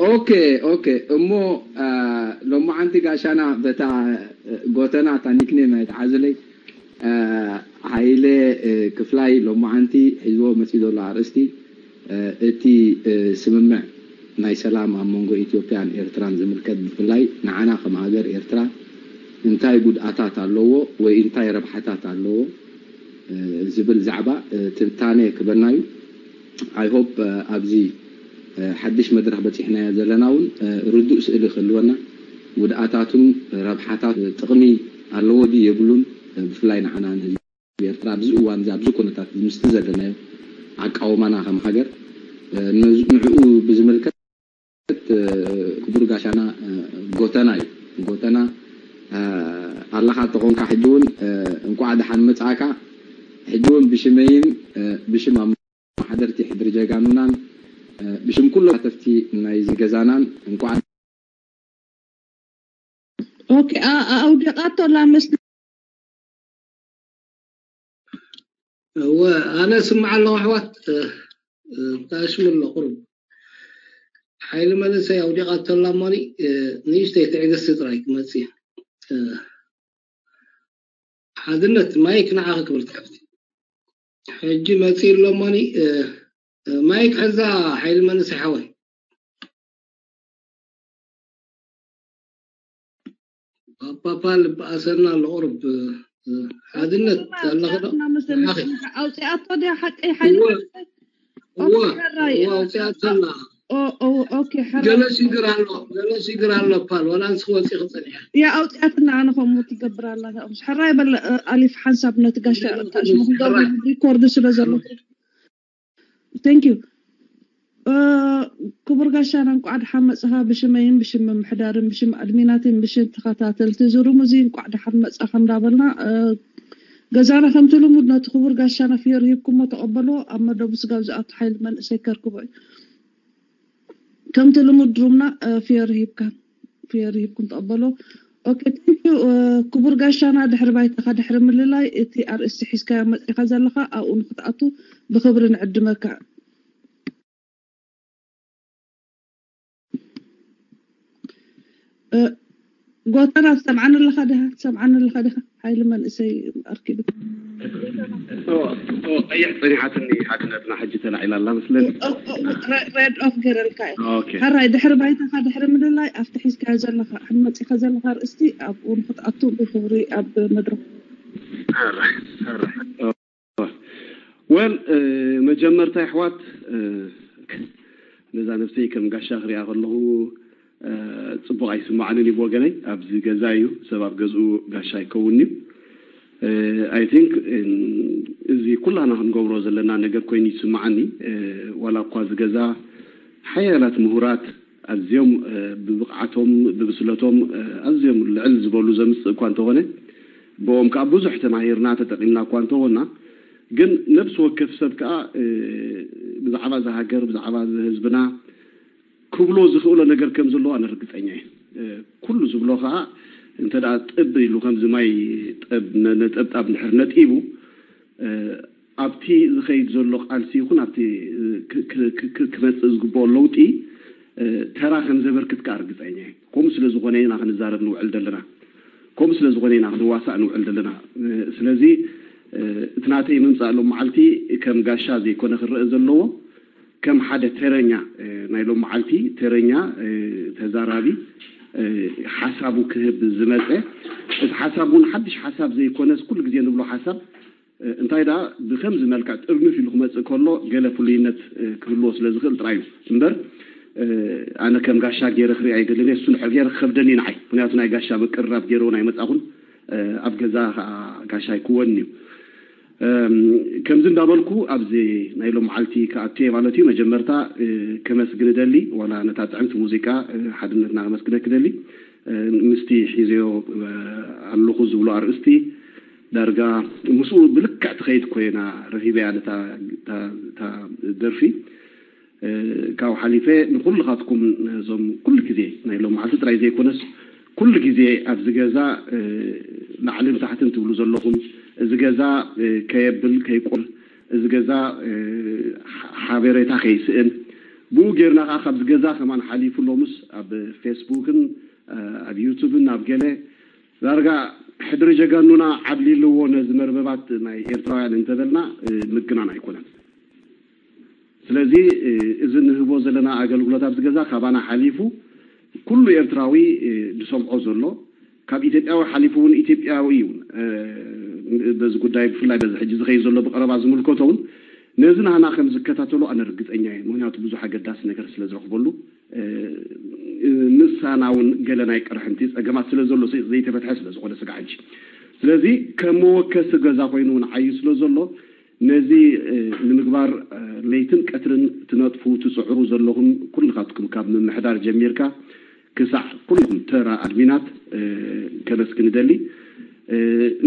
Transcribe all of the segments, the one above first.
ኦኬ ኦኬ እሞ ሎማዓንቲ ጋሻና በታ ጎተና እታ ኒክኔም ኣይትሓዙለይ። ሃይለ ክፍላይ ሎማዓንቲ ሒዝዎ መፂኡ ዘሎ ኣርእስቲ እቲ ስምምዕ ናይ ሰላም ኣብ መንጎ ኢትዮጵያን ኤርትራን ዝምልከት፣ ብፍላይ ንዓና ከም ሃገር ኤርትራ እንታይ ጉድኣታት ኣለዎ ወይ እንታይ ረብሓታት ኣለዎ ዝብል ዛዕባ ትንታነ ክበና እዩ። I hope ኣብዚ ሓድሽ መድረኽ በፂሕናዮ ዘለና እውን ርዱእ ስእሊ ክህልወና፣ ጉድኣታቱን ረብሓታት፣ ጥቕሚ ኣለዎ ድዩ የብሉን፣ ብፍላይ ንዓና ንህዝቢ ኤርትራ ኣብዚ እዋን እዚ ኣብዚ ኩነታት ምስቲ ዘለናዮ ኣቃውማና ከም ሃገር ንዕኡ ብዝምልከት ክቡር ጋሻና ጎተና እዩ። ጎተና ኣለኻ ተኾንካ ሕጂ እውን እንቋዕ ደሓን መጻእካ። ሕጂ እውን ብሽመይን ብሽም ኣመሓደርቲ ሕድሪ ጀጋኑናን ብሽም ኩሎም ተሳተፍቲ ናይዚ ገዛናን እንቋዕ ኦኬ ኣውዲቓቶ ኣላ መስል እወ ኣነ ስምዓ ኣለኹ ኣሕዋት። ታሽሙ ኣሎ ቁሩብ ሓይሊ መንእሰይ ኣውዲቓቶ ኣላ እሞኒ ንእሽተይ ትዕግስቲ ጥራይ ክመጽእ። ሓድነት ማይክ ንዓኺ ክብርቲ ሓፍቲ። ሕጂ መጺኡ ኣሎ እሞኒ ማይክ ሕዛ ሓይሊ መንእሰይ ሓወይ። ፓፓ ልበኣሰና ኣሎ ቁሩብ ሓድነት ኣለኽዶ? ኣውፅኣቶ ድያ ሓቀይ ሓይሊ እወ እወ ኣውፅኣቶ ኣላ። ኦኬ ገለ ሽግር ኣሎ ገለ ሽግር ኣሎ ፓል ዋላ ንስኺ ወፂኺ ፀኒሐ። ያ ኣውፅኣትና ኣነ ከምኡ ትገብር ኣላ። ሕራይ በለ ኣሊፍ ሓንሳብ ነቲ ጋሻ ሽሙ ክንገብር ሪኮርድ ስለ ዘሎ Thank you ክቡር ጋሻና እንቋዕ ደሓን መጻኻ። ብሽመይን ብሽም ምምሕዳርን ብሽም ኣድሚናትን ብሽም ተኸታተልቲ እዚ ሩም እዚ እንቋዕ ደሓን መጻኻ እንዳበልና ገዛና ከምቲ ልሙድ ነቲ ክቡር ጋሻና ፍዮር ሂብኩሞ ተቐበልዎ። ኣብ መደቡ ስጋብ ዝኣቱ ሓይሊ መንእሰይ ከርክቦ እዩ። ከምቲ ልሙድ ሩምና ፍዮር ሂብካ ፍዮር ሂብኩም ተቐበልዎ። ኦኬ thank you ክቡር ጋሻና ድሕሪ ባይታኻ ድሕሪ ምልላይ እቲ ኣርእስቲ ሒዝካዮ መጺኻ ዘለኻ ኣብኡ ንክትኣቱ ብኽብሪ ንዕድመካ። ጎተና ትሰምዓኒ ኣለኻ ድኻ ትሰምዓኒ ኣለኻ ድኻ ሓይሊ መንእሰይ ኣርኪቡ ቀይሕ ፀኒሓትኒ ሓድነትና ሕጂ ተላዒላ ኣላ መስለኒ ሬድ ኦፍ ገረልካ እዩ ሓራይ ድሕሪ ባይታኻ ድሕሪ ምልላይ ኣብቲ ሒዝካዮ ዘለኻ ሕመፂኻ ዘለኻ ርእስቲ ኣብኡ ንክትኣቱ ብክብሪ ኣብ መድረክ ወል መጀመርታ ይሕዋት ነዛ ነብሰይ ከም ጋሻ ክሪኣ ከለኹ ፅቡቕ ኣይስማዓንን እዩ ብወገነይ ኣብዚ ገዛ እዩ ሰብ ኣብ ገዝኡ ጋሻ ኣይከውን እዩ I think እዚ ኩላና ክንገብሮ ዘለና ነገር ኮይኑ ይስማዓኒ ዋላ እኳ እዚ ገዛ ሓያላት ምሁራት ኣዝዮም ብብቕዓቶም ብብስለቶም ኣዝዮም ልዕል ዝበሉ ዘምፅእ እኳ እንተኾነ ብኦም ከዓ ብዙሕ ተማሂርና ተጠቒምና እኳ እንተኾና ግን ነብሲ ወከፍ ሰብ ከዓ ብዛዕባ እዚ ሃገር ብዛዕባ እዚ ህዝብና ክብሎ ዝኽእሎ ነገር ከም ዘለዎ ኣነ ርግፀኛ እየ ኩሉ ዝብሎ ከዓ እንተ ጥብ ኢሉ ከምዚ ማይ ነጠብጣብ እንድሕር ነጢቡ ኣብቲ ዝኸይድ ዘሎ ቃልሲ ይኹን ኣብቲ ክመፅእ ዝግበኦ ለውጢ ተራ ከም ዘበርክት ከዓ ርግፀኛ እየ። ከምኡ ስለ ዝኾነ ኢና ክንዛረብ ንውዕል ዘለና። ከምኡ ስለ ዝኾነ ኢና ክንዋሳእ ንውዕል ዘለና። ስለዚ እቲ ናተይ ምምፃእ ሎም መዓልቲ ከም ጋሻ ዘይኮነ ክረአ ዘለዎ ከም ሓደ ተረኛ ናይ ሎም መዓልቲ ተረኛ ተዛራቢ ሓሳቡ ክህብ ዝመፀ እቲ ሓሳብ እውን ሓድሽ ሓሳብ ዘይኮነስ ኩሉ ግዜ ንብሎ ሓሳብ እንታይ ደኣ ብከምዚ መልክዕ ጥርንፍ ኢሉ ክመፅእ ከሎ ገለ ፍሉይነት ክህልዎ ስለ ዝኽእል ጥራይ እዩ እምበር ኣነ ከም ጋሻ ገይረ ክርኢ ኣይደልን እየ። እሱ ንድሕር ገይረ ክኸብደኒ እዩ ንዓይ። ምክንያቱ ናይ ጋሻ ምቅርራብ ገይረውን ኣይመፃኹን። ኣብ ገዛ ከዓ ጋሻ ኣይክወን እዩ። ከምዚ እንዳበልኩ ኣብዚ ናይ ሎም መዓልቲ ክኣቱ እየ ማለት እዩ። መጀመርታ ከመስግን እደሊ ዋላ ነታ ጥዕምቲ ሙዚቃ ሓድነትና ከመስግነኪ እደሊ ምስቲ ሒዘዮ ኣለኹ ዝብሎ ኣርእስቲ ዳርጋ ምስኡ ብልክዕ ትኸይድ ኮይና ረኺበያ ነታ ደርፊ ካብኡ ሓሊፈ ንኩልኻትኩም ነዞም ኩሉ ግዜ ናይ ሎም መዓልቲ ጥራይ ዘይኮነስ ኩሉ ግዜ ኣብዚ ገዛ ላዕልን ታሕትን ትብሉ ዘለኹም እዚ ገዛ ከየብል ከይቆል እዚ ገዛ ሓበሬታ ከይስእን ብኡ ጌርና ከዓ ካብዚ ገዛ ከማን ሓሊፉ ሎምስ ኣብ ፌስቡክን ኣብ ዩቱብን ኣብ ገለ ዳርጋ ሕድሪ ጀጋኑና ዓብሊልዎ ነዚ መርበባት ናይ ኤርትራውያን እንተበልና ምግናን ኣይኮነን። ስለዚ እዚ ንህቦ ዘለና ኣገልግሎት ኣብዚ ገዛ ካባና ሓሊፉ ኩሉ ኤርትራዊ ዝሰምዖ ዘሎ ካብ ኢትዮጵያዊ ሓሊፉ እውን ኢትዮጵያዊ እውን በዚ ጉዳይ ብፍላይ በዚ ሕጂ ዝኸይድ ዘሎ ብቀረባ ዝምልከቶ እውን ነዚ ናህና ከም ዝከታተሎ ኣነ ርግፀኛ እየ። ምክንያቱ ብዙሕ ኣገዳሲ ነገር ስለ ዝረኽበሉ ምሳና እውን ገለ ናይ ቅርሕንቲ ፀገማት ስለ ዘሎ ዘይተፈትሐ ስለ ዝኾነ ስጋ ሕጂ ስለዚ ከም መወከሲ ገዛ ኮይኑ እውን ዓዩ ስለ ዘሎ ነዚ ንምግባር ለይትን ቀትርን ትነጥፉ ትፅዕሩ ዘለኹም ኩልኻትኩም ካብ ምምሕዳር ጀሚርካ ክሳዕ ኩልኹም ተራ ኣድሚናት ከመስግን እደሊ።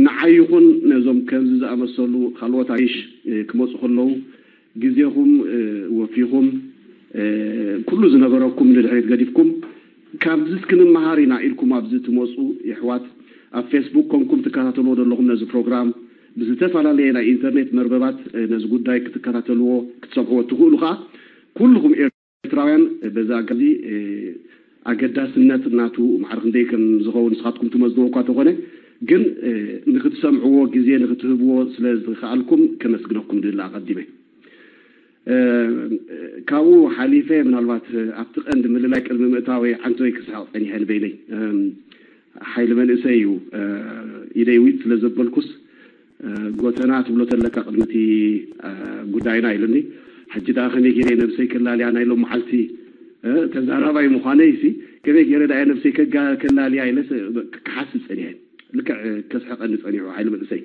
ንዓይ ይኹን ነዞም ከምዚ ዝኣመሰሉ ካልኦት ኣይሽ ክመፁ ከለዉ ግዜኹም ወፊኹም ኩሉ ዝነበረኩም ንድሕሪት ገዲፍኩም ካብዚ እስክንመሃር ኢና ኢልኩም ኣብዚ ትመፁ የሕዋት ኣብ ፌስቡክ ኮንኩም ትከታተልዎ ዘለኹም ነዚ ፕሮግራም ብዝተፈላለየ ናይ ኢንተርኔት መርበባት ነዚ ጉዳይ ክትከታተልዎ ክትሰምዕዎ እትኽእሉ ከዓ ኩልኹም ኤርትራውያን በዚ ኣጋዚ ኣገዳስነት ናቱ ማዕረ ክንደይ ከም ዝኸውን ንስኻትኩም ትመዝንዎ እኳ ተኾነ ግን ንክትሰምዕዎ ግዜ ንክትህብዎ ስለ ዝኸኣልኩም ከመስግነኩም ድላ ኣቐዲመ። ካብኡ ሓሊፈ ምናልባት ኣብቲ ቀንዲ ምልላይ ቅድሚ ምእታወይ ዓንቶይ ክስሕቕ ጸኒሐ ንበይነይ ሓይሊ መንእሰይ እዩ ኢደይ ዊጥ ስለ ዘበልኩስ ጎተና ትብሎ ተለካ ቅድሚ እቲ ጉዳይና ኢሉኒ። ሕጂ ደኣ ከመይ ገይረ ነብሰይ ከላልያ ናይ ሎም መዓልቲ ተዛራባይ ምዃነይ ሲ ከመይ ገይረ ደኣ ነብሰይ ከላልያ ኢለ ክሓስብ ጸኒሐ። ልክዕ ከስሕቐኒ ጸኒሑ ሓይሊ መንእሰይ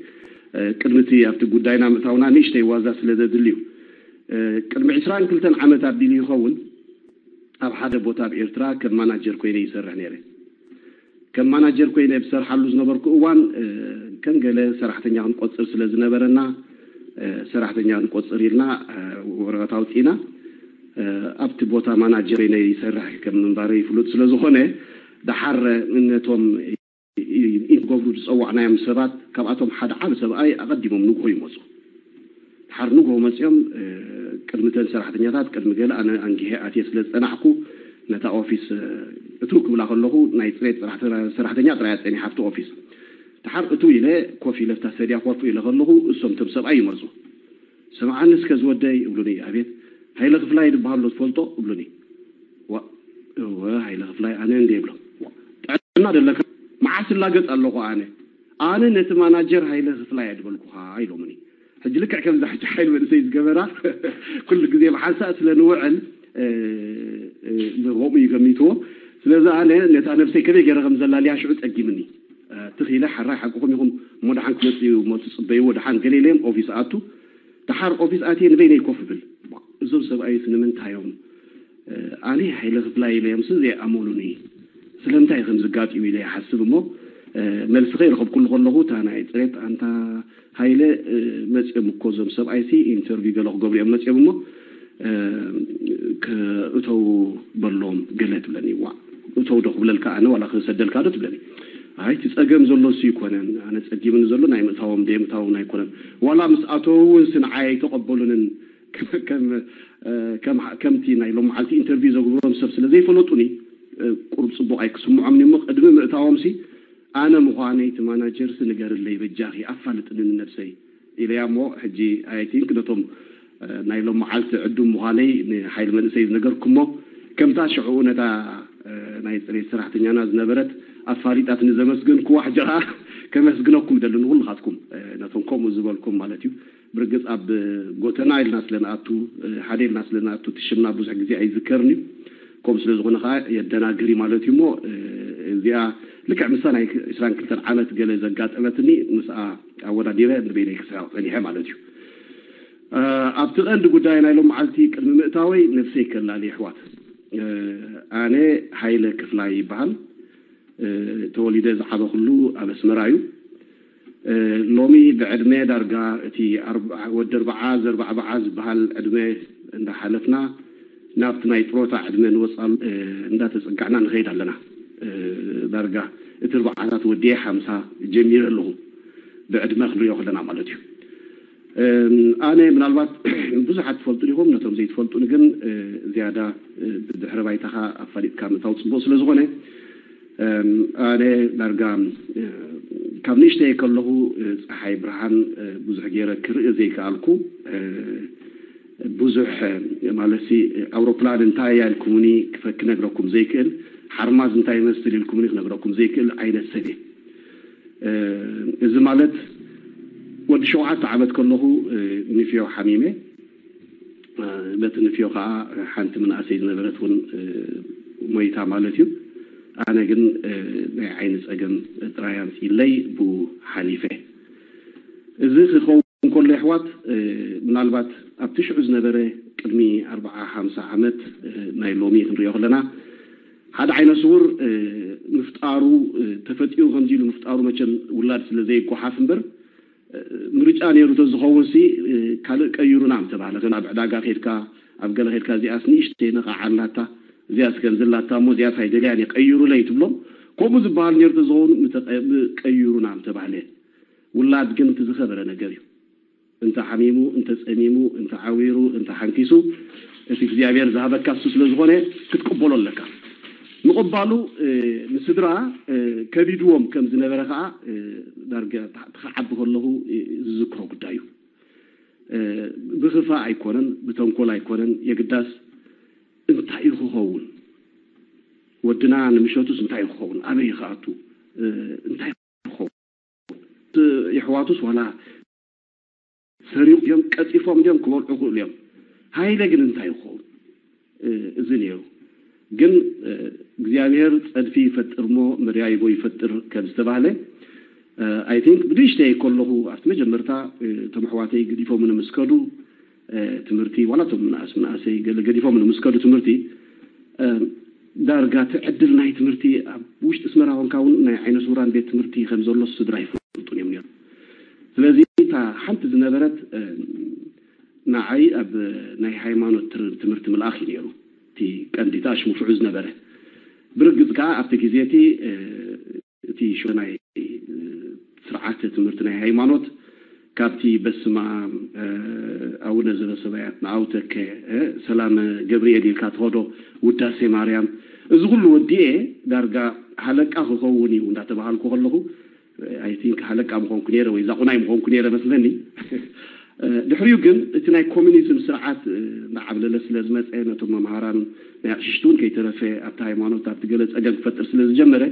ቅድሚ እቲ ኣብቲ ጉዳይና ምእታውና ንእሽተይ ዋዛ ስለ ዘድልዩ ቅድሚ ዕስራን ክልተን ዓመት ኣቢሉ ይኸውን ኣብ ሓደ ቦታ ኣብ ኤርትራ ከም ማናጀር ኮይነ ይሰርሕ ነይረ። ከም ማናጀር ኮይነ ብሰርሓሉ ዝነበርኩ እዋን ከም ገለ ሰራሕተኛ ክንቆፅር ስለ ዝነበረና ሰራሕተኛ ክንቆፅር ኢልና ወረቐት ኣውፂና ኣብቲ ቦታ ማናጀር ኮይነ ይሰርሕ ከም ምንባረ ይፍሉጥ ስለ ዝኾነ ደሓር ነቶም ኢንት ገብሩ ዝፀዋዕናዮም ሰባት ካብኣቶም ሓደ ዓብ ሰብኣይ ኣቐዲሞም ንግሆ ይመፁ። ድሓር ንግሆ መፅኦም ቅድሚ ተን ሰራሕተኛታት ቅድሚ ገለ ኣነ ኣንጊሄ ኣትየ ስለ ዝፀናሕኩ ነታ ኦፊስ እቱ ክብላ ከለኹ ናይ ፅሬት ሰራሕተኛ ጥራያ ፀኒሓ ኣብቲ ኦፊስ ድሓር እቱ ኢለ ኮፍ ኢለ ፍታ ሰድያ ኮፍ ኢለ ከለኹ እሶም ቶም ሰብኣይ ይመፁ። ስምዓኒ እስከ ዝወደይ እብሉኒ። ኣቤት ሃይለ ክፍላይ ድበሃሎ ትፈልጦ እብሉኒ። እወ ሃይለ ክፍላይ ኣነ እንደ ይብሎም። ጥዕና ደለካ መዓስ እላገፅ ኣለኹ ኣነ ኣነ ነቲ ማናጀር ሃይለ ክፍላይ ኣድበልኩኻ ኢሎምኒ። ሕጂ ልክዕ ከምዛ ሕጂ ሓይል መንእሰይ ዝገበራ ኩሉ ግዜ ብሓንሳእ ስለ ንውዕል ከምኡ እዩ ገሚትዎ። ስለዚ ኣነ ነታ ነብሰይ ከመይ ገይረ ከም ዘላልያ ሽዑ ፀጊምኒ። ትኺለ ሓራይ ሓቅኹም ኢኹም እሞ ደሓን ክመፅእ እዩ እሞ ትፅበይዎ ደሓን ገለ ኢለዮም ኦፊስ ኣቱ። ደሓር ኦፊስ ኣትየ ንበይነይ ኮፍ እብል። እዞም ሰብኣይስ ንምንታዮም ኣነ ሃይለ ክፍላይ ኢለዮምስ ዘይኣመኑኒ ስለምንታይ ከም ዝጋጥዩ ኢለ ይሓስብ እሞ መልሲ ከይረኸብኩሉ ከለኹ እታ ናይ ፅሬት ኣንታ ሃይለ መፅኦም እኮ እዞም ሰብኣይሲ ኢንተርቪው ገለ ክገብሩ እዮም መፅኦም እሞ እተው በሎም ገለ ትብለኒ። ዋ እተው ዶ ክብለልካ ኣነ ዋላ ክሰደልካ ዶ ትብለኒ። ኣይ እቲ ፀገም ዘሎ እሱ ይኮነን ኣነ ፀጊምኒ ዘሎ ናይ ምእታዎም ደየምእታዎም ኣይኮነን ዋላ ምስ ኣተው እውን ስንዓይ ኣይተቐበሉንን ከምቲ ናይ ሎም መዓልቲ ኢንተርቪው ዘግብሮም ሰብ ስለ ዘይፈለጡኒ ቁሩብ ፅቡቕ ኣይክስምዖምን እሞ ቅድሚ ምእታዎም ሲ ኣነ ምዃነይ እቲ ማናጀር ሲ ንገርለይ በጃኺ ኣፋልጥኒ ንነብሰይ ኢለያ እሞ ሕጂ ኣይ ቲንክ ነቶም ናይ ሎም መዓልቲ ዕዱም ምዃነይ ንሓይሊ መንእሰይ ዝነገርኩሞ ከምታ ሽዕኡ ነታ ናይ ፅሬት ሰራሕተኛና ዝነበረት ኣፋሊጣትኒ ዘመስገንኩዋ ሕጂ ከዓ ከመስግነኩም ደሊ ንኩልኻትኩም ነቶም ከምኡ ዝበልኩም ማለት እዩ። ብርግፅ ኣብ ጎተና ኢልና ስለ ንኣቱ ሓደ ኢልና ስለ ንኣቱ እቲ ሽምና ብዙሕ ግዜ ኣይዝከርን እዩ። ከምኡ ስለ ዝኾነ ከዓ የደናግር እዩ ማለት እዩ እሞ እዚኣ ልክዕ ምሳ ናይ ዕስራን ክልተን ዓመት ገለ ዘጋጠመትኒ ምስኣ ኣወዳዲረ ንበይነይ ክስሕቕ ፀኒሐ ማለት እዩ። ኣብቲ ቀንዲ ጉዳይ ናይ ሎም መዓልቲ ቅድሚ ምእታወይ ነብሰይ ከላሊ ኣሕዋት ኣነ ሃይለ ክፍላይ ይበሃል። ተወሊደ ዝዓበኹሉ ኣብ ኣስመራ እዩ። ሎሚ ብዕድመ ዳርጋ እቲ ወዲ ኣርብዓ ዘርባዕባዓ ዝበሃል ዕድመ እንዳሓለፍና ናብቲ ናይ ጥሮታ ዕድመ ንወፅኣሉ እንዳተፀጋዕና ንኸይድ ኣለና። ዳርጋ እቲ ኣርባዓታት ወዲኤ ሓምሳ ጀሚረ ኣለኹ ብዕድመ ክንሪኦ ከለና ማለት እዩ። ኣነ ምናልባት ብዙሓት ትፈልጡ ዲኹም፣ ነቶም ዘይትፈልጡን ግን ዝያዳ ብድሕሪ ባይታኻ ኣፋሊጥካ ምእታው ፅቡቅ ስለ ዝኾነ፣ ኣነ ዳርጋ ካብ ንእሽተይ ከለኹ ፀሓይ ብርሃን ብዙሕ ገይረ ክርኢ ዘይከኣልኩ፣ ብዙሕ ማለት ኣውሮፕላን እንታይ እያ ኢልኩምኒ ክነግረኩም ዘይክእል፣ ሓርማዝ እንታይ ይመስል ኢልኩምኒ ክነግረኩም ዘይክእል ዓይነት ሰብ እየ። እዚ ማለት ወዲ ሸውዓተ ዓመት ከለኹ ንፍዮ ሓሚመ። በቲ ንፍዮ ከዓ ሓንቲ ምንእሰይ ዝነበረት እውን ሞይታ ማለት እዩ። ኣነ ግን ናይ ዓይኒ ፀገም ጥራይ ኣምፂእለይ ብኡ ሓሊፈ። እዚ ክኸውን ከሎ የሕዋት፣ ምናልባት ኣብቲ ሽዑ ዝነበረ ቅድሚ ኣርብዓ ሓምሳ ዓመት ናይ ሎሚ ክንሪኦ ከለና ሓደ ዓይነ ስውር ምፍጣሩ ተፈጢሩ ከምዚ ኢሉ ምፍጣሩ መቸም ውላድ ስለ ዘይጓሓፍ እምበር ምርጫ ነይሩ ተዝኸውን ሲ ካልእ ቀይሩና ምተባህለ ከም ኣብ ዕዳጋ ከድካ ኣብ ገለ ከድካ እዚኣስ ንእሽተይ ነቓዕ ኣላታ እዚኣስ ከምዚ ኣላታ እሞ እዚኣስ ኣይደልያን እየ ቀይሩለይ ትብሎም ከምኡ ዝበሃል ነይሩ ተዝኸውን ቀይሩና ምተባህለ ውላድ ግን እቲ ዝኸበረ ነገር እዩ እንተ ሓሚሙ እንተ ጸሚሙ እንተ ዓዊሩ እንተ ሓንኪሱ እቲ እግዚኣብሔር ዝሃበካ እሱ ስለ ዝኾነ ክትቅበሎ ኣለካ ምቕባሉ ንስድራ ከቢድዎም ከም ዝነበረ ከዓ ዳርጋ ትኸዓቢ ከለኹ ዝዝክሮ ጉዳይ እዩ ብኽፋእ ኣይኮነን ብተንኮል ኣይኮነን የግዳስ እንታይ እዩ ክኸውን ወድና ንምሸቱስ እንታይ እዩ ክኸውን ኣበይ ክኣቱ እንታይ ይኸውን የሕዋቱስ ዋላ ሰሪቑ ድዮም ቀፂፎም ድዮም ክበልዑ ክእሉ እዮም ሃይለ ግን እንታይ ይኸውን እዚ ነይሩ ግን እግዚኣብሔር ፀድፊ ይፈጥር እሞ መደያይቦ ይፈጥር ከም ዝተባህለ ኣይ ቲንክ ብንእሽተይ ከለኹ ኣብቲ መጀመርታ እቶም ኣሕዋተይ ገዲፎምኒ ምስ ከዱ ትምህርቲ ዋላ እቶም ምንኣስ ምንኣሰይ ገለ ገዲፎምኒ ምስ ከዱ ትምህርቲ ዳርጋ እቲ ዕድል ናይ ትምህርቲ ኣብ ውሽጢ ኣስመራ ኮንካ እውን ናይ ዓይነ ስውራን ቤት ትምህርቲ ከም ዘሎ ስድራ ይፈልጡን እዮም ነይሩ ስለዚ እታ ሓንቲ ዝነበረት ንዓይ ኣብ ናይ ሃይማኖት ትምህርቲ ምልኣኽ እዩ ነይሩ እቲ ቀንዲ እቲ ኣሽሙ ሽዑ ዝነበረ ብርግፅ ከዓ ኣብቲ ግዜ እቲ እቲ ሽዑ ናይ ስርዓተ ትምህርቲ ናይ ሃይማኖት ካብቲ በስመ ኣብ ኣቡነ ዘበሰማያት ንኣውተከ ሰላመ ገብርኤል ኢልካ ትኸዶ ውዳሴ ማርያም እዚ ኩሉ ወዲኤ ዳርጋ ሃለቃ ክኸውን እዩ እንዳተባሃልኩ ከለኹ ኣይ ቲንክ ሃለቃ ምኾንኩ ነይረ ወይ ዛቑናይ ምኾንኩ ነይረ መስለኒ ድሕሪኡ ግን እቲ ናይ ኮሚኒዝም ስርዓት እናዓብለለ ስለ ዝመፀ ነቶም መምሃራን ናይ ኣቕሽሽቲ እውን ከይተረፈ ኣብቲ ሃይማኖት ኣብቲ ገለ ፀገም ክፈጥር ስለ ዝጀመረ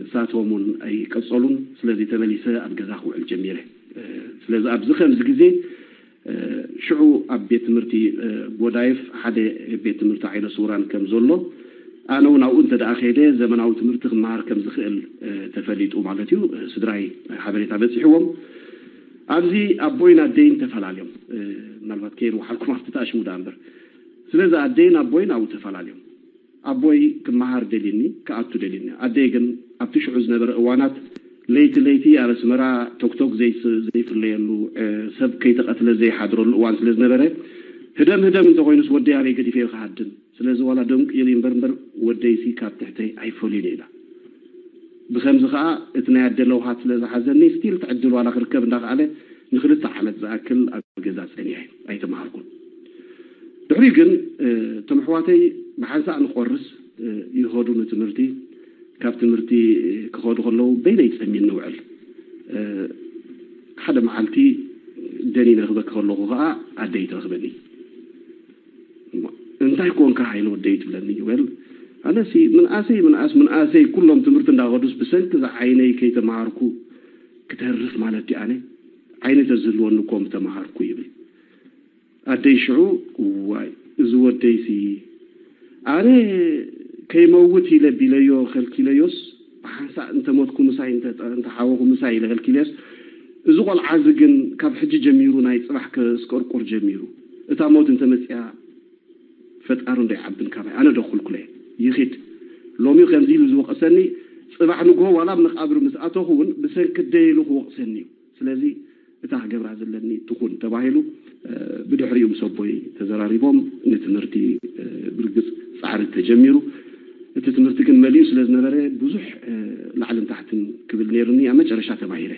እሳቶም እውን ኣይቀፀሉን ስለዚ ተመሊሰ ኣብ ገዛ ክውዕል ጀሚረ ስለዚ ኣብዚ ከምዚ ግዜ ሽዑ ኣብ ቤት ትምህርቲ ጎዳይፍ ሓደ ቤት ትምህርቲ ዓይነ ስውራን ከም ዘሎ ኣነ እውን ኣብኡ እንተ ደኣ ከይደ ዘመናዊ ትምህርቲ ክመሃር ከም ዝኽእል ተፈሊጡ ማለት እዩ ስድራይ ሓበሬታ በፂሕዎም ኣብዚ ኣቦይን ኣደይን ተፈላለዮም ምናልባት ከየን ወሓልኩም ኣብቲ ተኣሽሙ ደኣ እምበር ስለዚ ኣደይን ኣቦይን ኣብኡ ተፈላለዮም ኣቦይ ክመሃር ደልኒ ክኣቱ ደልኒ ኣደይ ግን ኣብቲ ሽዑ ዝነበረ እዋናት ለይቲ ለይቲ ኣብ ኣስመራ ቶክቶክ ዘይፍለየሉ ሰብ ከይተቐትለ ዘይሓድረሉ እዋን ስለ ዝነበረ ህደም ህደም እንተኮይኑስ ወደይ ኣበይ ገዲፈዮ ክሃድም ስለዚ ዋላ ደንቁ ኢሉ እምበር እምበር ወደይሲ ካብ ትሕተይ ኣይፈልዩን ኢላ ብከምዚ ከዓ እቲ ናይ ኣደ ለውሃት ስለ ዝሓዘኒ ስቲል ትዕድል ዋላ ክርከብ እንዳክኣለ ንክልተ ዓመት ዝኣክል ኣብ ገዛ ፀኒሐ ኣይተምሃርኩን ድሕሪ ግን እቶም ኣሕዋተይ ብሓንሳእ ንቆርስ ይኸዱ ንትምህርቲ ካብ ትምህርቲ ክኸዱ ከለዉ በይነይ ፀሚኒ ንውዕል ሓደ መዓልቲ ደኒነ ክበኪ ከለኹ ከዓ ኣደይ ትረኽበኒ እንታይ ኮንካ ሃይለ ወደይ ትብለኒ ወል ኣነሲ ምንኣሰይ ምንኣስ ምንኣሰይ ኩሎም ትምህርቲ እንዳኸዱስ ብሰንኪ ዝዓይነይ ከይተምሃርኩ ክተርፍ ማለት ድኣነ ዓይኒ ተዝህልወኒ እኮ ምተምሃርኩ ይብል ኣደይ ሽዑ እዋይ እዚ ወደይሲ ኣነ ከይመውት ኢለ ቢለዮ ከልኪለዮስ ብሓንሳእ እንተሞትኩ ምሳይ እንተሓወኹ ምሳይ ኢለ ከልኪለዮስ እዚ ቆልዓ እዚ ግን ካብ ሕጂ ጀሚሩ ናይ ፅባሕ ከስቀርቁር ጀሚሩ እታ ሞት እንተመፅያ ፈጣሪ እንዶ ይዓብን ካባይ ኣነ ዶ ኩልኩለ ይኺድ ሎሚ ከምዚ ኢሉ ዝወቀሰኒ ፅባሕ ንግሆ ዋላ ኣብ መቃብር ምስ ኣተኹ እውን ብሰንኪ ደይ ኢሉ ክወቅሰኒ እዩ ስለዚ እታ ክገብራ ዘለኒ ትኹን ተባሂሉ ብድሕሪኡ ምስ ኣቦይ ተዘራሪቦም ንትምህርቲ ብርግፅ ፃዕሪ ተጀሚሩ እቲ ትምህርቲ ግን መሊኡ ስለ ዝነበረ ብዙሕ ላዕልን ታሕትን ክብል ነይሩኒ ኣብ መጨረሻ ተባሂረ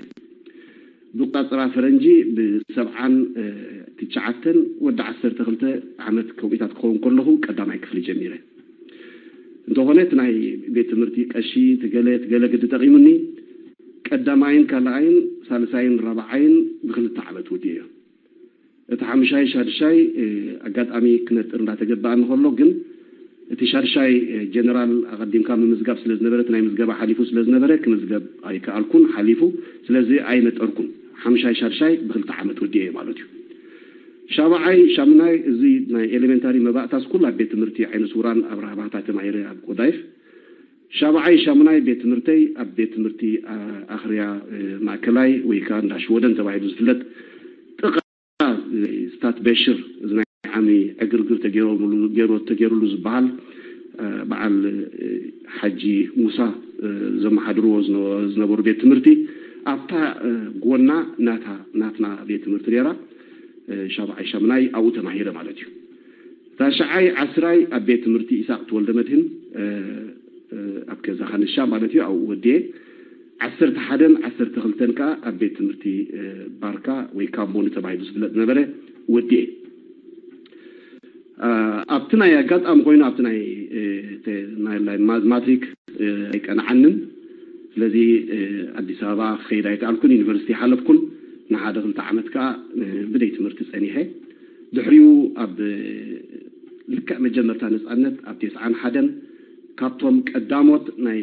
ብቋፅራ ፈረንጂ ብሰብዓን ትሽዓተን ወዲ ዓሰርተ ክልተ ዓመት ከምኡታት ክኸውን ከለኹ ቀዳማይ ክፍሊ ጀሚረ። እንተኾነ እቲ ናይ ቤት ትምህርቲ ቀሺ ትገለ ትገለ ግዲ ጠቒሙኒ ቀዳማይን ካልኣይን ሳልሳይን ራብዓይን ብክልተ ዓመት ውድዮ። እቲ ሓምሻይ ሻድሻይ ኣጋጣሚ ክነጥር እንዳተገባኣ እንከሎ ግን እቲ ሻድሻይ ጀነራል ኣቐዲምካ ምምዝጋብ ስለ ዝነበረ እቲ ናይ ምዝገባ ሓሊፉ ስለ ዝነበረ ክምዝገብ ኣይከኣልኩን። ሓሊፉ ስለዚ ኣይነጠርኩን። ሓምሻይ ሻድሻይ ብክልተ ዓመት ወዲኤ ማለት እዩ። ሻብዓይ ሻምናይ እዚ ናይ ኤሌመንታሪ መባእታስ ኩሉ ኣብ ቤት ትምህርቲ ዓይነ ስውራን ኣብ ራህባታ ተማሂረ ኣብ ጎዳይፍ። ሻብዓይ ሻምናይ ቤት ትምህርተይ ኣብ ቤት ትምህርቲ ኣኽርያ ማእከላይ ወይ ከዓ እንዳ ሽወደን ተባሂሉ ዝፍለጥ ጥቓ ስታት በሽር እዚ ናይ ዓሚ ዕግርግር ተገይሮምሉ- ገይሮ- ተገይሩሉ ዝበሃል በዓል ሓጂ ሙሳ ዘመሓድርዎ ዝነ- ዝነበሩ ቤት ትምህርቲ ኣብታ ጎና ናታ ናትና ቤት ትምህርቲ ነይራ። ሻብዓይ ሻምናይ ኣብኡ ተማሂረ ማለት እዩ። ታሽዓይ ዓስራይ ኣብ ቤት ትምህርቲ ኢሳቅ ተወልደ መድህን ኣብ ገዛ ካንሻ ማለት እዩ ኣብኡ ወዲኤ። ዓሰርተ ሓደን ዓሰርተ ክልተን ከዓ ኣብ ቤት ትምህርቲ ባርካ ወይ ካምቦኒ ተባሂሉ ዝፍለጥ ነበረ ወዲኤ። ኣብቲ ናይ ኣጋጣሚ ኮይኑ ኣብቲ ናይ ናይ ማትሪክ ኣይቀንዓንን። ስለዚ ኣዲስ ኣበባ ክኸይድ ኣይከኣልኩን። ዩኒቨርሲቲ ሓለፍኩን። ንሓደ ክልተ ዓመት ከዓ ብደይ ትምህርቲ ፀኒሐ። ድሕሪኡ ኣብ ልክዕ መጀመርታ ነፃነት ኣብ ተስዓን ሓደን ካብቶም ቀዳሞት ናይ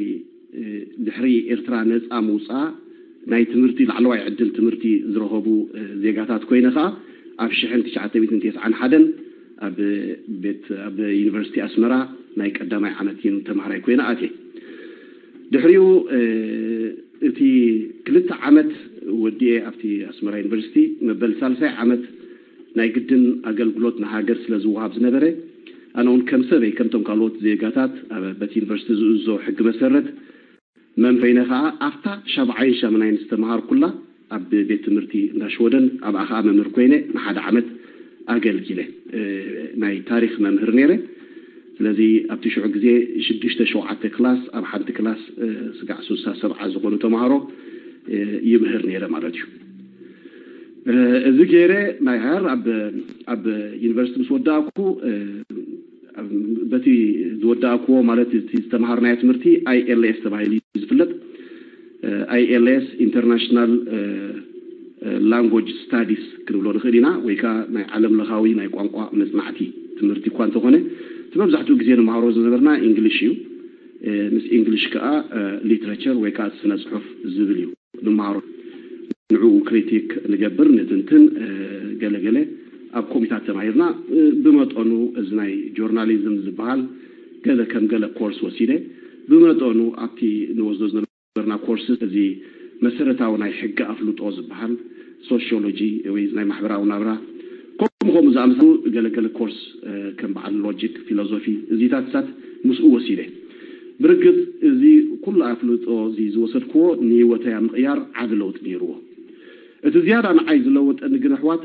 ድሕሪ ኤርትራ ነፃ ምውፃ ናይ ትምህርቲ ላዕለዋይ ዕድል ትምህርቲ ዝረኸቡ ዜጋታት ኮይነ ከዓ ኣብ ሽሕን ትሽዓተ ሚእትን ተስዓን ሓደን ኣብ ቤት ኣብ ዩኒቨርሲቲ ኣስመራ ናይ ቀዳማይ ዓመት ተምሃራይ ኮይነ ኣትየ። ድሕሪኡ እቲ ክልተ ዓመት ወዲኤ ኣብቲ ኣስመራ ዩኒቨርሲቲ መበል ሳልሳይ ዓመት ናይ ግድን ኣገልግሎት ንሃገር ስለ ዝወሃብ ዝነበረ ኣነ እውን ከም ሰበይ ከምቶም ካልኦት ዜጋታት በቲ ዩኒቨርሲቲ ዝእዞ ሕጊ መሰረት መምህር ኮይነ ከዓ ኣብታ ሻብዓይን ሻምናይን ዝተምሃርኩላ ኣብ ቤት ትምህርቲ እንዳ ሽወደን ኣብኣ ከዓ መምህር ኮይነ ንሓደ ዓመት ኣገልጊለ። ናይ ታሪክ መምህር ነይረ። ስለዚ ኣብቲ ሽዑ ግዜ ሽዱሽተ ሸውዓተ ክላስ ኣብ ሓንቲ ክላስ ስጋዕ ስሳ ሰብዓ ዝኾኑ ተምሃሮ ይምህር ነይረ ማለት እዩ። እዚ ገይረ ናይ ሃር ኣብ ኣብ ዩኒቨርሲቲ ምስ ወዳእኩ በቲ ዝወዳእኩዎ ማለት እቲ ዝተምሃርናዮ ትምህርቲ ኣይኤልኤስ ተባሂሉ እዩ ዝፍለጥ። ኣይኤልኤስ ኢንተርናሽናል ላንጉጅ ስታዲስ ክንብሎ ንኽእል ኢና ወይ ከዓ ናይ ዓለም ለኻዊ ናይ ቋንቋ መፅናዕቲ ትምህርቲ እኳ እንተኾነ እቲ መብዛሕትኡ ግዜ ንመሃሮ ዝነበርና እንግሊሽ እዩ። ምስ እንግሊሽ ከዓ ሊትሬቸር ወይ ከዓ ስነ ፅሑፍ ዝብል እዩ። ንመሃሮ ንዕኡ ክሪቲክ ንገብር ንትንትን ገለገለ ኣብ ኮሚታት ተማሂርና ብመጠኑ እዚ ናይ ጆርናሊዝም ዝበሃል ገለ ከም ገለ ኮርስ ወሲደ ብመጠኑ ኣብቲ ንወስዶ ዝነበርና ኮርስ እዚ መሰረታዊ ናይ ሕጊ ኣፍልጦ ዝበሃል ሶሽዮሎጂ ወይ ናይ ማሕበራዊ ናብራ ከምኡ ከምኡ ዝኣመሰሉ ገለገለ ኮርስ ከም በዓል ሎጂክ ፊሎዞፊ እዚታት ሳት ምስኡ ወሲደ። ብርግፅ እዚ ኩሉ ኣፍልጦ እዚ ዝወሰድክዎ ንህይወተይ ኣብ ምቕያር ዓቢ ለውጢ ነይርዎ። እቲ ዝያዳ ንዓይ ዝለወጠኒ ግን ኣሕዋት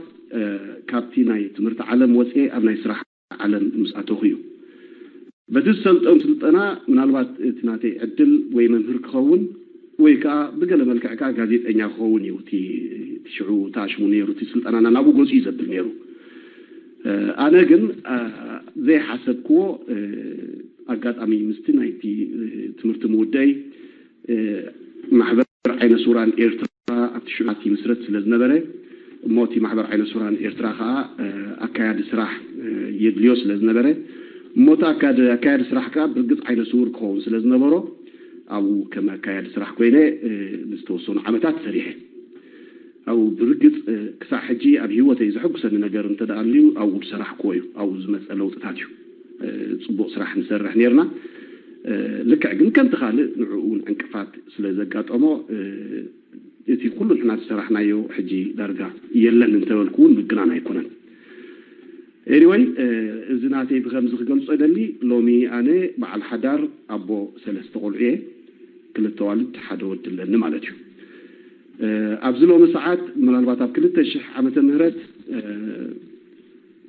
ካብቲ ናይ ትምህርቲ ዓለም ወፅኤ ኣብ ናይ ስራሕ ዓለም ምስ ኣተኹ እዩ። በቲ ዝሰልጠኑ ስልጠና ምናልባት እቲ ናተይ ዕድል ወይ መምህር ክኸውን ወይ ከዓ ብገለ መልክዕ ከዓ ጋዜጠኛ ክኸውን እዩ። እቲ ሽዑ ተኣሽሙ ነይሩ እቲ ስልጠናና ናብኡ ገፁ እዩ ዘብል ነይሩ። ኣነ ግን ዘይሓሰብክዎ ኣጋጣሚ ምስቲ ናይቲ ትምህርቲ ምውደይ ማሕበር ዓይነ ስውራን ኤርትራ ኣብቲ ሽዑ ይምስረት ስለ ዝነበረ እሞ እቲ ማሕበር ዓይነ ስውራን ኤርትራ ከዓ ኣካያዲ ስራሕ የድልዮ ስለ ዝነበረ እሞ እቲ ኣካያዲ ስራሕ ከዓ ብርግፅ ዓይነ ስውር ክኸውን ስለ ዝነበሮ ኣብኡ ከም ኣካያዲ ስራሕ ኮይነ ንዝተወሰኑ ዓመታት ሰሪሐ። ኣብኡ ብርግፅ ክሳዕ ሕጂ ኣብ ህይወተይ ዘሐጉሰኒ ነገር እንተደኣ ኣልዩ ኣብኡ ዝሰራሕክዎ እዩ። ኣብኡ ዝመፀ ለውጥታት እዩ። ፅቡቕ ስራሕ ንሰርሕ ነርና። ልክዕ ግን ከምቲ ካልእ ንዕኡ እውን ዕንቅፋት ስለ ዘጋጠሞ እቲ ኩሉ ንሕና ዝሰራሕናዮ ሕጂ ዳርጋ የለን እንተበልኩ እውን ምግናን ኣይኮነን። ኤኒወይ እዚ ናተይ ብከምዚ ክገልፆ ደሊ ሎሚ ኣነ በዓል ሓዳር ኣቦ ሰለስተ ቆልዑ እየ። ክልተ ዋልድ ሓደ ወዲ ኣለኒ ማለት እዩ። ኣብዚ ሎሚ ሰዓት ምናልባት ኣብ ክልተ ሽሕ ዓመተ ምህረት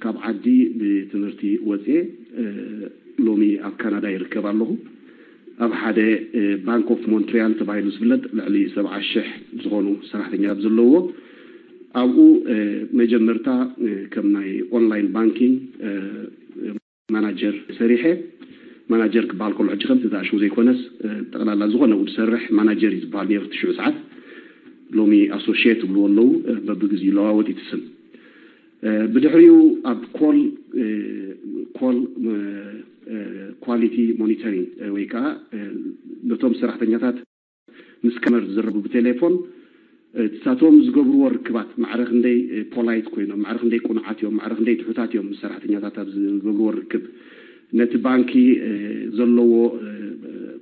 ካብ ዓዲ ብትምህርቲ ወፅኤ ሎሚ ኣብ ካናዳ ይርከብ ኣለኹ። ኣብ ሓደ ባንክ ኦፍ ሞንትሪያል ተባሂሉ ዝፍለጥ ልዕሊ ሰብዓ ሽሕ ዝኾኑ ሰራሕተኛታት ዘለውዎ ኣብኡ መጀመርታ ከም ናይ ኦንላይን ባንኪንግ ማናጀር ሰሪሐ። ማናጀር ክበሃል ከሎ ሕጂ ከምቲ ዝኣሽው ዘይኮነስ ጠቕላላ ዝኾነ ኡ ዝሰርሕ ማናጀር እዩ ዝበሃል ነይሩ እቲ ሽዑ ሰዓት። ሎሚ ኣሶሽየት ይብልዎ ኣለዉ። በብግዜኡ ይለዋወጥ እቲ ስም። ብድሕሪኡ ኣብ ኮል ኮል ኳሊቲ ሞኒተሪንግ ወይ ከዓ ነቶም ሰራሕተኛታት ምስ ከስተመር ዝዘረቡ ብቴሌፎን ንሳቶም ዝገብርዎ ርክባት ማዕረ ክንደይ ፖላይት ኮይኖም፣ ማዕረ ክንደይ ቁኑዓት እዮም፣ ማዕረ ክንደይ ትሑታት እዮም ምስ ሰራሕተኛታት ኣብ ዝገብርዎ ርክብ ነቲ ባንኪ ዘለዎ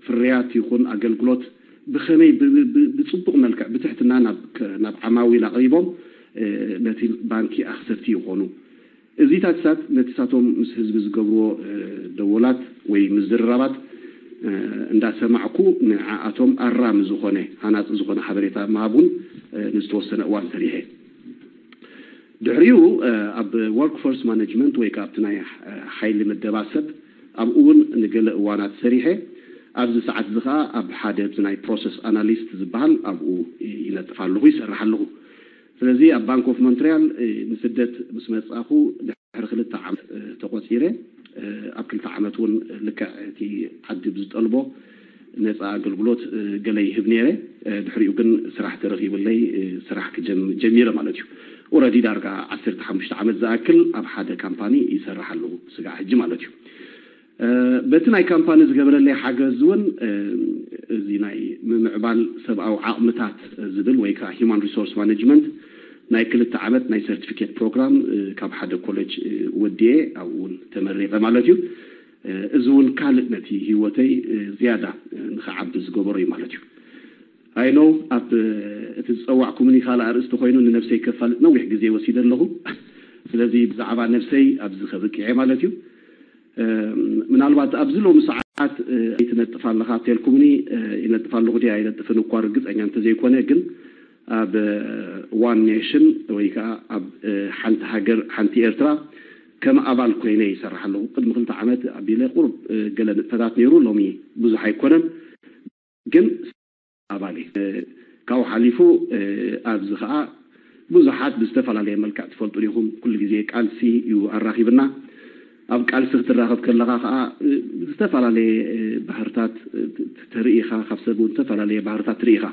ፍርያት ይኹን ኣገልግሎት ብኸመይ ብፅቡቕ መልክዕ ብትሕትና ናብ ዓማዊል ኣቕሪቦም ነቲ ባንኪ ኣኽሰብቲ ይኾኑ። እዚታትሳት ነቲ ሳቶም ምስ ህዝቢ ዝገብርዎ ደወላት ወይ ምዝርራባት እንዳሰማዕኩ ንዓኣቶም ኣራሚ ዝኾነ ሃናፂ ዝኾነ ሓበሬታ ምሃብ እውን ንዝተወሰነ እዋን ሰሪሐ። ድሕሪኡ ኣብ ወርክፎርስ ማኔጅመንት ወይ ከዓ ኣብቲ ናይ ሓይሊ ምደባ ሰብ ኣብኡ እውን ንገለ እዋናት ሰሪሐ። ኣብዚ ሰዓት እዚ ከዓ ኣብ ሓደ ናይ ፕሮሰስ ኣናሊስት ዝበሃል ኣብኡ ይነጥፍ ኣለኹ፣ ይሰርሕ ኣለኹ። ስለዚ ኣብ ባንክ ኦፍ ሞንትሪያል ንስደት ምስ መጻኹ ድሕሪ ክልተ ዓመት ተቆፂረ። ኣብ ክልተ ዓመት እውን ልክዕ እቲ ዓዲ ብዝጠልቦ ነፃ ኣገልግሎት ገለ ይህብ ነይረ። ድሕሪኡ ግን ስራሕ ተረኺቡለይ ስራሕ ጀሚረ ማለት እዩ። ኦረዲ ዳርጋ ዓሰርተ ሓሙሽተ ዓመት ዝኣክል ኣብ ሓደ ካምፓኒ ይሰርሕ ኣለኹ ስጋዕ ሕጂ ማለት እዩ። በቲ ናይ ካምፓኒ ዝገበረለይ ሓገዝ እውን እዚ ናይ ምምዕባል ሰብኣዊ ዓቕምታት ዝብል ወይ ከዓ ሂማን ሪሶርስ ማኔጅመንት ናይ ክልተ ዓመት ናይ ሰርቲፊኬት ፕሮግራም ካብ ሓደ ኮሌጅ ወዲኤ ኣብኡ እውን ተመሪቐ ማለት እዩ። እዚ እውን ካልእ ነቲ ህይወተይ ዝያዳ ንኽዓቢ ዝገበሮ እዩ ማለት እዩ። ኣይኖ ኣብ እቲ ዝፀዋዕኩምኒ ካልእ ኣርእስቲ ኮይኑ ንነብሰይ ከፋልጥ ነዊሕ ግዜ ወሲደ ኣለኹ። ስለዚ ብዛዕባ ነብሰይ ኣብዚ ከብቅዐ ማለት እዩ። ምናልባት ኣብዚ ሎሚ ሰዓት ይትነጥፍ ኣለኻ ተልኩምኒ ይነጥፍ ኣለኹ ድያ ኣይነጥፍን እኳ ርግፀኛ እንተዘይኮነ ግን ኣብ ዋን ኔሽን ወይ ከዓ ኣብ ሓንቲ ሃገር ሓንቲ ኤርትራ ከም ኣባል ኮይነ ይሰርሕ ኣለኹ። ቅድሚ ክልተ ዓመት ኣቢለ ቁሩብ ገለ ንጥፈታት ነይሩ፣ ሎሚ ብዙሕ ኣይኮነን ግን ኣባል እየ። ካብኡ ሓሊፉ ኣብዚ ከዓ ብዙሓት ብዝተፈላለየ መልክዕ ትፈልጡ ኢኹም። ኩሉ ግዜ ቃልሲ እዩ ኣራኺብና። ኣብ ቃልሲ ክትራኸብ ከለኻ ከዓ ዝተፈላለየ ባህርታት ተርኢ ኢኻ፣ ካብ ሰብ እውን ዝተፈላለየ ባህርታት ትርኢ ኢኻ።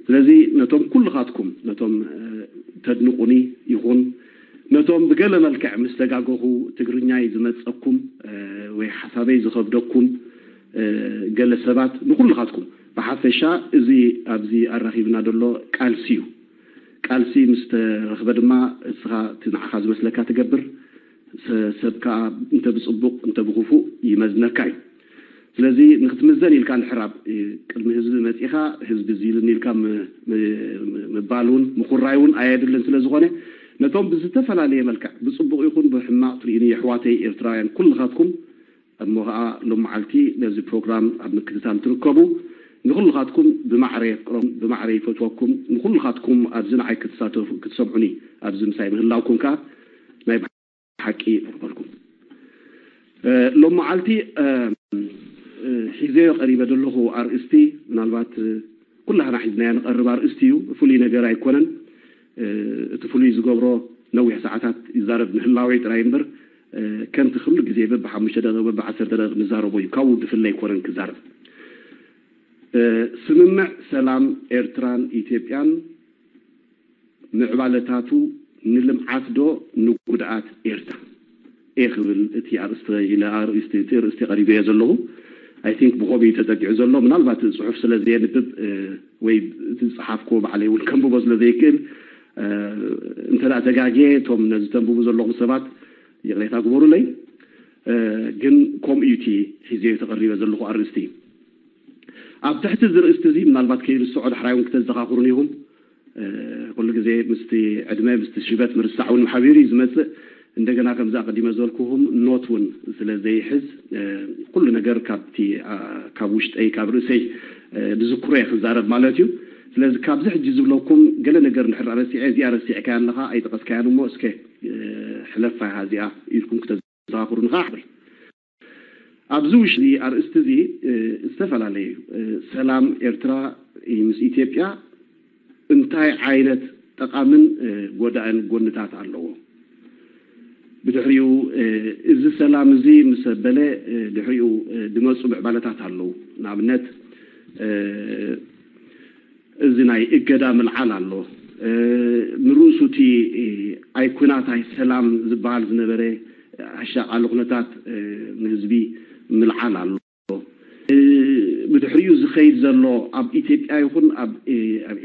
ስለዚ ነቶም ኩልኻትኩም ነቶም ተድንቑኒ ይኹን ነቶም ብገለ መልክዕ ምስ ተጋገኹ ትግርኛ እዩ ዝመፀኩም ወይ ሓሳበይ ዝኸብደኩም ገለ ሰባት ንኩልኻትኩም ብሓፈሻ እዚ ኣብዚ ኣራኺብና ዘሎ ቃልሲ እዩ። ቃልሲ ምስ ተረኽበ ድማ እስኻ እቲ ንዓኻ ዝመስለካ ትገብር፣ ሰብ ከዓ እንተ ብፅቡቕ እንተ ብክፉእ ይመዝነካ እዩ። ስለዚ ንክትምዘን ኢልካ ንሕራብ ቅድሚ ህዝቢ መፂኻ ህዝቢ እዚ ኢሉኒ ኢልካ ምባል እውን ምኩራይ እውን ኣየድልን። ስለዝኾነ ነቶም ብዝተፈላለየ መልክዕ ብፅቡቕ ይኹን ብሕማቕ ትርእዩኒ የሕዋተይ ኤርትራውያን ኩልኻትኩም እሞ ከዓ ሎም መዓልቲ ነዚ ፕሮግራም ኣብ ምክትታል ትርከቡ ንኩልኻትኩም ብማዕረ የፍቅሮም ብማዕረ ይፈትወኩም። ንኩልኻትኩም ኣብዚ ንዓይ ክትሳተፉ ክትሰምዑኒ ኣብዚ ምሳይ ምህላውኩም ከዓ ናይ ሓቂ ይቐበልኩም። ሎም መዓልቲ ሒዘዮ ቀሪበ ዘለኹ ኣርእስቲ ምናልባት ኩላህና ሒዝናዮ ንቐርብ ኣርእስቲ እዩ። ፍሉይ ነገር ኣይኮነን። እቲ ፍሉይ ዝገብሮ ነዊሕ ሰዓታት ይዛረብ ምህላወይ ጥራይ እምበር ከምቲ ኩሉ ግዜ በብሓሙሽተ ደቂቕ በብዓሰርተ ደቂቕ ንዛረቦ እዩ። ካብኡ ዝፍለ ኣይኮነን ክዛረብ። ስምምዕ ሰላም ኤርትራን ኢትዮጵያን ምዕባለታቱ ንልምዓት ዶ ንጉድኣት ኤርትራ እየ ክብል እቲ ኣርእስቲ ኢለ ኣርእስቲ እቲ ርእስቲ ቀሪበዮ ዘለኹ። ኣይ ቲንክ ብኸምኡ እዩ ተጠቂዑ ዘሎ። ምናልባት ፅሑፍ ስለ ዘየንብብ ወይ እቲ ዝፀሓፍክዎ ባዕለይ እውን ከንብቦ ስለ ዘይክእል እንተ ደኣ ተጋግየ እቶም ነዚ ተንብቡ ዘለኹም ሰባት ይቕሬታ ግበሩለይ። ግን ከምኡ እዩ እቲ ሒዘዮ ተቐሪበ ዘለኹ ኣርእስቲ። ኣብ ትሕቲ እዚ ርእስቲ እዚ ምናልባት ከይርስዖ ዳሕራይ እውን ክተዘኻኽሩን ኢኹም። ኩሉ ግዜ ምስቲ ዕድመ ምስቲ ሽበት ምርሳዕ እውን ሓቢሩ እዩ ዝመፅእ። እንደገና ከምዚ ኣቐዲመ ዝበልኩኹም ኖት እውን ስለ ዘይሕዝ ኩሉ ነገር ካብቲ ካብ ውሽጠይ ካብ ርእሰይ ዝዝክሮ እየ ክዛረብ ማለት እዩ። ስለዚ ካብዚ ሕጂ ዝብለኩም ገለ ነገር እንድሕር ረሲዐ እዚኣ ረሲዕካያ ኣለኻ ኣይጠቐስካያን እሞ እስከ ሕለፋ ኢኻ እዚኣ ኢልኩም ክተዘኻኽሩኒ ከዓ ሓብል ኣብዚ ውሽጢ ኣርእስቲ እዚ ዝተፈላለዩ ሰላም ኤርትራ ምስ ኢትዮጵያ እንታይ ዓይነት ጠቓምን ጎዳእን ጎንታት ኣለዎ። ብድሕሪኡ እዚ ሰላም እዚ ምስ ኣበለ ድሕሪኡ ድመፁ ምዕባለታት ኣለዉ። ንኣብነት እዚ ናይ እገዳ ምልዓል ኣሎ። ንርእሱ እቲ ኣይኩናት ኣይ ሰላም ዝበሃል ዝነበረ ኣሻቓሊ ኩነታት ንህዝቢ ምልዓል ኣሎ። ብድሕሪኡ ዝኸይድ ዘሎ ኣብ ኢትዮጵያ ይኹን ኣብ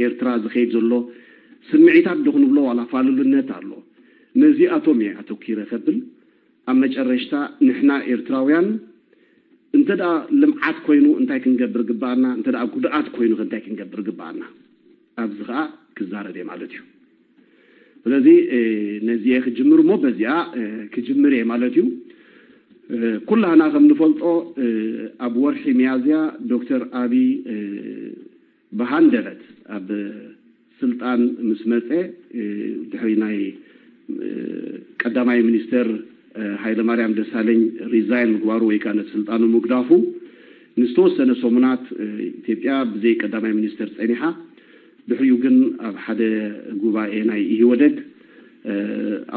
ኤርትራ ዝኸይድ ዘሎ ስምዒታት ዶ ክንብሎ ዋላ ፋልልነት ኣሎ። ነዚኣቶም እየ ኣተኪረ ከብል ኣብ መጨረሽታ ንሕና ኤርትራውያን እንተ ደኣ ልምዓት ኮይኑ እንታይ ክንገብር ግባኣና፣ እንተ ደኣ ጉድኣት ኮይኑ እንታይ ክንገብር ግባኣና ኣብዚ ኸኣ ክዛረብ እየ ማለት እዩ። ስለዚ ነዚኤ ክጅምር እሞ በዚኣ ክጅምር እየ ማለት እዩ። ኩላህና ከም ንፈልጦ ኣብ ወርሒ ሚያዝያ ዶክተር ኣብይ ብሃንደበት ኣብ ስልጣን ምስ መፀ ድሕሪ ናይ ቀዳማይ ሚኒስተር ሃይለማርያም ደሳለኝ ሪዛይን ምግባሩ ወይ ከዓ ነቲ ስልጣኑ ምግዳፉ ንዝተወሰነ ሰሙናት ኢትዮጵያ ብዘይ ቀዳማይ ሚኒስተር ፀኒሓ። ድሕሪኡ ግን ኣብ ሓደ ጉባኤ ናይ ኢህወደግ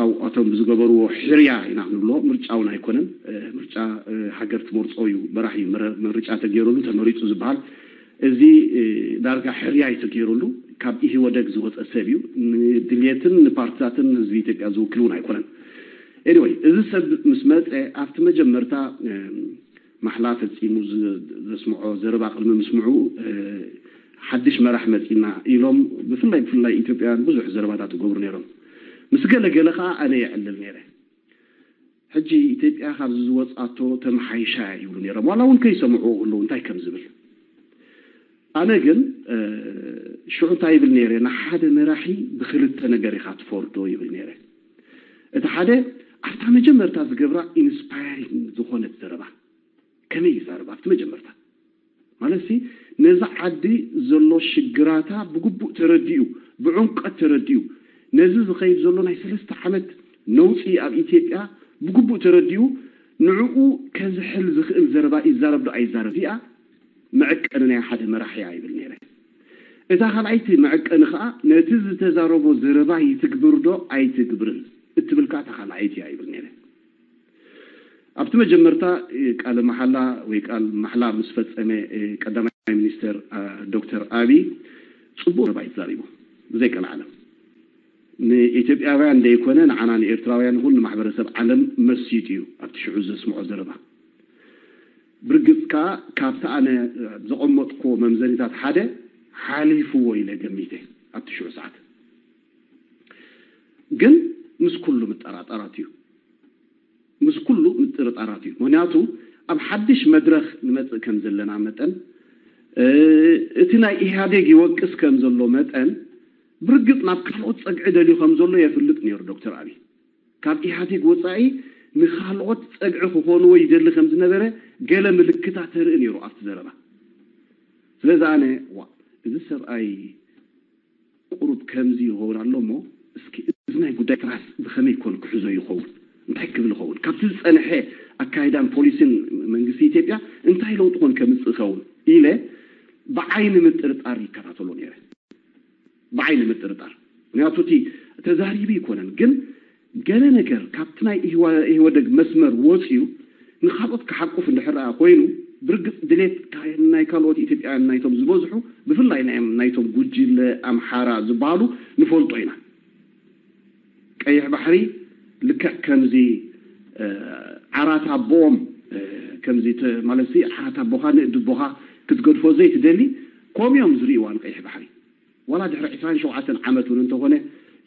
ኣብኣቶም ብዝገበርዎ ሕርያ ኢና ክንብሎ፣ ምርጫ እውን ኣይኮነን። ምርጫ ሃገር ትመርፆ እዩ፣ መራሒ ምርጫ ተገይሩሉ ተመሪፁ ዝበሃል እዚ ዳርጋ ሕርያ እዩ ተገይሩሉ። ካብ ኢህወደግ ዝወፀ ሰብ እዩ። ንድልየትን ንፓርትታትን ህዝቢ ኢትዮጵያ ዝውክል እውን ኣይኮነን። ኤኒወይ እዚ ሰብ ምስ መፀ ኣብቲ መጀመርታ ማሕላ ፈፂሙ ዘስምዖ ዘረባ ቅድሚ ምስምዑ ሓድሽ መራሕ መፂና ኢሎም ብፍላይ ብፍላይ ኢትዮጵያውያን ብዙሕ ዘረባታት ይገብሩ ነይሮም። ምስ ገለ ገለ ከዓ ኣነ የዕልል ነይረ። ሕጂ ኢትዮጵያ ካብዚ ዝወፅኣቶ ተመሓይሻ ይብሉ ነይሮም። ዋላ እውን ከይሰምዕዎ ከለዉ እንታይ ከም ዝብል። ኣነ ግን ሽዑ እንታይ ይብል ነይረ፣ ንሓደ መራሒ ብክልተ ነገር ኢኻ ትፈርዶ ይብል ነይረ። እቲ ሓደ ኣብታ መጀመርታ ዝገብራ ኢንስፓየሪንግ ዝኾነት ዘረባ ከመይ ይዛረብ ኣብቲ መጀመርታ ማለት ሲ ነዚ ዓዲ ዘሎ ሽግራታ ብግቡእ ተረዲኡ ብዕምቀት ተረዲኡ ነዚ ዝኸይድ ዘሎ ናይ ሰለስተ ዓመት ነውፂ ኣብ ኢትዮጵያ ብግቡእ ተረዲኡ ንዕኡ ከዝሕል ዝኽእል ዘረባ ይዛረብ ዶ ኣይዛረብ እዚኣ መዐቀኒ ናይ ሓደ መራሒ እያ ይብል ነይረ። እታ ካልኣይቲ መዐቀኒ ከዓ ነቲ ዝተዛረቦ ዘረባ ይትግብር ዶ ኣይትግብርን እትብል ከዓ እታ ካልኣይቲ እያ ይብል ነይረ። ኣብቲ መጀመርታ ቃለ መሓላ ወይ ቃል ማሕላ ምስ ፈጸመ ቀዳማይ ሚኒስተር ዶክተር ኣቢ ጽቡቕ ዘረባ እዩ ተዛሪቡ። ብዘይ ቀልዓለም ንኢትዮጵያውያን ዘይኮነ ንዓና ንኤርትራውያን ይኹን ንማሕበረሰብ ዓለም መሲጡ እዩ ኣብቲ ሽዑ ዘስምዖ ዘረባ። ብርግጽ ከኣ ካብቲ ኣነ ዘቐመጥኩዎ መምዘኒታት ሓደ ሓሊፍዎ ኢለ ገሚተ ኣብቲ ሽዑ ሰዓት። ግን ምስ ኩሉ ምጠራጠራት እዩ። ምስ ኩሉ ምጥርጣራት እዩ። ምክንያቱ ኣብ ሓድሽ መድረኽ ንመጽእ ከም ዘለና መጠን እቲ ናይ ኢህኣዴግ ይወቅስ ከም ዘሎ መጠን ብርግጽ ናብ ካልኦት ጸግዒ ደልዩ ከም ዘሎ የፍልጥ ነይሩ ዶክተር ኣብይ። ካብ ኢህኣዴግ ወጻኢ ንኻልኦት ጸግዒ ክኾንዎ ይደሊ ከም ዝነበረ ገለ ምልክታት ተርኢ ነይሩ ኣብቲ ዘረባ። ስለዚ ኣነ ዋ እዚ ሰብኣይ ቁሩብ ከምዚ ይኸውን ኣሎ እሞ እስኪ እዚ ናይ ጉዳይ ትራስ ብኸመይ ኮን ክሕዞ ይኸውን እንታይ ክብል ይኸውን ካብቲ ዝፀንሐ ኣካይዳን ፖሊሲን መንግስቲ ኢትዮጵያ እንታይ ለውጢ ኮን ከምፅእ ይኸውን ኢለ ብዓይኒ ምጥርጣር ይከታተሎ ነይረ። ብዓይኒ ምጥርጣር ምክንያቱ እቲ ተዛሪቢ ይኮነን ግን ገለ ነገር ካብቲ ናይ ኢህወደግ መስመር ወፅዩ ንካልኦት ክሓቁፍ እንድሕር ኮይኑ ብርግፅ ድሌት ናይ ካልኦት ኢትዮጵያውያን ናይቶም ዝበዝሑ ብፍላይ ናይቶም ጉጅለ ኣምሓራ ዝበሃሉ ንፈልጦ ኢና። ቀይሕ ባሕሪ ልክዕ ከምዚ ዓራት ኣቦኦም ከምዚ ማለት ዓራት ኣቦኻ ንእዲ ኣቦኻ ክትገድፎ ዘይትደሊ ከምኡ እዮም ዝርእይዋ ንቀይሕ ባሕሪ። ዋላ ድሕሪ ዕስራን ሸውዓተን ዓመት እውን እንተኾነ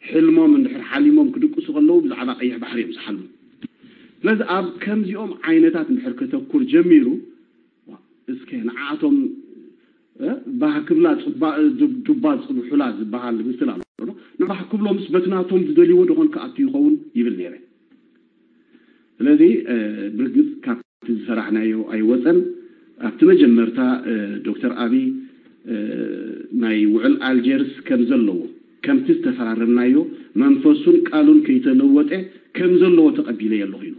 ሕልሞም እንድሕር ሓሊሞም ክድቅሱ ከለዉ ብዛዕባ ቀይሕ ባሕሪ እዮም ዝሓልሙ። ስለዚ ኣብ ከምዚኦም ዓይነታት እንድሕር ከተኩር ጀሚሩ እስከ ንዓኣቶም ባህ ክብላ ዱባ ዝፅብሑላ ዝበሃል ምስል ኣሎ። ንባህ ክብሎምስ በቲ ናቶም ዝደልይዎ ደኾን ክኣቱ ይኸውን ይብል ነይረ። ስለዚ ብርግፅ ካብ እቲ ዝፈራሕናዮ ኣይወፀን። ኣብቲ መጀመርታ ዶክተር ኣብይ ናይ ውዕል ኣልጀርስ ከም ዘለዎ ከምቲ ዝተፈራረምናዮ መንፈሱን ቃሉን ከይተለወጠ ከም ዘለዎ ተቐቢለዮ ኣለኹ ኢሉ።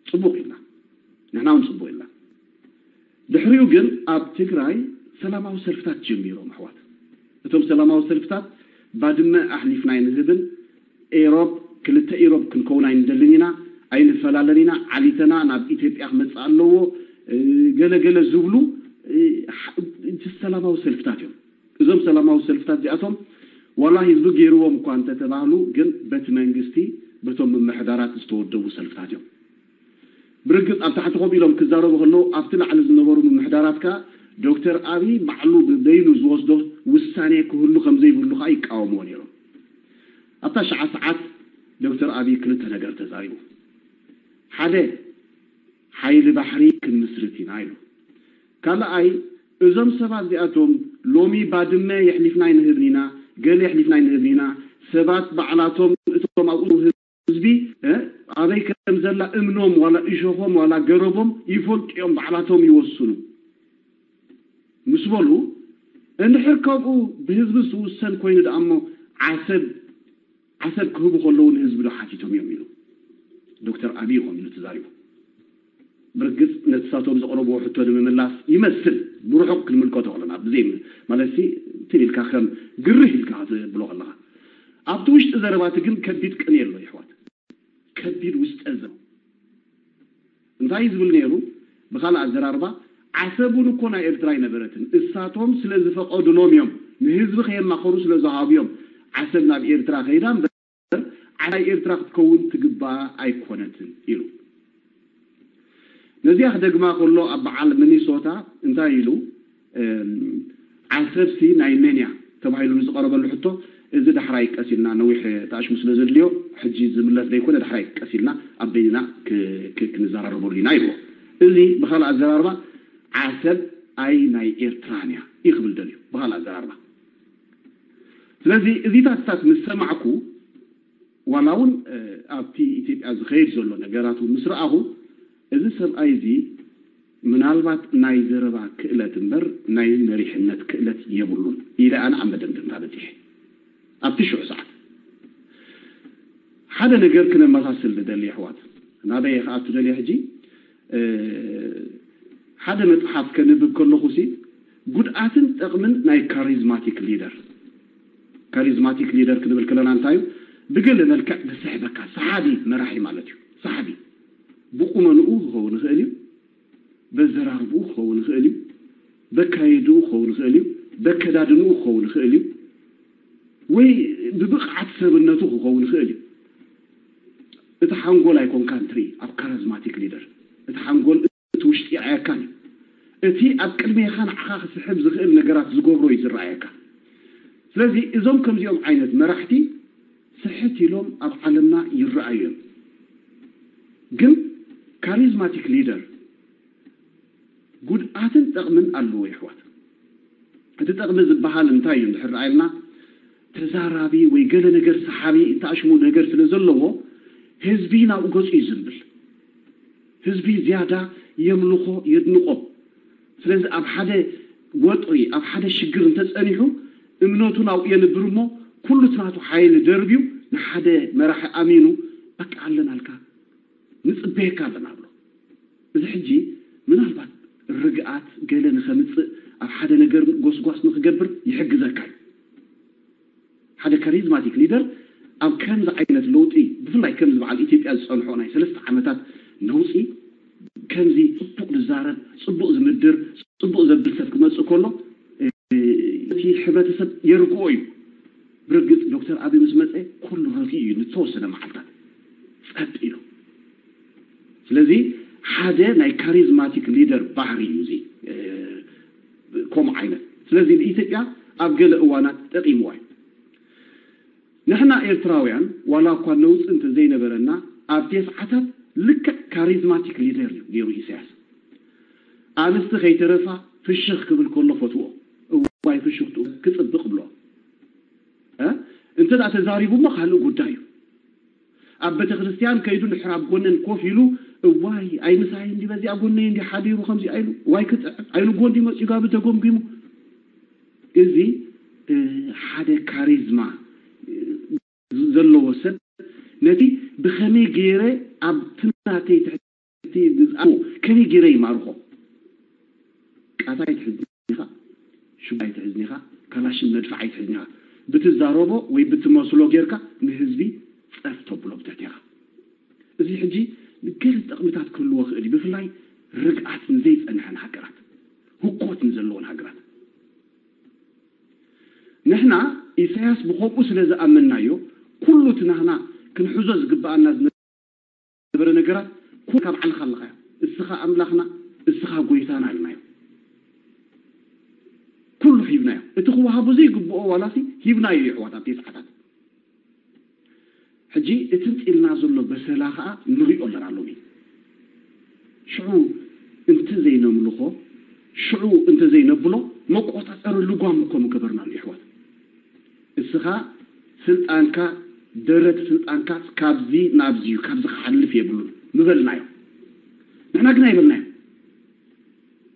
ፅቡቕ ኢልና ንሕና እውን ፅቡቕ ኢልና። ድሕሪኡ ግን ኣብ ትግራይ ሰላማዊ ሰልፍታት ጀሚሮም ኣሕዋት። እቶም ሰላማዊ ሰልፍታት ባድመ ኣሕሊፍና ኣይንህብን፣ ኤሮብ ክልተ ኢሮብ ክንከውን ኣይንደልን ኢና፣ ኣይንፈላለን ኢና፣ ዓሊተና ናብ ኢትዮጵያ ክመፅእ ኣለዎ፣ ገለገለ ዝብሉ ሰላማዊ ሰልፍታት እዮም። እዞም ሰላማዊ ሰልፍታት እዚኣቶም ዋላ ህዝቢ ገይርዎም እኳ እንተተባህሉ ግን በቲ መንግስቲ በቶም ምምሕዳራት ዝተወደቡ ሰልፍታት እዮም። ብርግፅ ኣብ ታሕቲ ኮፍ ኢሎም ክዛረቡ ከለዉ ኣብቲ ላዕሊ ዝነበሩ ምምሕዳራት ከኣ ዶክተር ኣብይ ባዕሉ ብበይኑ ዝወስዶ ውሳኔ ክህሉ ከም ዘይብሉ ከኣ ይቃወምዎ ነይሮም። ኣብታ ሸዓ ሰዓት ዶክተር ኣብይ ክልተ ነገር ተዛሪቡ። ሓደ ሓይሊ ባሕሪ ክንምስርት ኢና ኢሉ። ካልኣይ እዞም ሰባት እዚኣቶም ሎሚ ባድመ የሕሊፍና ኣይንህብን ኢና፣ ገለ የሕሊፍና ኣይንህብን ኢና፣ ሰባት ባዕላቶም እቶም ኣብኡ ህዝቢ ኣበይ ከም ዘላ እምኖም ዋላ እሾኾም ዋላ ገረቦም ይፈልጡ እዮም፣ ባዕላቶም ይወስኑ ምስ በሉ እንድሕር ከምኡ ብህዝቢ ዝውሰን ኮይኑ ደኣ እሞ ዓሰብ ዓሰብ ክህቡ ከለዉ ንህዝቢ ዶ ሓቲቶም እዮም ኢሉ ዶክተር ኣብይ ይኾን ኢሉ ተዛሪቡ። ብርግፅ ነቲ ሳቶም ዘቕረብዎ ሕቶ ንምምላስ ይመስል ብርሑቕ ክንምልከቶ ከለና ብዘይ ማለት ሲ ትል ኢልካ ከም ግርህ ኢልካ ትብሎ ከለኻ ኣብቲ ውሽጢ ዘረባቲ ግን ከቢድ ቅኔ ኣሎ ይሕዋት። ከቢድ ውስጠ ዘ እንታይ እዩ ዝብል ነይሩ? ብኻልእ ኣዘራርባ ዓሰብ እውን እኮ ናይ ኤርትራ ኣይነበረትን። እሳቶም ስለ ዝፈቐዱሎም እዮም፣ ንህዝቢ ከየማኸሩ ስለ ዝሃቡ እዮም ዓሰብ ናብ ኤርትራ ከይዳ እምበር ዓሰብ ናይ ኤርትራ ክትከውን ትግባኣ ኣይኮነትን ኢሉ። ነዚኣ ክደግማ ከሎ ኣብ በዓል ሚኒሶታ እንታይ ኢሉ? ዓሰብሲ ናይ መን እያ ተባሂሉ ንዝቐረበሉ ሕቶ እዚ ዳሕራይ ቀስ ኢልና ነዊሕ ተኣሽሙ ስለ ዘድልዮ ሕጂ ዝምለስ ዘይኮነ ዳሕራይ ቀስ ኢልና ኣብ በይንና ክንዘራረበሉ ኢና ይብሎ። እዚ ብካልእ ኣዘራርባ ዓሰብ ኣይ ናይ ኤርትራን እያ እዩ ክብል ደልዩ ብካልእ ኣዘራርባ። ስለዚ እዚታትታት ምስ ሰማዕኩ ዋላ እውን ኣብቲ ኢትዮጵያ ዝኸይድ ዘሎ ነገራት እውን ምስ ረኣኹ እዚ ሰብኣይ እዚ ምናልባት ናይ ዘረባ ክእለት እምበር ናይ መሪሕነት ክእለት የብሉን ኢለ ኣነ ኣብ መደምደምታ በፂሐ። ኣብቲ ሽዑ ሰዓት ሓደ ነገር ክነመሳስል ንደሊ ኣሕዋት፣ ናበይ ክኣቱ ደልየ ሕጂ ሓደ መፅሓፍ ከንብብ ከለኹ ሲ ጉድኣትን ጠቕምን ናይ ካሪዝማቲክ ሊደር። ካሪዝማቲክ ሊደር ክንብል ከለና እንታይ እዩ? ብገለ መልክዕ ዝስሕበካ ሰሓቢ መራሒ ማለት እዩ። ሰሓቢ ብቁመንኡ ክኸውን ይኽእል እዩ፣ በዘራርብኡ ክኸውን ይኽእል እዩ፣ በካየድኡ ክኸውን ይኽእል እዩ፣ በከዳድንኡ ክኸውን ይኽእል እዩ፣ ወይ ብብቕዓት ሰብነቱ ክኸውን ይኽእል እዩ። እቲ ሓንጎል ኣይኮንካን ትርኢ ኣብ ካሪዝማቲክ ሊደር። እቲ ሓንጎል እቲ ውሽጢ ኣየካን እዩ። እቲ ኣብ ቅድሜኻ ንዓኻ ክስሕብ ዝኽእል ነገራት ዝገብሮ እዩ ዝረኣየካ። ስለዚ እዞም ከምዚኦም ዓይነት መራሕቲ ስሕት ኢሎም ኣብ ዓለምና ይረኣዩ እዮም። ግን ካሪዝማቲክ ሊደር ጉድኣትን ጠቕምን ኣለዎ ይሕዋት። እቲ ጠቕሚ ዝበሃል እንታይ እዩ እንድሕር ረኣይልና ተዛራቢ ወይ ገለ ነገር ሰሓቢ እንተኣሽሙ ነገር ስለ ዘለዎ ህዝቢ ናብኡ ገፁ እዩ ዝንብል። ህዝቢ ዝያዳ የምልኾ የድንቖ። ስለዚ ኣብ ሓደ ወጥሪ ኣብ ሓደ ሽግር እንተፀኒሑ እምነቱ ናብኡ የንብር እሞ ኩሉ እቲ ናቱ ሓይሊ ደርብዩ ንሓደ መራሒ ኣሚኑ በቃ ኣለናልካ ንፅበየካ ኣለና ብሎ። እዚ ሕጂ ምናልባት ርግኣት ገለ ንኸምፅእ ኣብ ሓደ ነገር ጎስጓስ ንክገብር ይሕግዘካ እዩ። ሓደ ካሪዝማቲክ ሊደር ኣብ ከምዚ ዓይነት ለውጢ ብፍላይ ከምዚ በዓል ኢትዮጵያ ዝፀንሖ ናይ ሰለስተ ዓመታት ነውፂ ከምዚ ፅቡቕ ዝዛረብ ፅቡቕ ዝምድር ፅቡቕ ዘብል ሰብ ክመፅእ ከሎ እቲ ሕብረተሰብ የርግኦ እዩ። ብርግፅ ዶክተር ኣብይ ምስ መፀ ኩሉ ረፊኡ እዩ ንተወሰነ መዓልታት ጸጥ ኢሉ። ስለዚ ሓደ ናይ ካሪዝማቲክ ሊደር ባህሪ እዩ እዚ ከምኡ ዓይነት። ስለዚ ንኢትዮጵያ ኣብ ገለ እዋናት ጠቒምዋ እዩ። ንሕና ኤርትራውያን ዋላ እኳ ነውፂ እንተዘይነበረና ኣብ ተስዓታት ልክዕ ካሪዝማቲክ ሊደር እዩ ነይሩ ኢሳያስ። ኣንስቲ ከይተረፋ ፍሽኽ ክብል ከሎ ፈትዎ እዋይ ፍሽኽትኡ ክፅብቕ ብሎ እንተ ተዛሪቡ እሞ ካልእ ጉዳይ እዩ። ኣብ ቤተ ክርስቲያን ከይዱ ንሕር ኣብ ጎነን ኮፍ ኢሉ እዋይ ኣይ ምሳይ እንዲ በዚኣ ጎነይ እንዲ ሓዲሩ ከምዚ ኣይሉ እዋይ ክጥዕም ኣይሉ ጎንዲ መፂኡ ጋቢ ተጎምጊሙ። እዚ ሓደ ካሪዝማ ዘለዎ ሰብ ነቲ ብኸመይ ገይረ ኣብቲ ናተይ ትሕቲ እቲ ግዝኣት ከመይ ገይረ ይማርኾ? ቃታ ኣይትሕዝኒ ኢኻ፣ ሹጋ ኣይትሕዝኒ ኢኻ፣ ካላሽን መድፍዕ ኣይትሕዝኒ ኢኻ። ብትዛረቦ ወይ ብትመስሎ ጌርካ ንህዝቢ ጸፍ ተብሎ ብትሕቴኻ። እዚ ሕጂ ንገለ ጠቕምታት ክህልዎ ክእል እዩ፣ ብፍላይ ርግኣት ንዘይጸንሐን ሃገራት፣ ህኮት ንዘለዎን ሃገራት። ንሕና ኢሳያስ ብኸምኡ ስለ ዝኣመንናዮ፣ ኩሉ እቲ ናህና ክንሕዞ ዝግብኣና ዝነበረ ነገራት፣ ኩሉ ካብ ዓልኻ ኣለኻዮ። እስኻ ኣምላኽና፣ እስኻ ጎይታና ኢልናዮ። ኩሉ ሂብናዮ። እቲ ክወሃቦ ዘይግብኦ ዋላሲ ሂብናዮ፣ ይሕዋት፣ ኣብቲ ሰዓታት። ሕጂ እቲ ንጽልና ዘሎ በሰላ ኸኣ ንሪኦ ኣለና ሎሚ። ሽዑ እንተ ዘይነምልኾ፣ ሽዑ እንተ ዘይነብሎ፣ መቆጻጸሪ ልጓም እኮ ምገበርናሉ፣ ይሕዋት። እስኻ ስልጣንካ፣ ደረት ስልጣንካ ካብዚ ናብዚ እዩ፣ ካብዚ ክሓልፍ የብሉን ምበልናዮ። ንሕና ግን ኣይበልናዮ።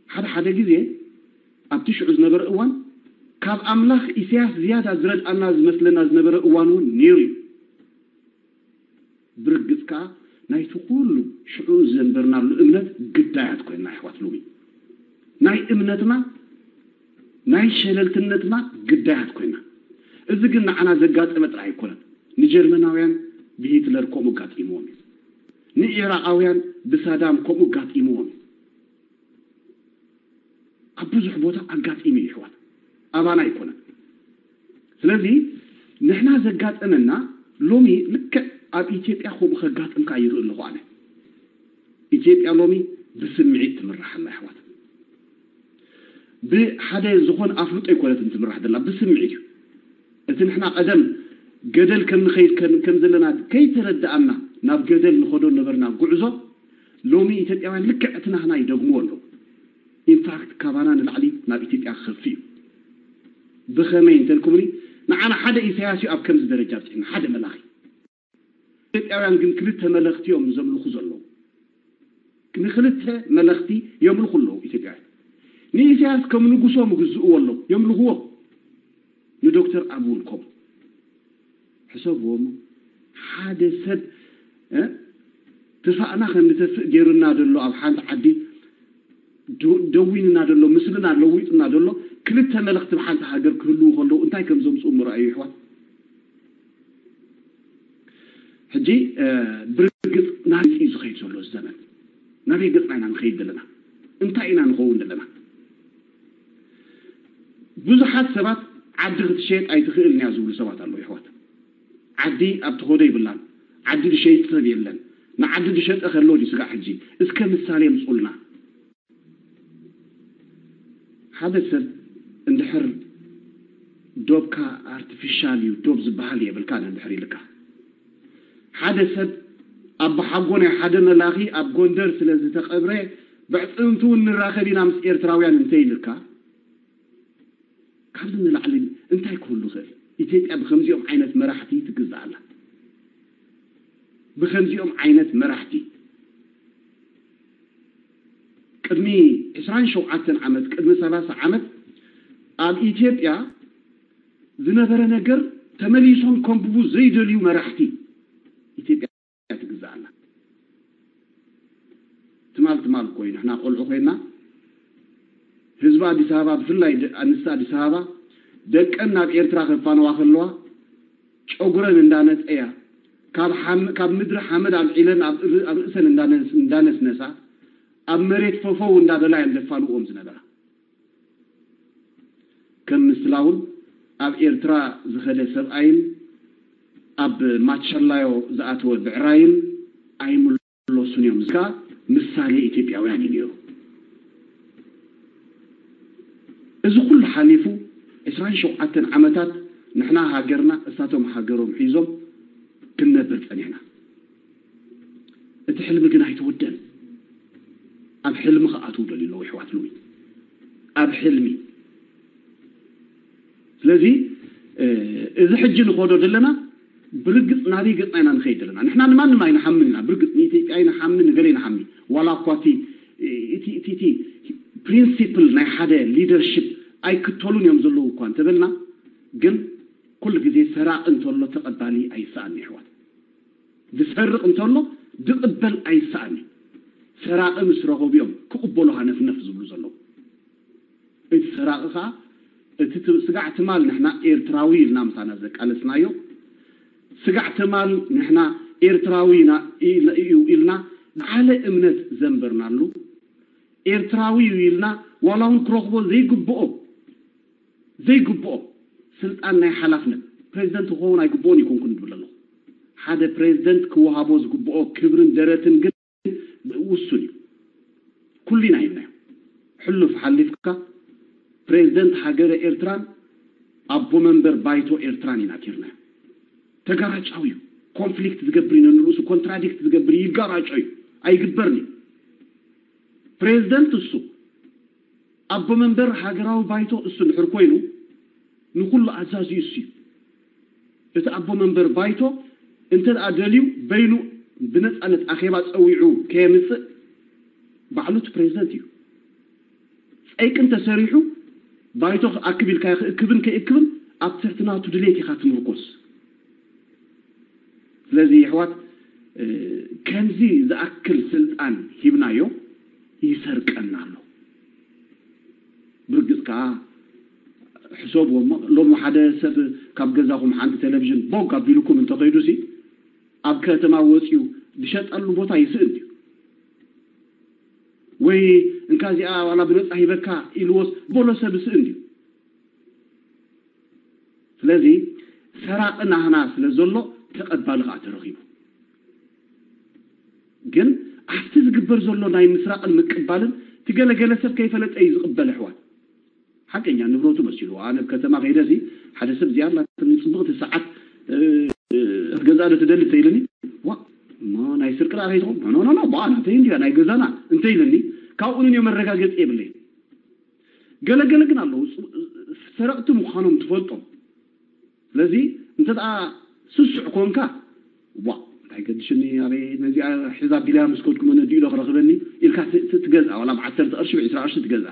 ሓደ ሓደ ግዜ ኣብቲ ሽዑ ዝነበረ እዋን፣ ካብ ኣምላኽ ኢሳያስ ዝያዳ ዝረድኣና ዝመስለና ዝነበረ እዋን እውን ነይሩ እዩ። ብርግጽ ከኣ ናይቲ ኩሉ ሽዑ ዘንበርናሉ እምነት ግዳያት ኮይንና፣ ኣሕዋት፣ ሎሚ። ናይ እምነትና፣ ናይ ሸለልትነትና ግዳያት ኮይንና። እዚ ግን ንዓና ዘጋጠመ ጥራይ ኣይኮነን። ንጀርመናውያን ብሂትለር ከምኡ ኣጋጢምዎም እዩ። ንኢራቓውያን ብሳዳም ከምኡ ኣጋጢምዎም እዩ። ኣብ ብዙሕ ቦታ ኣጋጢሙ እዩ፣ ኣሕዋት፣ ኣባና ኣይኮነን። ስለዚ ንሕና ዘጋጠመና ሎሚ ልክዕ ኣብ ኢትዮጵያ ከምኡ ከጋጥምካ ይርኢ ኣለኹ ኣነ። ኢትዮጵያ ሎሚ ብስምዒት ትምራሕ ኣላ፣ ኣሕዋት። ብሓደ ዝኾነ ኣፍልጦ ኣይኮነትን ትምራሕ ዘላ፣ ብስምዒት እዩ። እቲ ንሕና ቀደም ገደል ከም ንኸይድ ከም ከም ዘለና ከይተረድኣና ናብ ገደል ንኸዶ ነበርና ጉዕዞ፣ ሎሚ ኢትዮጵያውያን ልክዕ እቲ ናህና ይደግምዎ ኣለዉ። ኢንፋክት ካባና ንላዕሊ ናብ ኢትዮጵያ ክኸፊ እዩ። ብኸመይ እንተልኩምኒ፣ ንዓና ሓደ ኢሳያስ እዩ ኣብ ከምዚ ደረጃ ኣብፅሕና፣ ሓደ መላኺ። ኢትዮጵያውያን ግን ክልተ መለኽቲ እዮም ዘምልኹ ዘለዉ። ንክልተ መለኽቲ የምልኹ ኣለዉ ኢትዮጵያውያን። ንኢሳያስ ከም ንጉሶም ይግዝእዎ ኣለዉ፣ የምልኽዎ። ንዶክተር ኣቢ እውን ከምኡ። ሕሰብዎም፣ ሓደ ሰብ፣ እ፣ ትፋእና ከም ንተፍእ ገይሩና ዘሎ፣ ኣብ ሓንቲ ዓዲ ዶ-፣ ደዊንና ዘሎ፣ ምስልና ለዊጥና ዘሎ፣ ክልተ መለኽቲ ብሓንቲ ሃገር ክህልዉ ከለዉ እንታይ ከም ዘምፅኡ ምርኣዩ፣ ይሕዋት። ሕጂ፣ እ፣ ብርግጽ ናበይ እዩ ዝኸይድ ዘሎ እዚ ዘመን? ናበይ ገጽና ኢና ንኸይድ ዘለና? እንታይ ኢና ንኸውን ዘለና? ብዙሓት ሰባት ዓዲ ክትሸየጥ ኣይትኽእልን እያ ዝብሉ ሰባት ኣለዉ፣ ይሕዋት። ዓዲ ኣብ ተኸዶ ይብላን፣ ዓዲ ዝሸይጥ ሰብ የለን። ንዓዲ ዝሸጠ ከሎ ድዩ ስጋዕ ሕጂ? እስከ ምሳሌ ኣምጽኡልና። ሓደ ሰብ እንድሕር ዶብካ ኣርቲፊሻል እዩ፣ ዶብ ዝበሃል የብልካን እንድሕር ኢልካ፣ ሓደ ሰብ ኣቦሓጎ ናይ ሓደ መላኺ ኣብ ጎንደር ስለ ዝተቐብረ፣ ብዕጽምቱ እውን ንራኸብ ኢና ምስ ኤርትራውያን እንተ ኢልካ፣ ካብዚ ንላዕሊ እንታይ ክህሉ ይኽእል? ኢትዮጵያ ብኸምዚኦም ዓይነት መራሕቲ ትግዛእ ኣላ። ብኸምዚኦም ዓይነት መራሕቲ። ቅድሚ ዕስራን ሸውዓተን ዓመት፣ ቅድሚ ሰላሳ ዓመት ኣብ ኢትዮጵያ ዝነበረ ነገር ተመሊሶም ከንብቡ ዘይደልዩ መራሕቲ ኢትዮጵያ ትግዛእ ኣላ። ትማል ትማል እኮ እዩ፣ ንሕና ቆልዑ ኮይና፣ ህዝቢ ኣዲስ ኣበባ፣ ብፍላይ ደ-፣ ኣንስቲ ኣዲስ ኣበባ፣ ደቀን ናብ ኤርትራ ከፋንዋ ከለዋ፣ ጨጉረን እንዳነጸያ፣ ካብ ሓም-፣ ካብ ምድሪ ሓመድ ኣልዒለን ኣብ ር-፣ ኣብ ርእሰን እንዳነስ-፣ እንዳነስነሳ፣ ኣብ መሬት ፈፈው እንዳበላ እየን ዘፋንዎም ዝነበራ። ከም ምስላ እውን ኣብ ኤርትራ ዝኸደ ሰብኣይን ኣብ ማቸላዮ ዝኣተወ ብዕራይን ኣይምለሱን እዮም። እዚ ከኣ ምሳሌ ኢትዮጵያውያን እዩ ነይሩ። እዚ ኩሉ ሓሊፉ ዕስራን ሸውዓተን ዓመታት ንሕና ሃገርና እሳቶም ሃገሮም ሒዞም ክንነብር ጸኒሕና። እቲ ሕልሚ ግን ኣይተወደን። ኣብ ሕልሚ ክኣትዉ ደልዩ ኣለዉ፣ ኣሕዋት፣ ሎሚ ኣብ ሕልሚ። ስለዚ፣ እ፣ እዚ ሕጂ ንኸዶ ዘለና ብርግጽ ናበይ ገጽና ኢና ንኸይድ ዘለና? ንሕና ንማንም ኣይንሓምን ኢና። ብርግጽ ንኢትዮጵያ ኣይንሓምን፣ ንገለ ኣይንሓምን። ዋላ እኳ እቲ፣ እቲ፣ እቲ፣ እቲ ፕሪንሲፕል ናይ ሓደ ሊደርሽፕ ኣይክተሉን እዮም ዘለዉ እኳ እንተበልና፣ ግን ኩሉ ግዜ ሰራቒ እንተሎ ተቐባሊ ኣይሰኣን፣ ኣሕዋት። ዝሰርቕ እንተሎ ዝቕበል ኣይሰኣን እዩ። ሰራቒ ምስ ረኸቡ እዮም ክቕበሉ ሃነፍነፍ ዝብሉ ዘለዉ። እቲ ሰራቒ ኸኣ እቲ ት- ስጋዕ ትማል ንሕና ኤርትራዊ ኢልና ምሳና ዘቃለስናዮ፣ ስጋዕ ትማል ንሕና ኤርትራዊ ኢና ኢል- እዩ ኢልና ዝዓለ እምነት ዘንበርናሉ፣ ኤርትራዊ እዩ ኢልና ዋላ እውን ክረኽቦ ዘይግብኦ ዘይግብኦ ስልጣን ናይ ሓላፍነት ፕሬዚደንት ክኸውን ኣይግብኦን ይኮንኩን ዝብል ኣለኹ። ሓደ ፕሬዚደንት ክወሃቦ ዝግብኦ ክብርን ደረትን ግን ውሱን እዩ። ኩሊና ሂብናዮ። ሕሉፍ ሓሊፍካ ፕሬዚደንት ሃገረ ኤርትራን ኣቦ መንበር ባይቶ ኤርትራን ኢና ጌርናዮ። ተጋራጫዊ እዩ። ኮንፍሊክት ዝገብር እዩ፣ ንርእሱ ኮንትራዲክት ዝገብር እዩ፣ ይጋራጮ እዩ፣ ኣይግበርን እዩ። ፕሬዚደንት እሱ፣ ኣቦ መንበር ሃገራዊ ባይቶ እሱ እንድሕር ኮይኑ ንኩሉ ኣዛዚ እሱ እዩ። እቲ ኣቦ መንበር ባይቶ እንተ ደኣ ደልዩ በይኑ ብነጻነት ኣኼባ ጸዊዑ ከየምጽእ ባዕሉ እቲ ፕሬዚደንት እዩ። ጸይቂ እንተሰሪሑ ባይቶ ክኣክብ ኢልካ ክእክብን ከይእክብን ኣብ ትሕቲ ናቱ ድሌት ኢኻ ትምርኮስ። ስለዚ የሕዋት ከምዚ ዝኣክል ስልጣን ሂብናዮ ይሰርቀና ኣሎ። ብርግጽ ከኣ ሕሰብዎ እሞ ሎሚ ሓደ ሰብ ካብ ገዛኹም ሓንቲ ቴሌቪዥን ቦግ ኣቢልኩም እንተኸይዱሲ ኣብ ከተማ ወጺኡ ዝሸጠሉ ቦታ ይስእን ድዩ? ወይ እንካ እዚኣ ዋላ ብነጻ ሂበካ ኢልዎስ በሎ ሰብ ይስእን ድዩ? ስለዚ ሰራቒ ናህና ስለ ዘሎ ተቐባሊ ከዓ ተረኺቡ። ግን ኣብቲ ዝግበር ዘሎ ናይ ምስራቕን ምቅባልን እቲ ገለገለ ሰብ ከይፈለጠ እዩ ዝቕበል ኣሕዋት። ሓቀኛ ንብረቱ መሲሉ ኣነ ኣብ ከተማ ከይደሲ ሓደ ሰብ እዚኣ ናትኒ ፅብቕቲ ሰዓት ክትገዝኣ ዶ ትደሊ እንተኢልኒ ዋ እሞ ናይ ስርቂ ዳ ከይትኾን ኖ ኖ ኖ ብኣ ናተይ እንዲያ ናይ ገዛና እንተኢልኒ ካብኡ ንዮ መረጋገፂ የብለይ። ገለገለ ግን ኣለዉ ሰረቕቲ ምዃኖም ትፈልጦም። ስለዚ እንተ ደኣ ስሱዕ ኮንካ ዋ እንታይ ገድሽኒ ኣበይ ነዚኣ ሕዛ ቢልያ ምስ ከድኩ መነዲ ኢሎ ክረኽበኒ ኢልካ ትገዝኣ ዋላ ብዓሰርተ ቅርሺ ብዕስራ ቅርሺ ትገዝኣ።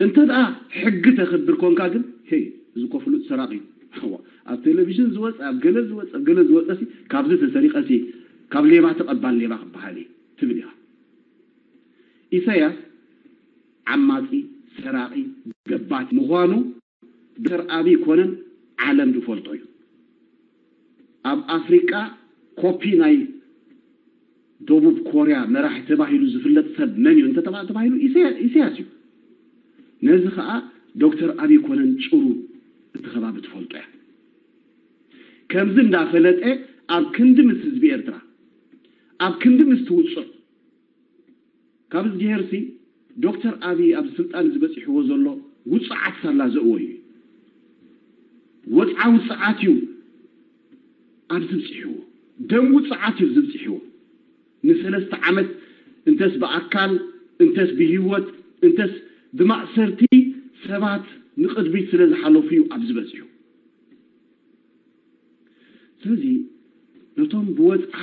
እንተ ደኣ ሕጊ ተኽብር ኮንካ ግን ሄይ እዚ እኮ ፍሉጥ ሰራቂ እዩ። ኣብ ቴሌቪዥን ዝወፀ ኣብ ገለ ዝወፀ ኣብ ገለ ዝወፀ ሲ ካብዚ ተሰሪቐ ሲ ካብ ሌባ ተቐባል ሌባ ክበሃል እዩ ትብል ኢኻ። ኢሳያስ ዓማጺ፣ ሰራቒ፣ ገባቲ ምዃኑ ዶክተር ኣብይ ኮነን ዓለም ዝፈልጦ እዩ። ኣብ ኣፍሪቃ ኮፒ ናይ ደቡብ ኮርያ መራሒ ተባሂሉ ዝፍለጥ ሰብ መን እዩ እንተተባ ተባሂሉ ኢሳያ- ኢሳያስ እዩ። ነዚ ኸኣ ዶክተር ኣብይ ኮነን ጭሩ እቲ ከባቢ ትፈልጦ እያ። ከምዚ እንዳፈለጠ ኣብ ክንዲ ምስ ህዝቢ ኤርትራ ኣብ ክንዲ ምስ ትውፅዕ ካብ እግዚኣብሄርሲ ዶክተር ኣብይ ኣብ ስልጣን ዝበፂሕዎ ዘሎ ውፅዓት ሳላ ዘእወዩ እዩ። ወፅዓ ውፅዓት እዩ ኣብዚ ብፂሕዎ። ደም ውፅዓት እዩ ኣብዚ ብፂሕዎ። ንሰለስተ ዓመት እንተስ ብኣካል እንተስ ብህይወት እንተስ ብማእሰርቲ ሰባት ንቕድሚት ስለ ዝሓለፉ እዩ ኣብዚ በፂሑ። ስለዚ ነቶም ብወፅዓ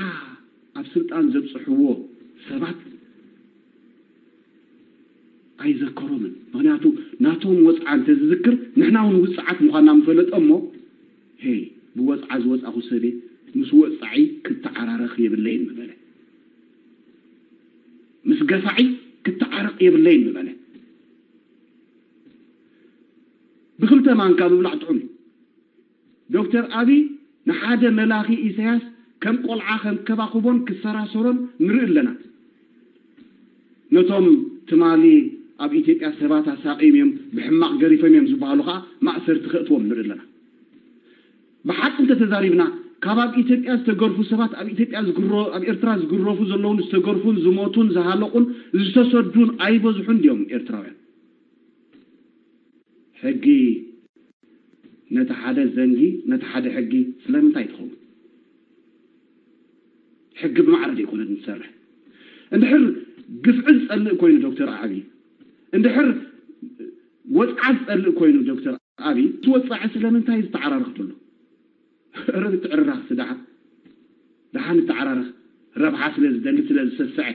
ኣብ ስልጣን ዘብፅሕዎ ሰባት ኣይዘከሮምን። ምክንያቱ ናቶም ወፅዓ እንተዝዝክር ንሕና እውን ውፅዓት ምዃንና ምፈለጠ እሞ ሄይ ብወፅዓ ዝወፃኹ ሰበ ምስ ወፃዒ ክተዓራረኽ የብለይን ምበለ። ምስ ገፋዒ ክተዓረቕ የብለይን ምበለ። ብክልተ ማንካ ምብላዕ ጥዑም እዩ። ዶክተር ኣብይ ንሓደ መላኺ ኢሳያስ ከም ቆልዓ ከንከባኽቦን ክሰራሰሮን ንርኢ ኣለና። ነቶም ትማሊ ኣብ ኢትዮጵያ ሰባት ኣሳቒዮም እዮም ብሕማቕ ገሪፎም እዮም ዝበሃሉ ከዓ ማእሰርቲ ከእትዎም ንርኢ ኣለና። ብሓቂ እንተተዛሪብና ካብ ኣብ ኢትዮጵያ ዝተገርፉ ሰባት ኣብ ኢትዮጵያ ዝግረ ኣብ ኤርትራ ዝግረፉ ዘለውን ዝተገርፉን ዝሞቱን ዝሃለቑን ዝተሰዱን ኣይበዝሑን ድዮም ኤርትራውያን? ሕጊ ነቲ ሓደ ዘንጊ ነቲ ሓደ ሕጊ ስለምንታይ ትኸውን? ሕጊ ብማዕረ ዘይኮነ ንሰርሕ። እንድሕር ግፍዒ ዝጸልእ ኮይኑ ዶክተር ዓብዪ እንድሕር ወፅዓ ዝጸልእ ኮይኑ ዶክተር ኣብይ እቲ ወፃዒ ስለምንታይ ዝተዓራርኽ ዘሎ? እረ ንትዕርራኽ ስዳሓ ደሓን ንተዓራርኽ ረብሓ ስለ ዝደሊ ስለ ዝሰስዐ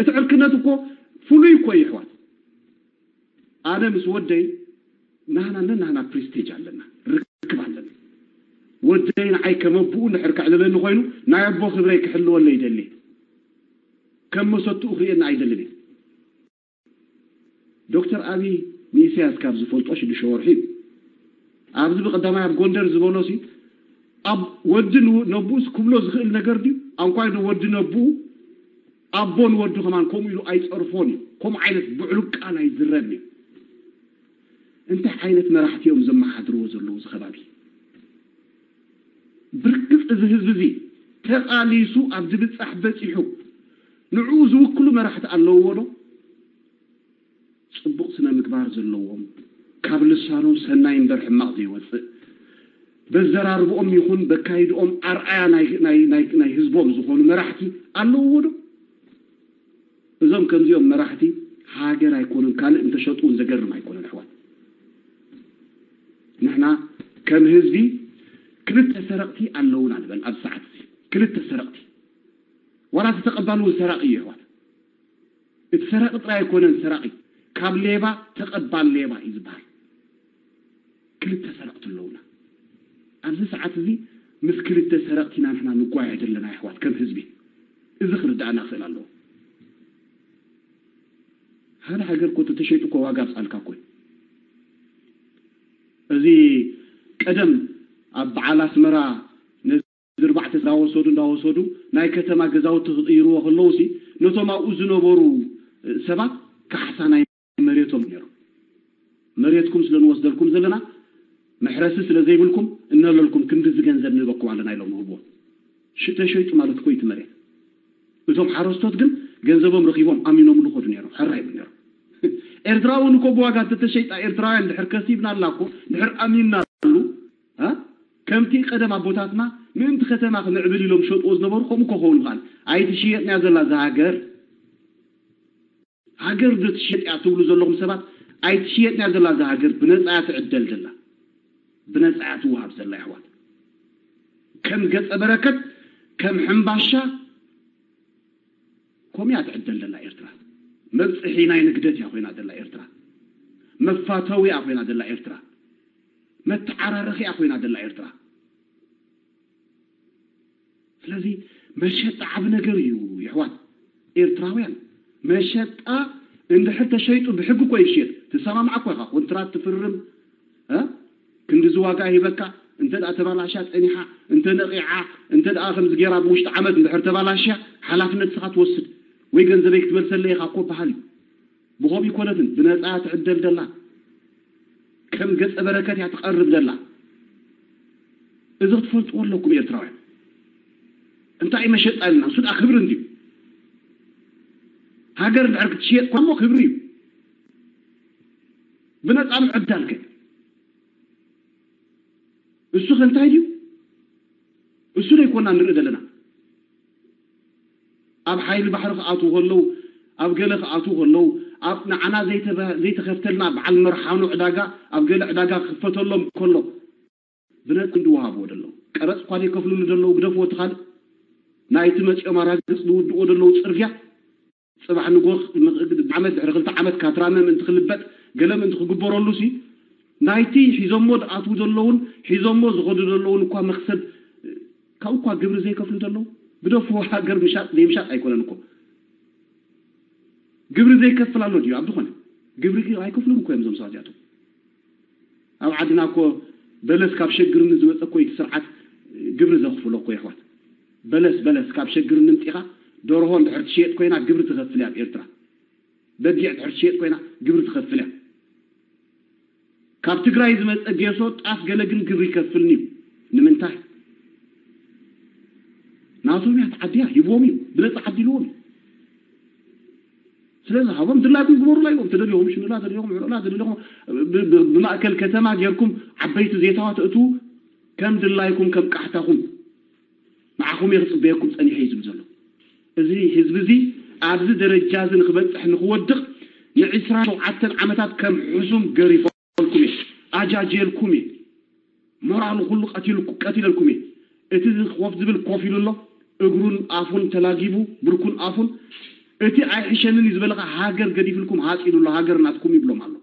እቲ ዕርክነት እኮ ፍሉይ እኮ እዩ ኣሕዋት። ኣነ ምስ ወደይ ናህና ነናህና ፕሪስቲጅ ኣለና ርክብ ኣለና። ወደይ ንዓይ ከም ኣቦኡ እንድሕር ከዕልለኒ ኮይኑ ናይ ኣቦ ክብረይ ክሕልወለይ ይደሊ። ከም መሰትኡ ክርእየና ኣይደልን እየ። ዶክተር ኣብይ ንኢሳያስ ካብ ዝፈልጦ ሽዱሽተ ወርሒ እዩ። ኣብዚ ብቐዳማይ ኣብ ጎንደር ዝበሎ ሲ ኣብ ወዲ ን- ነብኡስ ክብሎ ዝኽእል ነገር ድዩ? ኣንኳይ ዶ ወዲ ነብኡ ኣቦ ንወዱ ከማን ከምኡ ኢሉ ኣይጸርፎን እዩ። ከምኡ ዓይነት ብዕሉግ ቃል ኣይዝረብን እዩ። እንታይ ዓይነት መራሕቲ እዮም ዘመሓድርዎ ዘለዉ እዚ ከባቢ? ብርግጽ እዚ ህዝቢ እዚ ተቓሊሱ ኣብ ዝብጻሕ በጺሑ ንዕኡ ዝውክሉ መራሕቲ ኣለውዎ ዶ? ጽቡቕ ስነ ምግባር ዘለዎም፣ ካብ ልሳኖም ሰናይ እምበር ሕማቕ ዘይወጽእ፣ በዘራርብኦም ይኹን በካይድኦም ኣርኣያ ናይ ህዝቦም ዝኾኑ መራሕቲ ኣለውዎ ዶ? እዞም ከምዚኦም መራሕቲ ሃገር ኣይኮኑን፣ ካልእ እንተሸጡ እውን ዘገርም ኣይኮነን። ኣሕዋት፣ ንሕና ከም ህዝቢ ክልተ ሰረቕቲ ኣለውና ንበል። ኣብ ሰዓት እዚ ክልተ ሰረቕቲ፣ ዋላ እቲ ተቐባል እውን ሰራቒ እዩ። ኣሕዋት፣ እቲ ሰራቂ ጥራይ ኣይኮነን ሰራቂ፣ ካብ ሌባ ተቐባል ሌባ እዩ ዝበሃል። ክልተ ሰረቕቲ ኣለውና። ኣብዚ ሰዓት እዚ ምስ ክልተ ሰረቕቲ ኢና ንሕና ንጓየ ዘለና የሕዋት ከም ህዝቢ። እዚ ክርዳእና ክእል ኣለዎ። ሓደ ሃገር እኮ ተተሸይጡ እኮ ዋጋ ኣብፃልካ እኮ እዩ። እዚ ቀደም ኣብ በዓል ኣስመራ ዝርባዕተ እንዳወሰዱ እንዳወሰዱ ናይ ከተማ ገዛውቲ ክቕይርዎ ከለውሲ ነቶም ኣብኡ ዝነበሩ ሰባት ካሕሳ ናይ መሬቶም ነይሩ። መሬትኩም ስለ ንወስደልኩም ዘለና መሕረሲ ስለ ዘይብልኩም እነለልኩም ክንድዚ ገንዘብ ንህበኩም ኣለና ኢሎም ንህብዎም። ሽ- ተሸይጡ ማለት እኮ እዩ እቲ መሬት። እቶም ሓረስቶት ግን ገንዘቦም ረኺቦም ኣሚኖምሉ ከዱ ነይሮም። ሕራ ይብል ነይሮም። ኤርትራ እውን እኮ ብዋጋ እንተተሸይጣ ኤርትራውያን ድሕር ከሲብናላ እኮ ድሕር ኣሚንናሉ እ? ከምቲ ቀደም ኣቦታትና ምእንቲ ከተማ ክምዕብል ኢሎም ሸጥዎ ዝነበሩ ከምኡ ክኸውን ይኽእል። ኣይትሽየጥንያ ዘላ እዛ ሃገር። ሃገር ዶ ትሽየጥ እያ ትብሉ ዘለኹም ሰባት ኣይትሽየጥንያ ዘላ እዛ ሃገር ብነፃ እያ ትዕደል ዘላ። ብነፃ እያ ትወሃብ ዘላ የሕዋት። ከም ገፀ በረከት ከም ሕምባሻ ከምኡ እያ ትዕደል ዘላ ኤርትራ። መብፅሒ ናይ ንግደት እያ ኮይና ዘላ ኤርትራ። መፋተዊ እያ ኮይና ዘላ ኤርትራ። መተዓራረኺ እያ ኮይና ዘላ ኤርትራ። ስለዚ መሸጣ ዓቢ ነገር እዩ የሕዋት ኤርትራውያን። መሸጣ እንድሕር ተሸይጡ ብሕጊ እኮ ይሽየጥ። ትሰማማዕ እኮ ኢኻ። ኮንትራት ትፍርም እ? ክንድዚ ዋጋ ሂበካ እንተ ደኣ ተባላሽያ ጸኒሓ እንተ ነቒዓ እንተ ደኣ ከምዚ ገይራ ብውሽጢ ዓመት እንድሕር ተባላሽያ ሓላፍነት ስኻ ትወስድ ወይ ገንዘበይ ክትመልሰለይ ኢኻ እኮ በሃል እዩ። ብኸምኡ ይኮነትን ብነፃ ትዕደል ደላ ከም ገፀ በረከት እያ ትቐርብ ደላ። እዚ ክትፈልጥዎ ኣለኩም ኤርትራውያን። እንታይ መሸጣ ኣለና? እሱ ደኣ ክብሪ እንድዩ። ሃገር እንድሕር ክትሽየጥ እኳ እሞ ክብሪ እዩ። ብነፃ ምዕዳል ከ እሱ ከ እንታይ ድዩ? እሱ ዶ ይኮና ንርኢ ዘለና? ኣብ ሓይሊ ባሕሪ ክኣትዉ ከለዉ ኣብ ገለ ክኣትዉ ከለዉ ኣብ ንዓና ዘይተበ- ዘይተኸፍተልና በዓል መርሓኖ ዕዳጋ ኣብ ገለ ዕዳጋ ክኽፈተሎም ከሎ ብነፃ እንድወሃብዎ ደለዉ ቀረፅ እኳ ዘይከፍሉሉ ደለዉ ግደፍዎ እቲ ካልእ ናይቲ መፂኦም ኣራግፅ ዝውድእዎ ደለዉ ፅርግያ ፅባሕ ንጎ ዓመት ድሕሪ ክልተ ዓመት ካትራመ ምእንቲ ክልበጥ ገለ ምእንቲ ክግበረሉ ሲ ናይቲ ሒዞሞ ዝኣትዉ ዘለውን ሒዞሞ ዝኸዱ ዘለውን እኳ መክሰብ ካብኡ እኳ ግብሪ ዘይከፍሉ ዘለዉ ግደፍዎ። ሃገር ምሻጥ ዘይምሻጥ ኣይኮነን እኮ። ግብሪ ዘይከፍል ኣሎ ድዩ ኣብ ዝኾነ? ግብሪ ኣይከፍሉን እኮ እዮም እዞም ሰባት እዚኣቶም። ኣብ ዓድና እኮ በለስ ካብ ሸግርኒ ዝመፀ እኮ እቲ ስርዓት ግብሪ ዘኽፍሎ እኮ የሕዋት። በለስ በለስ ካብ ሸግርኒ ምፂኻ ደርሆ እንድሕር ትሽየጥ ኮይና ግብሪ ትኸፍል እያ ኣብ ኤርትራ። በጊዕ እንድሕር ትሽየጥ ኮይና ግብሪ ትኸፍል እያ። ካብ ትግራይ ዝመፀ ጌሶ ጣፍ ገለ ግን ግብሪ ይከፍልኒ እዩ። ንምንታይ? ናቶም እያ ተዓድያ ሂብዎም እዩ ብነፃ ዓዲልዎም እዩ። ስለዚ ሃቦም ድላይኩም ግበሩላ ኢልዎም ተደልዮም ሽንላ ተደልዮም ዕዕላ ተደልዮም ብ- ብ- ብማእከል ከተማ ጌርኩም ዓበይቲ ዜታዋ ተእትዉ ከም ድላይኩም ከም ቃሕታኹም ንዓኹም እየ ክፅበየኩም ፀኒሐ እዩ ዝብል ዘሎ። እዚ ህዝቢ እዚ ኣብዚ ደረጃ እዚ ንክበፅሕ ንክወድቕ ንዒስራ ሸውዓተን ዓመታት ከም ሕሱም ገሪፈልኩም እየ ኣጃጅየልኩም እየ ሞራሉ ኩሉ ቀቲልኩ- ቀቲለልኩም እየ። እቲ ኮፍ ዝብል ኮፍ ኢሉ ኣሎ እግሩን ኣፉን ተላጊቡ ብርኩን ኣፉን እቲ ኣይሕሸንን እዩ ዝበለካ ሃገር ገዲፍልኩም ሃፂ ኢሉ ኣሎ ሃገር ናትኩም ይብሎም ኣሎ።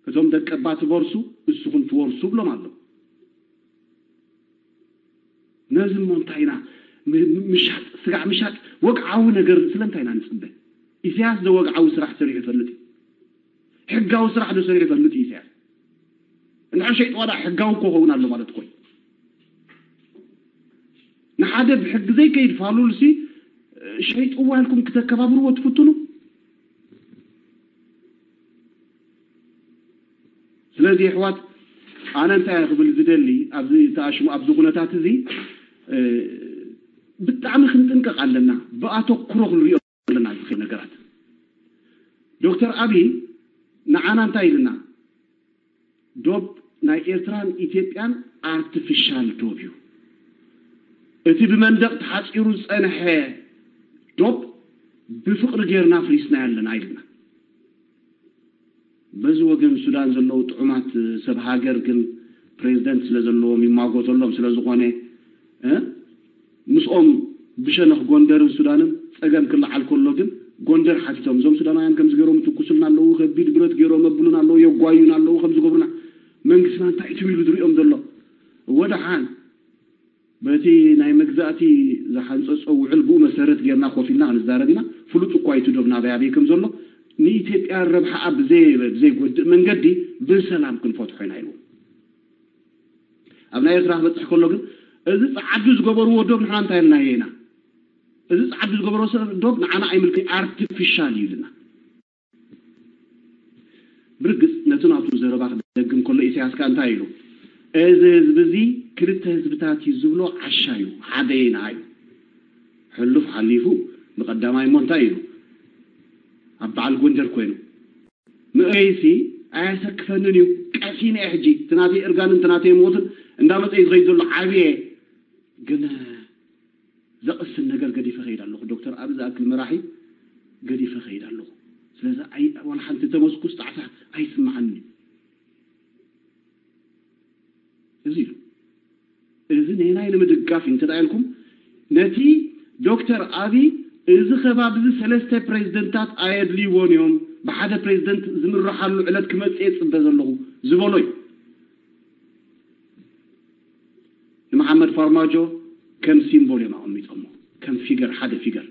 እቶም ደቀባ ትበርሱ እስኹም ትወርሱ ብሎም ኣሎ። ነዚ እሞ እንታይ ኢና ም- ምሻጥ ስጋዕ ምሻጥ ወግዓዊ ነገር ስለምንታይ ኢና ንፅበ? ኢሳያስ ዶ ወግዓዊ ስራሕ ሰሪሑ ይፈልጥ እዩ? ሕጋዊ ስራሕ ዶ ሰሪሑ ይፈልጥ እዩ ኢሳያስ? እንድሕር ሸይጥዋ ደኣ ሕጋዊ እኮ ክኸውን ኣሎ ማለት እኮ እዩ። ንሓደ ብሕጊ ዘይከይድ ፋሉልሲ ሸይጥዋ ኢልኩም ክተከባብርዎ ትፍትኑ። ስለዚ ኣሕዋት፣ ኣነ እንታይ እየ ክብል ዝደሊ፣ ኣብዚ ተኣሽሙ ኣብዚ ኩነታት እዚ ብጣዕሚ ክንጥንቀቕ ኣለና። ብኣተኩሮ ክንሪኦ ኣለና ዝኽእል ነገራት። ዶክተር ኣብይ ንዓና እንታይ ኢልና? ዶብ ናይ ኤርትራን ኢትዮጵያን ኣርቲፊሻል ዶብ እዩ። እቲ ብመንደቕ ተሓጺሩ ዝጸንሐ ዶብ ብፍቕሪ ጌርና ፍሪስና ኣለና ኢልና። በዚ ወገን ሱዳን ዘለዉ ጥዑማት ሰብ ሃገር ግን ፕሬዝደንት ስለ ዘለዎም ይማጎተሎም ስለ ዝኾነ ምስኦም ብሸነኽ ጎንደርን ሱዳንን ጸገም ክለዓል ከሎ ግን ጎንደር ሓቲቶም እዞም ሱዳናውያን ከምዚ ገይሮም ይትኩሱልና ኣለዉ፣ ከቢድ ብረት ገይሮም የብሉና ኣለዉ፣ የጓዩና ኣለዉ፣ ከምዚ ገብሩና መንግስትና እንታይ እዩ ኢሉ ዝሪኦም ዘሎ? ወደሓን በቲ ናይ መግዛእቲ ዝሓንፀፆ ውዕል ብኡ መሰረት ጌርና ኮፍ ኢልና ክንዛረብ ኢና። ፍሉጥ እኳ እዩ እቲ ዶብ ናበይ ኣበይ ከም ዘሎ ንኢትዮጵያ ረብሓኣ ብዘይ ብዘይጎድእ መንገዲ ብሰላም ክንፈትሖ ኢና ኢሉ። ኣብ ናይ ኤርትራ ክበፅሕ ከሎ ግን እዚ ፀዓዱ ዝገበርዎ ዶብ ንሕና እንታይ ኢልና ኢና? እዚ ፀዓዱ ዝገበርዎ ሰብ ዶብ ንዓና ኣይምልክን ኣርቲፊሻል እዩ ኢልና። ብርግፅ ነቲ ናቱ ዘረባ ክደግም ከሎ ኢሳያስ ከኣ እንታይ ኢሉ? እዚ ህዝቢ እዚ ክልተ ህዝብታት እዩ ዝብሎ ዓሻ እዩ፣ ሓደ ኢና እዩ። ሕሉፍ ሓሊፉ ብቐዳማይ እሞ እንታይ ኢሉ? ኣብ በዓል ጎንደር ኮይኑ ምእይሲ ኣየሰክፈንን እዩ፣ ቀሲነ እየ ሕጂ እቲ ናተይ እርጋንን እቲ ናተይ ሞትን እንዳመፀ እዩ ዝኸይድ ዘሎ ዓብየ ግን ዘቕስን ነገር ገዲፈ ከይድ ኣለኹ። ዶክተር ኣብ ዝኣክል መራሒ ገዲፈ ከይድ ኣለኹ። ስለዚ ኣይ- ዋላ ሓንቲ ተመስኩስ ጣዕሳ ኣይስምዓኒ እዩ። እዚ ኢሉ። እዚ ንናይ ንምድጋፍ እዩ እንተ ኢልኩም ነቲ ዶክተር ኣብይ እዚ ከባቢ እዚ ሰለስተ ፕሬዝደንታት ኣየድልይዎን እዮም፣ ብሓደ ፕሬዝደንት ዝምርሓሉ ዕለት ክመፅእ እየ ዝፅበ ዘለኹ ዝበሎ እዩ። ንመሓመድ ፋርማጆ ከም ሲምቦል እዮም ኣቐሚጦሞ፣ ከም ፊገር፣ ሓደ ፊገር።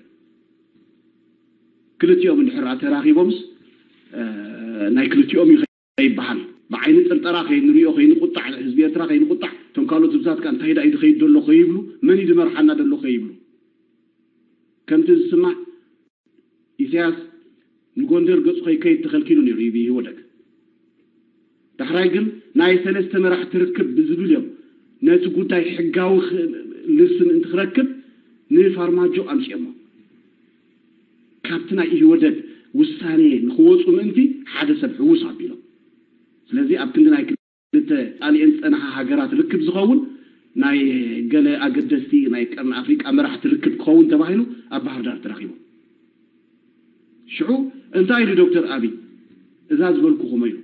ክልቲኦም እንድሕር ተራኺቦምስ ናይ ክልቲኦም እዩ ከይበሃል፣ ብዓይኒ ጥርጠራ ከይንሪኦ፣ ከይንቁጣዕ፣ ህዝቢ ኤርትራ ከይንቁጣዕ፣ እቶም ካልኦት ህዝብታት ከ እንታይ ዳ እዩ ዝኸይድ ዘሎ ከይብሉ፣ መን እዩ ዝመርሓና ዘሎ ከይብሉ። ከምቲ ዝስማዕ ኢሳያስ ንጎንደር ገጹ ከይከይድ ተኸልኪሉ ነይሩ እዩ ብኢህወደግ። ዳሕራይ ግን ናይ ሰለስተ መራሕቲ ርክብ ብዝብል እዮም ነቲ ጉዳይ ሕጋዊ ኽ- ልስን እንትኽረክብ ንፋርማጆ ኣምፅኦሞ። ካብቲ ናይ ኢህወደግ ውሳኔ ንክወፁ ምእንቲ ሓደ ሰብ ሕውስ ኣቢሎም። ስለዚ ኣብ ክንዲ ናይ ክልተ ጣሊኤን ዝፀንሓ ሃገራት ርክብ ዝኸውን ናይ ገለ ኣገደስቲ ናይ ቀርኒ ኣፍሪቃ መራሕቲ ርክብ ክኸውን ተባሂሉ ኣብ ባህር ዳር ተራኺቦም። ሽዑ እንታይ ኢሉ ዶክተር ኣብይ እዛ ዝበልኩኹም ኢሉ።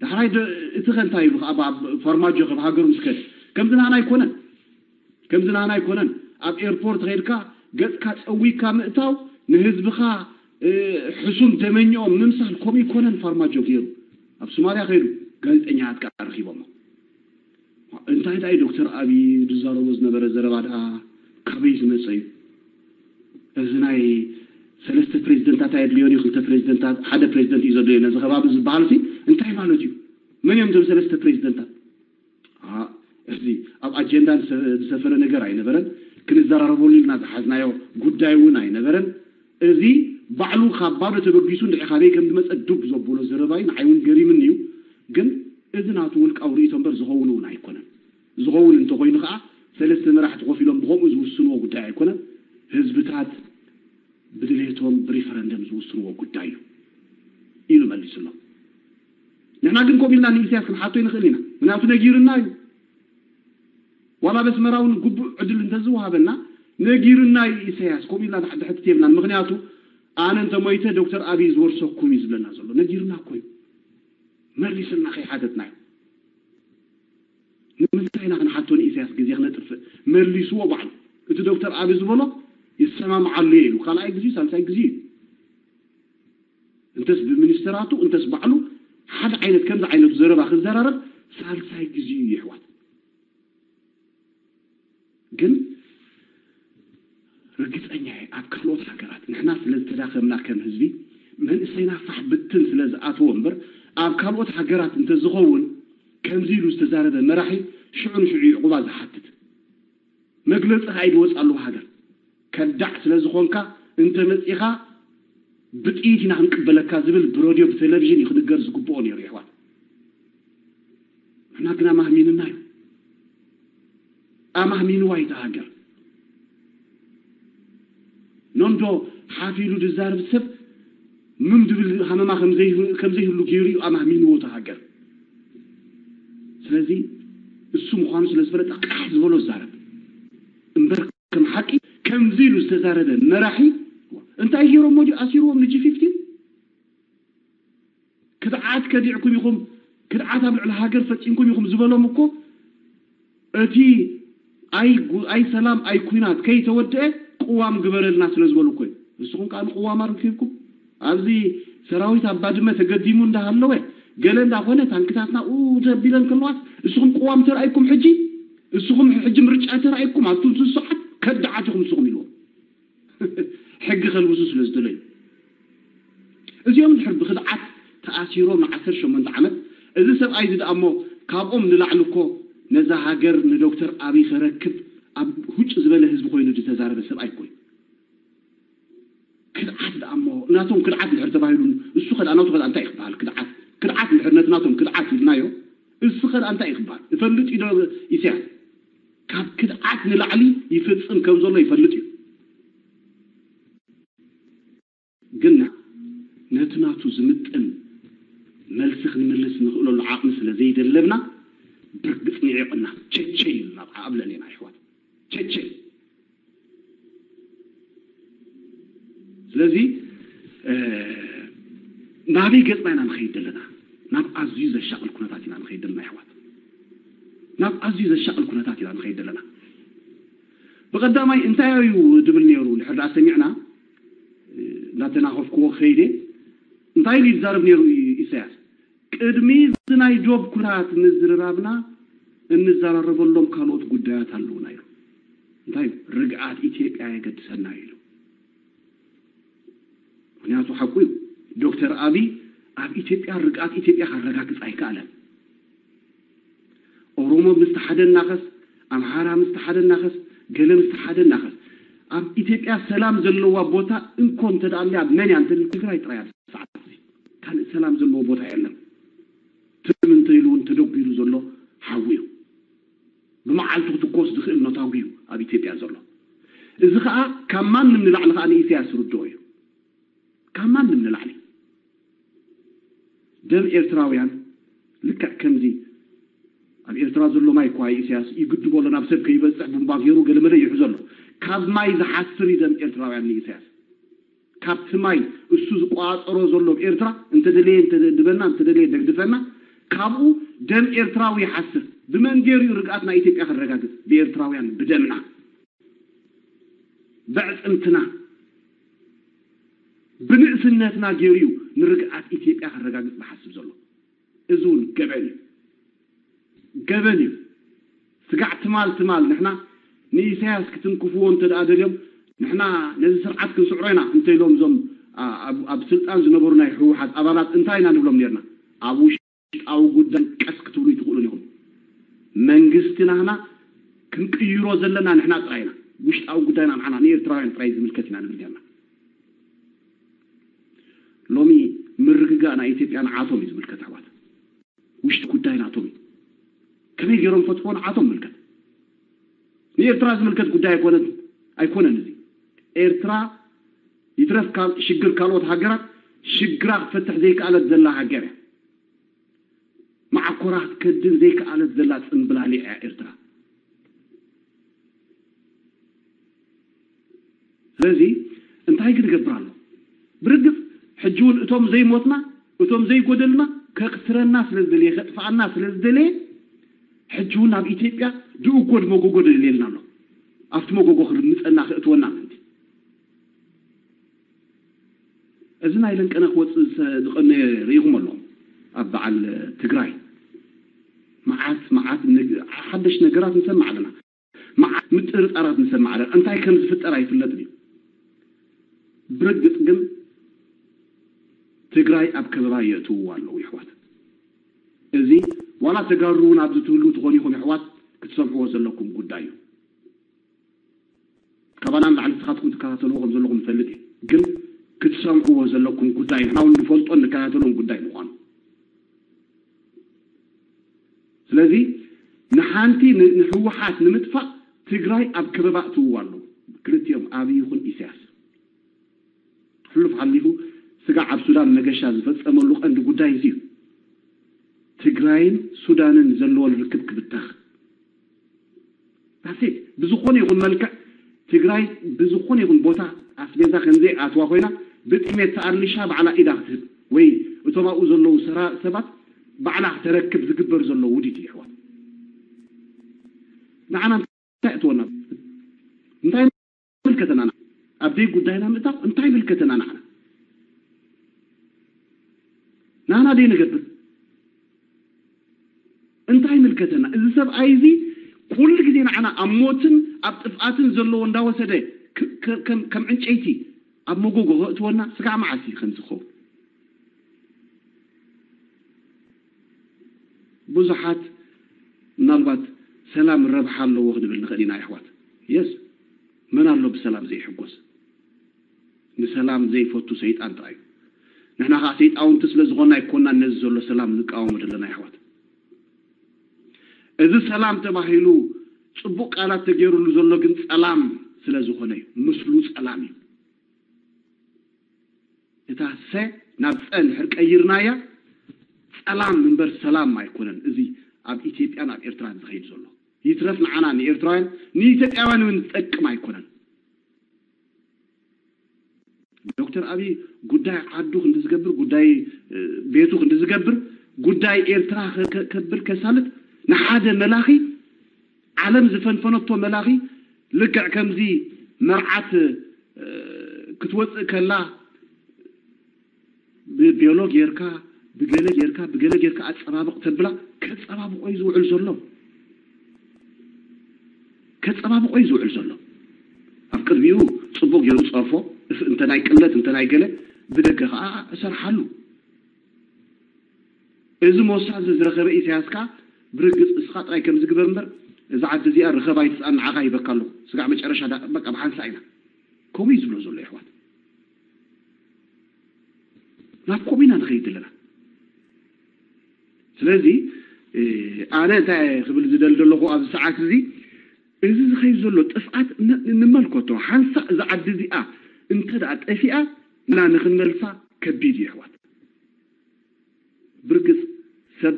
ዳሕራይ ዶ- እቲ ከ እንታይ ኢሉ ኣብ ፋርማጆ ከም ሃገሩ ምስ ከደ ከምዚ ናና ኣይኮነን ከምዚ ናና ኣይኮነን ኣብ ኤርፖርት ከይድካ ገጽካ ጸዊካ ምእታው ንህዝብኻ ሕሱም ደመኛኦም ምምሳል ከምኡ ይኮነን ፋርማጆ ገይሩ ኣብ ሶማልያ ከይዱ ጋዜጠኛታት ከዓ ረኺቦሞ እንታይ ዳይ ዶክተር ኣብይ ዝዛረቦ ዝነበረ ዘረባ ደኣ ካበይ ዝመፀ እዩ እዚ ናይ ሰለስተ ፕሬዚደንታት ኣየድልዮን እዩ ክልተ ፕሬዚደንታት ሓደ ፕሬዚደንት እዩ ዘድልዮ ነዚ ከባቢ ዝበሃል ሲ እንታይ ማለት እዩ መን እዮም እዞም ሰለስተ ፕሬዚደንታት እዚ ኣብ ኣጀንዳ ዝሰፈረ ነገር ኣይነበረን ክንዘራረበሉ ኢልና ዝሓዝናዮ ጉዳይ እውን ኣይነበረን እዚ ባዕሉ ካብ ባዶ ተበጊሱ እንድዒ ካበይ ከም ዝመፀ ዱብ ዘብሎ ዘረባዩ ንዓይ እውን ገሪምኒ እዩ ግን እዚ ናቱ ውልቃዊ ርእይቶ እምበር ዝኸውን እውን ኣይኮነን ዝኸውን እንተኮይኑ ከዓ ሰለስተ መራሕቲ ኮፍ ኢሎም ብከምኡ ዝውስንዎ ጉዳይ ኣይኮነን ህዝብታት ብድሌቶም ብሪፈረንደም ዝውስንዎ ጉዳይ እዩ ኢሉ መሊሱሎም ንሕና ግን ከምኡ ኢልና ንኢሳያስ ክንሓቶ ይንኽእል ኢና ምክንያቱ ነጊርና እዩ ዋላ በስመራ እውን ግቡእ ዕድል እንተዝወሃበና ነጊርና እዩ ኢሳያስ ከምኡ ኢልና ንሕትት የብልናን ምክንያቱ ኣነ እንተሞይተ ዶክተር ኣብይ ዝወርሰኩም እዩ ዝብለና ዘሎ ነጊርና እኮ እዩ መሊስልና ከይሓተትናዮ ንምንታይ ኢና ክንሓቶ ንኢሳያስ ግዜ ክነጥፍእ መሊስዎ ባዕሉ እቲ ዶክተር ኣቢ ዝበሎ ይሰማምዓሉ እየ ኢሉ ካልኣይ ግዜ ሳልሳይ ግዜ እዩ እንተስ ብሚኒስተራቱ እንተስ ባዕሉ ሓደ ዓይነት ከምዚ ዓይነቱ ዘረባ ክዘራረብ ሳልሳይ ግዜ እዩ ይሕዋት ግን ርግጸኛ እየ ኣብ ካልኦት ሃገራት ንሕና ስለ ዝተዳኸምና ከም ህዝቢ መንእሰይና ፋሕ ብትን ስለ ዝኣተዎ እምበር ኣብ ካልኦት ሃገራት እንተዝኸውን ከምዚ ኢሉ ዝተዛረበ መራሒ ሽዑ ንሽዑ ዕቑባ ዝሓትት መግለጺ ከኣ ይወጽእ ኣለዎ። ሃገር ከዳዕ ስለ ዝኾንካ እንተ መጺኻ ብጥይት ኢና ክንቅበለካ ዝብል ብረድዮ ብቴሌቪዥን እዩ ክንገር ዝግብኦ ነይሩ። ይሕዋት ንሕና ግና ማህሚንና እዩ ኣማህሚንዋ እዩ። ሃገር ኖንዶ ሓፊሉ ዝዛርብ ሰብ ምም ድብል ሃመማ ከም ዘይህሉ ገይሩ እዩ ኣማህሚንዎ። ሃገር ስለዚ እሱ ምዃኑ ስለ ዝፈለጠ ቃሕ ዝበሎ ዛረብ እምበር ከም ሓቂ ከምዚ ኢሉ ዝተዛረበ መራሒ እንታይ ገይሮሞ ድዩ ኣሲርዎም ንጂ ፊፍቲን ክድዓት ከዲዕኩም ኢኹም ክድዓት ኣብ ልዕሊ ሃገር ፈፂምኩም ኢኹም ዝበሎም እኮ እቲ ኣይ ሰላም ኣይ ኩናት ከይተወደአ ቅዋም ግበረልና ስለ ዝበሉ እኮ እዩ። ንስኹም ከዓ ንቅዋም ኣርኪብኩም ኣብዚ ሰራዊት ኣብ ባድመ ተገዲሙ እንዳሃለወ ገለ እንዳኾነ ታንክታትና ኡ ዘቢለን ከለዋስ ንስኹም ቅዋም ተራእይኩም ሕጂ ንስኹም ሕጂ ምርጫ ተራእይኩም ኣብቱም ስሱዓት ከዳዓት ኢኹም ንስኹም ኢልዎም ሕጊ ከልብሱ ስለ ዝደለዩ እዚኦም ድሕር ብክድዓት ተኣሲሮም ን18 ዓመት እዚ ሰብኣይ እዚ ደኣ እሞ ካብኦም ንላዕሊ እኮ ነዛ ሃገር ንዶክተር ኣብይ ከረክብ ኣብ ሁጭ ዝበለ ህዝቢ ኮይኑ ዝተዛረበ ሰብኣይ እኮ እዩ። ክድዓት ደኣ እሞ ናቶም ክድዓት ድሕር ተባሂሉ እሱ ከዳ ናቱ ከዳ እንታይ ይክበሃል? ክድዓት ክድዓት ድሕር ነቲ ናቶም ክድዓት ኢልናዮ እሱ ከዳ እንታይ ይክበሃል? እፈልጥ ኢዶ ኢሳያስ ካብ ክድዓት ንላዕሊ ይፍጽም ከም ዘሎ ይፈልጥ እዩ። ግን ነቲ ናቱ ዝምጥን መልሲ ክንምልስ ንኽእለሉ ዓቕሚ ስለ ዘይደለብና ብርግጽ ንዒቕና ቸቸይ ኢልና ኣብዓ ኣብ ልዕሌና ይሕዋት ቸቸይ ስለዚ ናበይ ገጽና ኢና ንኸይድ ዘለና ናብ ኣዝዩ ዘሻቕል ኩነታት ኢና ንኸይድ ዘለና ይሕዋት ናብ ኣዝዩ ዘሻቕል ኩነታት ኢና ንኸይድ ዘለና ብቐዳማይ እንታይ እዩ ድብል ነይሩ ንሕዳ ሰሚዕና እንዳተናኸፍክዎ ከይደ እንታይ ኢሉ ይዛረብ ነይሩ ኢሳያስ ቅድሚ እዚ ናይ ዶብ ኩነታት ምዝርራብና እንዘራረበሎም ካልኦት ጉዳያት ኣለውና ኢሉ እንታይ ርግኣት ኢትዮጵያ የገድሰና ኢሉ ምክንያቱ ሓቁ እዩ ዶክተር ኣብይ ኣብ ኢትዮጵያ ርግኣት ኢትዮጵያ ካረጋግፅ ኣይከኣለን ኦሮሞ ምስ ተሓደ እናኸስ ኣምሓራ ምስ ተሓደ እናኸስ ገለ ምስ ተሓደ እናኸስ ኣብ ኢትዮጵያ ሰላም ዘለዋ ቦታ እንኮ እንተደኣለ ኣብ መን እያ እንተ ትግራይ ጥራይ ኣብ ሰዓት እዚ ካልእ ሰላም ዘለዎ ቦታ የለን ትም እንተ ኢሉ እውን ተደጒሉ ዘሎ ሓዊ እዩ ብመዓልቱ ክትኮስ ዝኽእል ነታጒ እዩ ኣብ ኢትዮጵያ ዘሎ እዚ ከዓ ካብ ማንም ንላዕሊ ከዓ ንኢሳያስ ዝርድኦ እዩ ካብ ማንም ንላዕሊ ደም ኤርትራውያን ልክዕ ከምዚ ኣብ ኤርትራ ዘሎ ማይ እኳ ኢሳያስ ይግድቦ ኣሎ ናብ ሰብ ከይበፅሕ ቡምባ ገይሩ ገለመለ ይሕዞ ኣሎ ካብ ማይ ዝሓስር እዩ ደም ኤርትራውያን ንኢሳያስ ካብቲ ማይ እሱ ዝቆፃፀሮ ዘሎ ኤርትራ እንተደለየ እንተድበና እንተደለየ ደግድፈና ካብኡ ደም ኤርትራዊ ይሓስር ብመን ገይሩ እዩ ርግኣት ናይ ኢትዮጵያ ክረጋግፅ ብኤርትራውያን ብደምና በዕፅምትና ብንእስነትና ገይሩ እዩ ንርግኣት ኢትዮጵያ ከረጋግፅ ዝሓስብ ዘሎ እዚ እውን ገበን እዩ ገበን እዩ ስጋዕ ትማል ትማል ንሕና ንኢሳያስ ክትንክፍዎ እንተ ደኣ ደልዮም ንሕና ነዚ ስርዓት ክንስዕሮ ኢና እንተ ኢሎም እዞም ኣብ ስልጣን ዝነበሩ ናይ ህወሓት ኣባላት እንታይ ኢና ንብሎም ነርና ኣብ ውሽጣዊ ጉዳይ ቀስ ክትብሉ ይትኽእሉን ኢኹም መንግስቲ ናህና ክንቅይሮ ዘለና ንሕና ጥራይ ኢና ውሽጣዊ ጉዳይና ንዓና ንኤርትራውያን ጥራይ ዝምልከት ኢና ንብል ነርና ሎሚ ምርግጋእ ናይ ኢትዮጵያ ንዓቶም እዩ ዝምልከት ኣሕዋት ውሽጢ ጉዳይ ናቶም እዩ ከመይ ገይሮም ፈትፎ ንዓቶም ምልከት ንኤርትራ ዝምልከት ጉዳይ ኣይኮነን ኣይኮነን እዚ ኤርትራ ይትረፍ ካብ ሽግር ካልኦት ሃገራት ሽግራ ክትፈትሕ ዘይከኣለት ዘላ ሃገር እያ መዓኮራ ክትከድን ዘይከኣለት ዘላ ፅምብላሊዕ እያ ኤርትራ ስለዚ እንታይ ክንገብር ኣሎ ብርግፅ ሕጂ እውን እቶም ዘይሞትና እቶም ዘይጎደልና ከቅትረና ስለ ዝደለየ ከጥፍኣና ስለ ዝደለየ ሕጂ እውን ናብ ኢትዮጵያ ድእጎድ መጎጎ ደልየልና ኣሎ ኣብቲ መጎጎ ክርምፀና ክእትወና ምእንቲ እዚ ናይ ለንቀነ ክወፅእ ዝቐነየ ርኢኹም ኣለኹም ኣብ በዓል ትግራይ መዓት መዓት ሓደሽ ነገራት ንሰምዕ ኣለና ምጥርጣራት ንሰማዕ ኣለና። እንታይ ከም ዝፍጠር ኣይፍለጥን እዩ። ብርግጽ ግን ትግራይ ኣብ ከበባ የእትውዋ ኣለዉ ይሕዋት። እዚ ዋላ ተጋሩ እውን ኣብዚ ትህልዉ ትኾኑ ኢኹም ይሕዋት ክትሰምዕዎ ዘለኩም ጉዳይ እዩ። ካባና ንላዕሊ ንስኻትኩም ትከታተልዎ ከም ዘለኹም እፈልጥ እየ። ግን ክትሰምዕዎ ዘለኩም ጉዳይ ንሕና እውን ንፈልጦን ንከታተሎን ጉዳይ ምዃኑ። ስለዚ ንሓንቲ ንህወሓት ንምጥፋእ ትግራይ ኣብ ከበባ እትውዋ ኣለዉ። ክልቲኦም ኣብይ ይኹን ኢሳያስ። ሕሉፍ ሓሊፉ ስጋዕ ኣብ ሱዳን መገሻ ዝፈጸመሉ ቀንዲ ጉዳይ እዚ እዩ። ትግራይን ሱዳንን ዘለዎን ርክብ ክብተኽ። ዳሴት ብዝኾነ ይኹን መልክዕ ትግራይ ብዝኾነ ይኹን ቦታ ኣስቤዛ ከምዘይ ኣትዋ ኮይና ብጥሜት ተኣርሊሻ ባዕላ ኢዳ ክትህብ ወይ እቶም ኣብኡ ዘለዉ ሰባት ባዕላ ክተረክብ ዝግበር ዘሎ ውዲት እዩ። ይሕዋት ንዓና እንታይ እትወና እንታይ ምልከተና? ኣብ ደይ ጉዳይና ምእታው እንታይ ምልከተና? ንዓና ናና ደይ ንገብር እንታይ ምልከተና? እዚ ሰብኣይ እዚ ኩሉ ግዜ ንዓና ኣብ ሞትን ኣብ ጥፍኣትን ዘለዎ እንዳወሰደ ከም ዕንጨይቲ ኣብ መጎጎ ከእትወና ስጋዕ መዓስ እዩ ከምዚ ክኸውን? ብዙሓት ምናልባት ሰላም ረብሓ ኣለዎ ክንብል ንኽእል ኢና። ይሕዋት የስ መን ኣሎ ብሰላም ዘይሕጎስ? ንሰላም ዘይፈቱ ሰይጣን ጥራይ እዩ። ንሕና ከዓ ሰይጣውንቲ ስለ ዝኾንና ኣይኮናን ነዚ ዘሎ ሰላም ንቃወሞ ዘለና። ይሕዋት እዚ ሰላም ተባሂሉ ፅቡቅ ቃላት ተገይሩሉ ዘሎ ግን ፀላም ስለ ዝኾነ እዩ። ምስሉ ፀላም እዩ። እታ ሰ ናብ ፀ እንድሕር ቀይርናያ ፀላም እምበር ሰላም ኣይኮነን። እዚ ኣብ ኢትዮጵያን ኣብ ኤርትራን ዝኸይድ ዘሎ ይትረፍ ንዓና ንኤርትራውያን ንኢትዮጵያውያን እውን ዝጠቅም ኣይኮነን። ዶክተር ኣብይ ጉዳይ ዓዱ ክንዲ ዝገብር ጉዳይ ቤቱ ክንዲ ዝገብር ጉዳይ ኤርትራ ከብል ከሳልጥ ንሓደ መላኺ ዓለም ዝፈንፈነቶ መላኺ ልክዕ ከምዚ መርዓት ክትወፅእ ከላ ብቤሎ ጌርካ ብገለ ጌርካ ብገለ ጌርካ ኣፀባብቕ ተብላ ከፀባብቆ እዩ ዝውዕል ዘሎ። ከፀባብቆ እዩ ዝውዕል ዘሎ። ኣብ ቅድሚኡ ፅቡቕ ገይሩ ፀርፎ እንተ ናይ ቅለት እንተ ናይ ገለ ብደገ ከዓ እሰርሓሉ። እዚ ሞሳ እዚ ዝረኸበ ኢሳያስ ከዓ ብርግፅ እስኻ ጥራይ ከምዚ ግበር እምበር እዛ ዓዲ እዚኣ ርኸብ ኣይትስኣን ንዓኻ ሂበካ ኣለኹ ስጋዕ መጨረሻ በቃ ብሓንሳ ኢና ከምኡ እዩ ዝብሎ ዘሎ። ይሕዋት ናብ ከምኡ ኢና ንኸይድ ዘለና። ስለዚ ኣነ እንታይ ክብል ዝደል ዘለኹ ኣብዚ ሰዓት እዚ እዚ ዝኸይድ ዘሎ ጥፍኣት ንመልከቶ ሓንሳእ እዛ ዓዲ እዚኣ እንተ ደኣ ጠፊኣ እና ንኽንመልሳ ከቢድ እዩ። ይሕዋት ብርግፅ ሰብ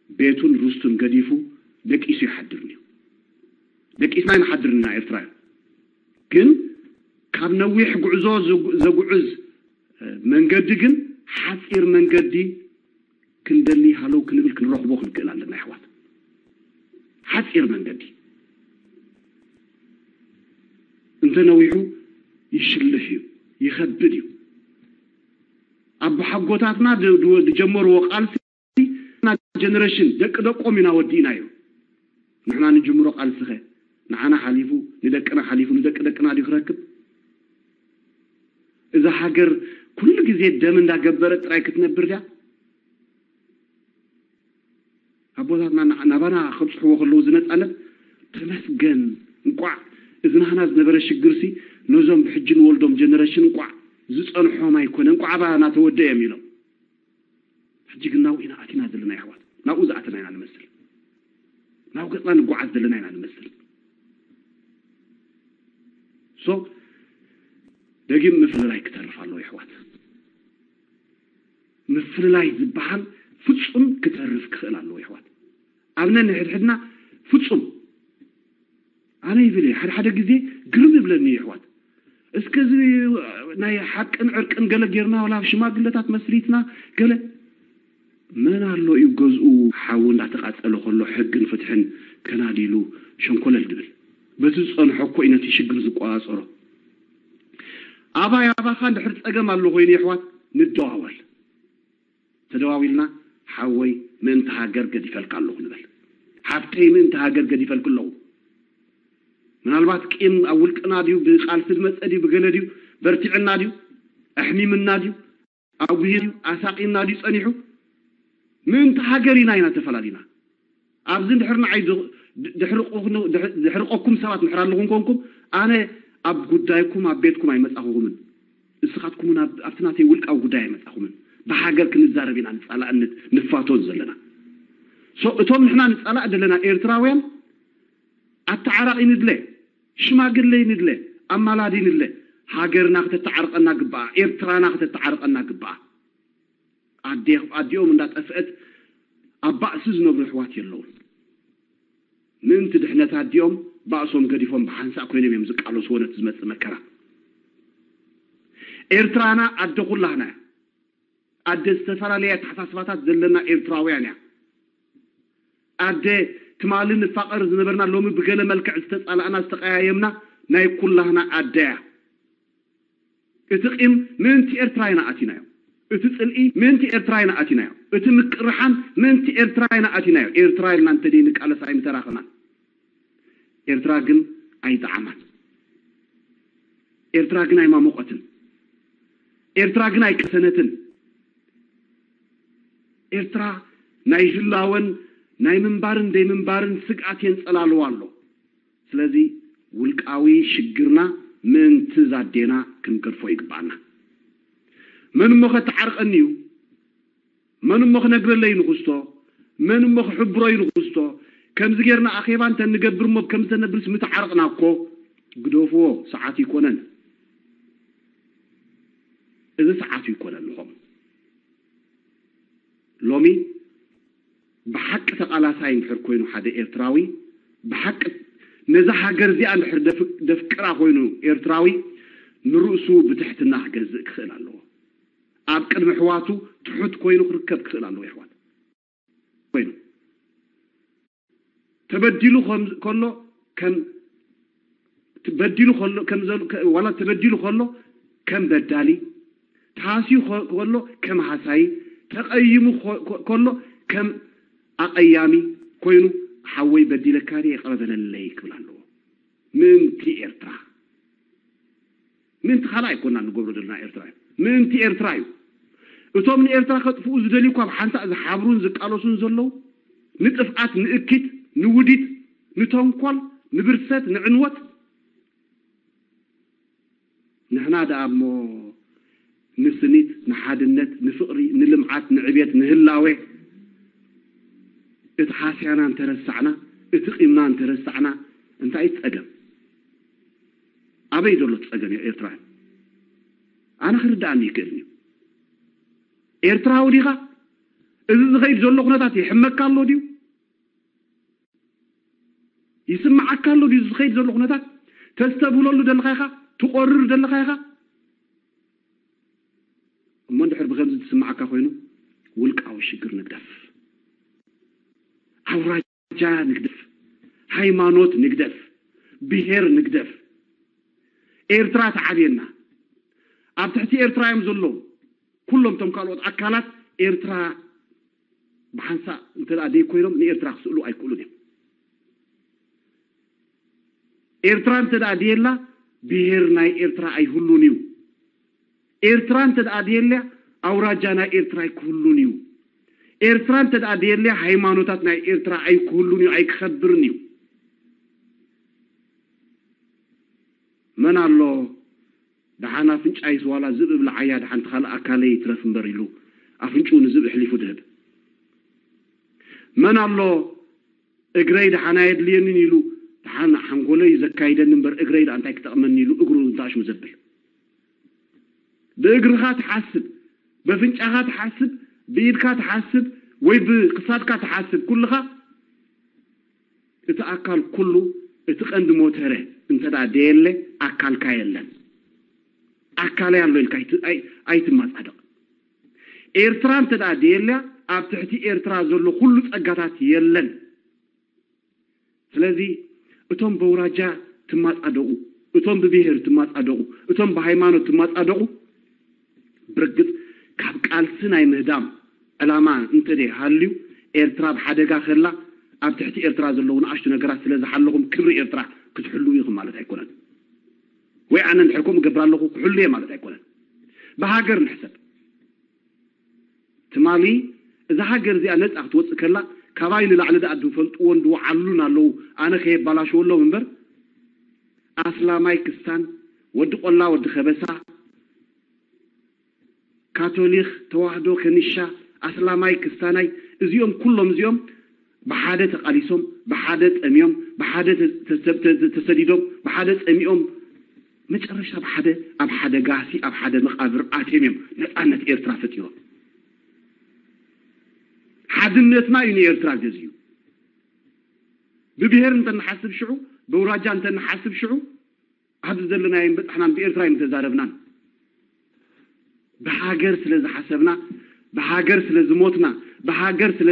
ቤቱን ርስቱን ገዲፉ ደቂሱ ይሓድርን እዩ። ደቂስና ኣይንሓድርን ኢና ኤርትራውያን። ግን ካብ ነዊሕ ጉዕዞ ዘጉዕዝ መንገዲ ግን ሓፂር መንገዲ ክንደሊ ሃለው ክንብል ክንረኽቦ ክንክእል ኣለና። ይሕዋት ሓፂር መንገዲ እንተ ነዊሑ ይሽልሕ እዩ፣ ይኸብድ እዩ። ኣቦሓጎታትና ዝጀመርዎ ቃልሲ ና ጀነሬሽን ደቂ ደቆም ኢና ወዲእናዮ። ንሕና ንጅምሮ ቃልስኸ ንዓና ሓሊፉ ንደቅና ሓሊፉ ንደቂ ደቅና ድዩ ክረክብ? እዛ ሃገር ኩሉ ግዜ ደም እንዳገበረ ጥራይ ክትነብር ድያ? ኣቦታትና ናባና ከብፅሕዎ ከለዉ ዝነፃነት ተመስገን እንቋዕ እዚ ናህና ዝነበረ ሽግርሲ ነዞም ብሕጂ ንወልዶም ጀነሬሽን እንቋዕ ዝፀንሖም ኣይኮነ እንቋዕ ኣባና ተወደ እዮም ኢሎም። ሕጂ ግን ናብኡ ኢና ኣቲና ዘለና ይሕዋት። ናብኡ ዝኣተና ኢና ንመስል። ናብ ገፅና ንጓዓዝ ዘለና ኢና ንመስል። ሶ ደጊም ምፍልላይ ክተርፍ ኣለዎ ይሕዋት። ምፍልላይ ዝበሃል ፍፁም ክተርፍ ክኽእል ኣለዎ ይሕዋት። ኣብ ነንሕድሕድና ፍፁም ኣነ ይብል እየ። ሓደ ሓደ ግዜ ግርም ይብለኒ እዩ ይሕዋት። እስከ እዚ ናይ ሓቅን ዕርቅን ገለ ጌርና ዋላ ኣብ ሽማግለታት መስሪትና ገለ መን ኣሎ እዩ ገዝኡ ሓዊ እንዳተቃፀለ ከሎ ሕግን ፍትሕን ከናዲሉ ሸንኮለል ድብል? በቲ ዝፀንሖ እኮ እዩ ነቲ ሽግር ዝቆፃፀሮ። ኣባይ ኣባኻ እንድሕር ፀገም ኣሎ ኮይኑ ይሕዋት ንደዋወል። ተደዋዊልና ሓወይ ምእንቲ ሃገር ገዲፈልካ ኣለኹ ንበል። ሓፍተይ ምእንቲ ሃገር ገዲፈልክ ኣለኹ። ምናልባት ቂም ኣብ ውልቅና ድዩ፣ ብቃልሲ ዝመፀ ድዩ፣ ብገለ ድዩ፣ በርቲዕና ድዩ፣ ኣሕሚምና ድዩ፣ ኣጉሂ ድዩ፣ ኣሳቂና ድዩ ፀኒሑ? ምእንቲ ሃገር ኢና ኢና ተፈላሊና። ኣብዚ ድሕሪ ንዓይ ድ- ድሕርቁ- ድሕርቀኩም ሰባት ምሕር ኣለኹም ኮንኩም፣ ኣነ ኣብ ጉዳይኩም ኣብ ቤትኩም ኣይመጻኹኹምን። ንስኻትኩም እውን ኣብ- ኣብቲ ናተይ ውልቃዊ ጉዳይ ኣይመጻኹምን። ብሃገር ክንዛረብ ኢና ንጻላእነት ንፋቶን ዘለና። ሶ እቶም ንሕና ንጻላእ ዘለና ኤርትራውያን ኣተዓራቂ ንድለ፣ ሽማግለ ንድለ፣ ኣማላዲ ንድለ። ሃገርና ከተተዓርቀና ግባኣ፣ ኤርትራና ከተተዓርቀና ግባኣ። ኣዴ ኣዲኦም እንዳጠፍአት ኣብ ባእሲ ዝነብሩ ኣሕዋት የለውን። ምእንቲ ድሕነት ኣዲኦም ባእሶም ገዲፎም ብሓንሳእ ኮይኖም እዮም ዝቃለስዎ ነቲ ዝመጽእ መከራ። ኤርትራና ኣደ ኩላህና እያ። ኣደ ዝተፈላለየ ኣተሓሳስባታት ዘለና ኤርትራውያን እያ። ኣደ ትማሊ ንፋቐር ዝነበርና ሎሚ ብገለ መልክዕ ዝተጻላእና ዝተቀያየምና ናይ ኩላህና ኣደ እያ። እቲ ቂም ምእንቲ ኤርትራ ኢና ኣቲናዮ። እቲ ጽልኢ ምእንቲ ኤርትራ ኢና ኣቲናዮ። እቲ ምቅርሓን ምእንቲ ኤርትራ ኢና ኣቲናዮ። ኤርትራ ኢልና እንተደይ ንቃለስ ኣይምተራኸናን። ኤርትራ ግን ኣይጠዓማን። ኤርትራ ግን ኣይማሞቐትን። ኤርትራ ግን ኣይቀሰነትን። ኤርትራ ናይ ህላወን ናይ ምንባርን ደይ ምንባርን ስግኣት የንጸላልዋ ኣሎ። ስለዚ ውልቃዊ ሽግርና ምእንቲ ዛዴና ክንገድፎ ይግባኣና። መን እሞ ከተዓርቀኒ እዩ? መን እሞ ክነግረለይ ንኽስቶ? መን እሞ ክሕብሮይ ንኽስቶ? ከምዚ ጌርና ኣኼባ እንተ ንገብር እሞ ከምዚ ተነብርስ ምተዓረቕና እኮ። ግደፍዎ፣ ሰዓት ይኮነን። እዚ ሰዓቱ ይኮነን ንኸም ሎሚ ብሓቂ ተቓላሳይ እንድሕር ኮይኑ ሓደ ኤርትራዊ ብሓቂ ነዛ ሃገር እዚኣ እንድሕር ደፍ- ደፍቅራ ኮይኑ ኤርትራዊ ንርእሱ ብትሕትና ክገዝእ ክኽእል ኣለዎ። ኣብ ቅድሚ ኣሕዋቱ ትሑት ኮይኑ ክርከብ ክኽእል ኣለዎ። ኣሕዋት ኮይኑ ተበዲሉ ከም ከሎ ከም በዲሉ ከሎ ከም ዘሎ ከ- ዋላ ተበዲሉ ከሎ ከም በዳሊ ተሃስዩ ከ- ከሎ ከም ሃሳይ ተቐይሙ ከ- ከ- ከሎ ከም ኣቐያሚ ኮይኑ ሓወይ በዲለካ ድየ ይቕረ በለለይ ክብል ኣለዎ። ምእንቲ ኤርትራ ምእንቲ ካልእ ኣይኮና ንገብሮ ዘለና ኤርትራ እዩ። ምእንቲ ኤርትራ እዩ። እቶም ንኤርትራ ከጥፍኡ ዝደልዩ እኳ ብሓንሳእ ዝሓብሩን ዝቃለሱን ዘለዉ ንጥፍኣት፣ ንእኪት፣ ንውዲት፣ ንተንኮል፣ ንብርሰት፣ ንዕንወት ንሕና ደኣ እሞ ንስኒት፣ ንሓድነት፣ ንፍቕሪ፣ ንልምዓት፣ ንዕብየት፣ ንህላዌ እቲ ሃስያና እንተረሳዕና፣ እቲ ቂምና እንተረሳዕና እንታይ እዩ ጸገም? ኣበይ ዘሎ እቲ ጸገም እዩ ኤርትራ? ኣነ ክርድኣኒ ይክእልን እዩ። ኤርትራዊ ዲኻ? እዚ ዝኸይድ ዘሎ ኩነታት ይሕመካ ኣሎ ድዩ? ይስምዓካ ኣሎ ድዩ ዝኸይድ ዘሎ ኩነታት? ተስተብህለሉ ደለኻ ኢኻ? ትቆርር ደለኻ ኢኻ? እሞ እንድሕር ብከምዚ ዝስምዓካ ኮይኑ ውልቃዊ ሽግር ንግደፍ፣ ኣውራጃ ንግደፍ፣ ሃይማኖት ንግደፍ፣ ብሄር ንግደፍ። ኤርትራ ተዓብየና። ኣብ ትሕቲ ኤርትራ እዮም ዘለዉ ኩሎም እቶም ካልኦት ኣካላት። ኤርትራ ብሓንሳእ እንተ ደኣ ደይኮይኖም ንኤርትራ ክስእሉ ኣይክእሉን እዮም። ኤርትራ እንተ ደኣ ደየላ ብሄር ናይ ኤርትራ ኣይህሉን እዩ። ኤርትራ እንተ ደኣ ደየልያ ኣውራጃ ናይ ኤርትራ ኣይክህሉን እዩ። ኤርትራ እንተ ደኣ ደየልያ ሃይማኖታት ናይ ኤርትራ ኣይክህሉን እዩ፣ ኣይክኸብርን እዩ። መን ኣሎ ደሓን ኣፍንጫይስ ዋላ ዝብኢ ብልዓያ ደሓን እቲ ካልእ ኣካለይ ይትረፍ እምበር ኢሉ ኣፍንጭኡ ንዝብኢ ኣሕሊፉ ድህብ? መን ኣሎ እግረይ ደሓን ኣየድልየንን ኢሉ ደሓን ሓንጎለይ ዘካይደኒ እምበር እግረይ ደኣ እንታይ ክጠቕመኒ ኢሉ እግሩ እንታሽሙ ዘብል? ብእግርኻ ትሓስብ፣ በፍንጫኻ ትሓስብ፣ ብኢድካ ትሓስብ ወይ ብክሳድካ ትሓስብ ኩልኻ እቲ ኣካል ኩሉ እቲ ቀንዲ ሞተረ እንተ ደኣ ደየለ ኣካልካ የለን። ኣካለይ ኣሎ ኢልካ ኣይት- ኣይ- ኣይትመጻደቕ። ኤርትራ እንተ ደኣ ደየልያ ኣብ ትሕቲ ኤርትራ ዘሎ ኩሉ ጸጋታት የለን። ስለዚ እቶም በውራጃ ትማጻደቑ፣ እቶም ብብሄር ትማጻደቑ፣ እቶም ብሃይማኖት ትማጻደቑ ብርግጽ ካብ ቃልሲ ናይ ምህዳም ዕላማ እንተደይ ሃልዩ ኤርትራ ኣብ ሓደጋ ከላ ኣብ ትሕቲ ኤርትራ ዘለዉ ንኣሽቱ ነገራት ስለ ዝሓለኹም ክብሪ ኤርትራ ክትሕልዉ ኢኹም ማለት ኣይኮነን። ወይ ኣነ እንድሕር ከምኡ እገብር ኣለኹ ክሕሉ እየ ማለት ኣይኮነን። ብሃገር ንሕሰብ። ትማሊ እዛ ሃገር እዚኣ ነፃ ክትወፅእ ከላ ካባይ ንላዕሊ ደኣ ዝፈልጥዎን ዝወዓሉን ኣለዉ። ኣነ ከየባላሸወሎም እምበር ኣስላማይ ክስታን፣ ወዲ ቆላ፣ ወዲ ከበሳ፣ ካቶሊኽ፣ ተዋህዶ፣ ከኒሻ፣ ኣስላማይ ክስታናይ፣ እዚኦም ኩሎም እዚኦም ብሓደ ተቓሊሶም፣ ብሓደ ጠምዮም፣ ብሓደ ተሰዲዶም፣ ብሓደ ጸሚኦም፣ መጨረሻ ብሓደ ኣብ ሓደ ጋህሲ ኣብ ሓደ መቓብር ኣትዮም እዮም ነጻነት ኤርትራ ፈጢሮም። ሓድነትና እዩ ንኤርትራ ገዚኡ። ብብሄር እንተንሓስብ ሽዑ፣ በውራጃ እንተንሓስብ ሽዑ፣ ኣብዚ ዘለናዮ ኣይምበጻሕናን፣ ብኤርትራ ኣይምተዛረብናን። ብሃገር ስለ ዝሓሰብና፣ ብሃገር ስለ ዝሞትና፣ ብሃገር ስለ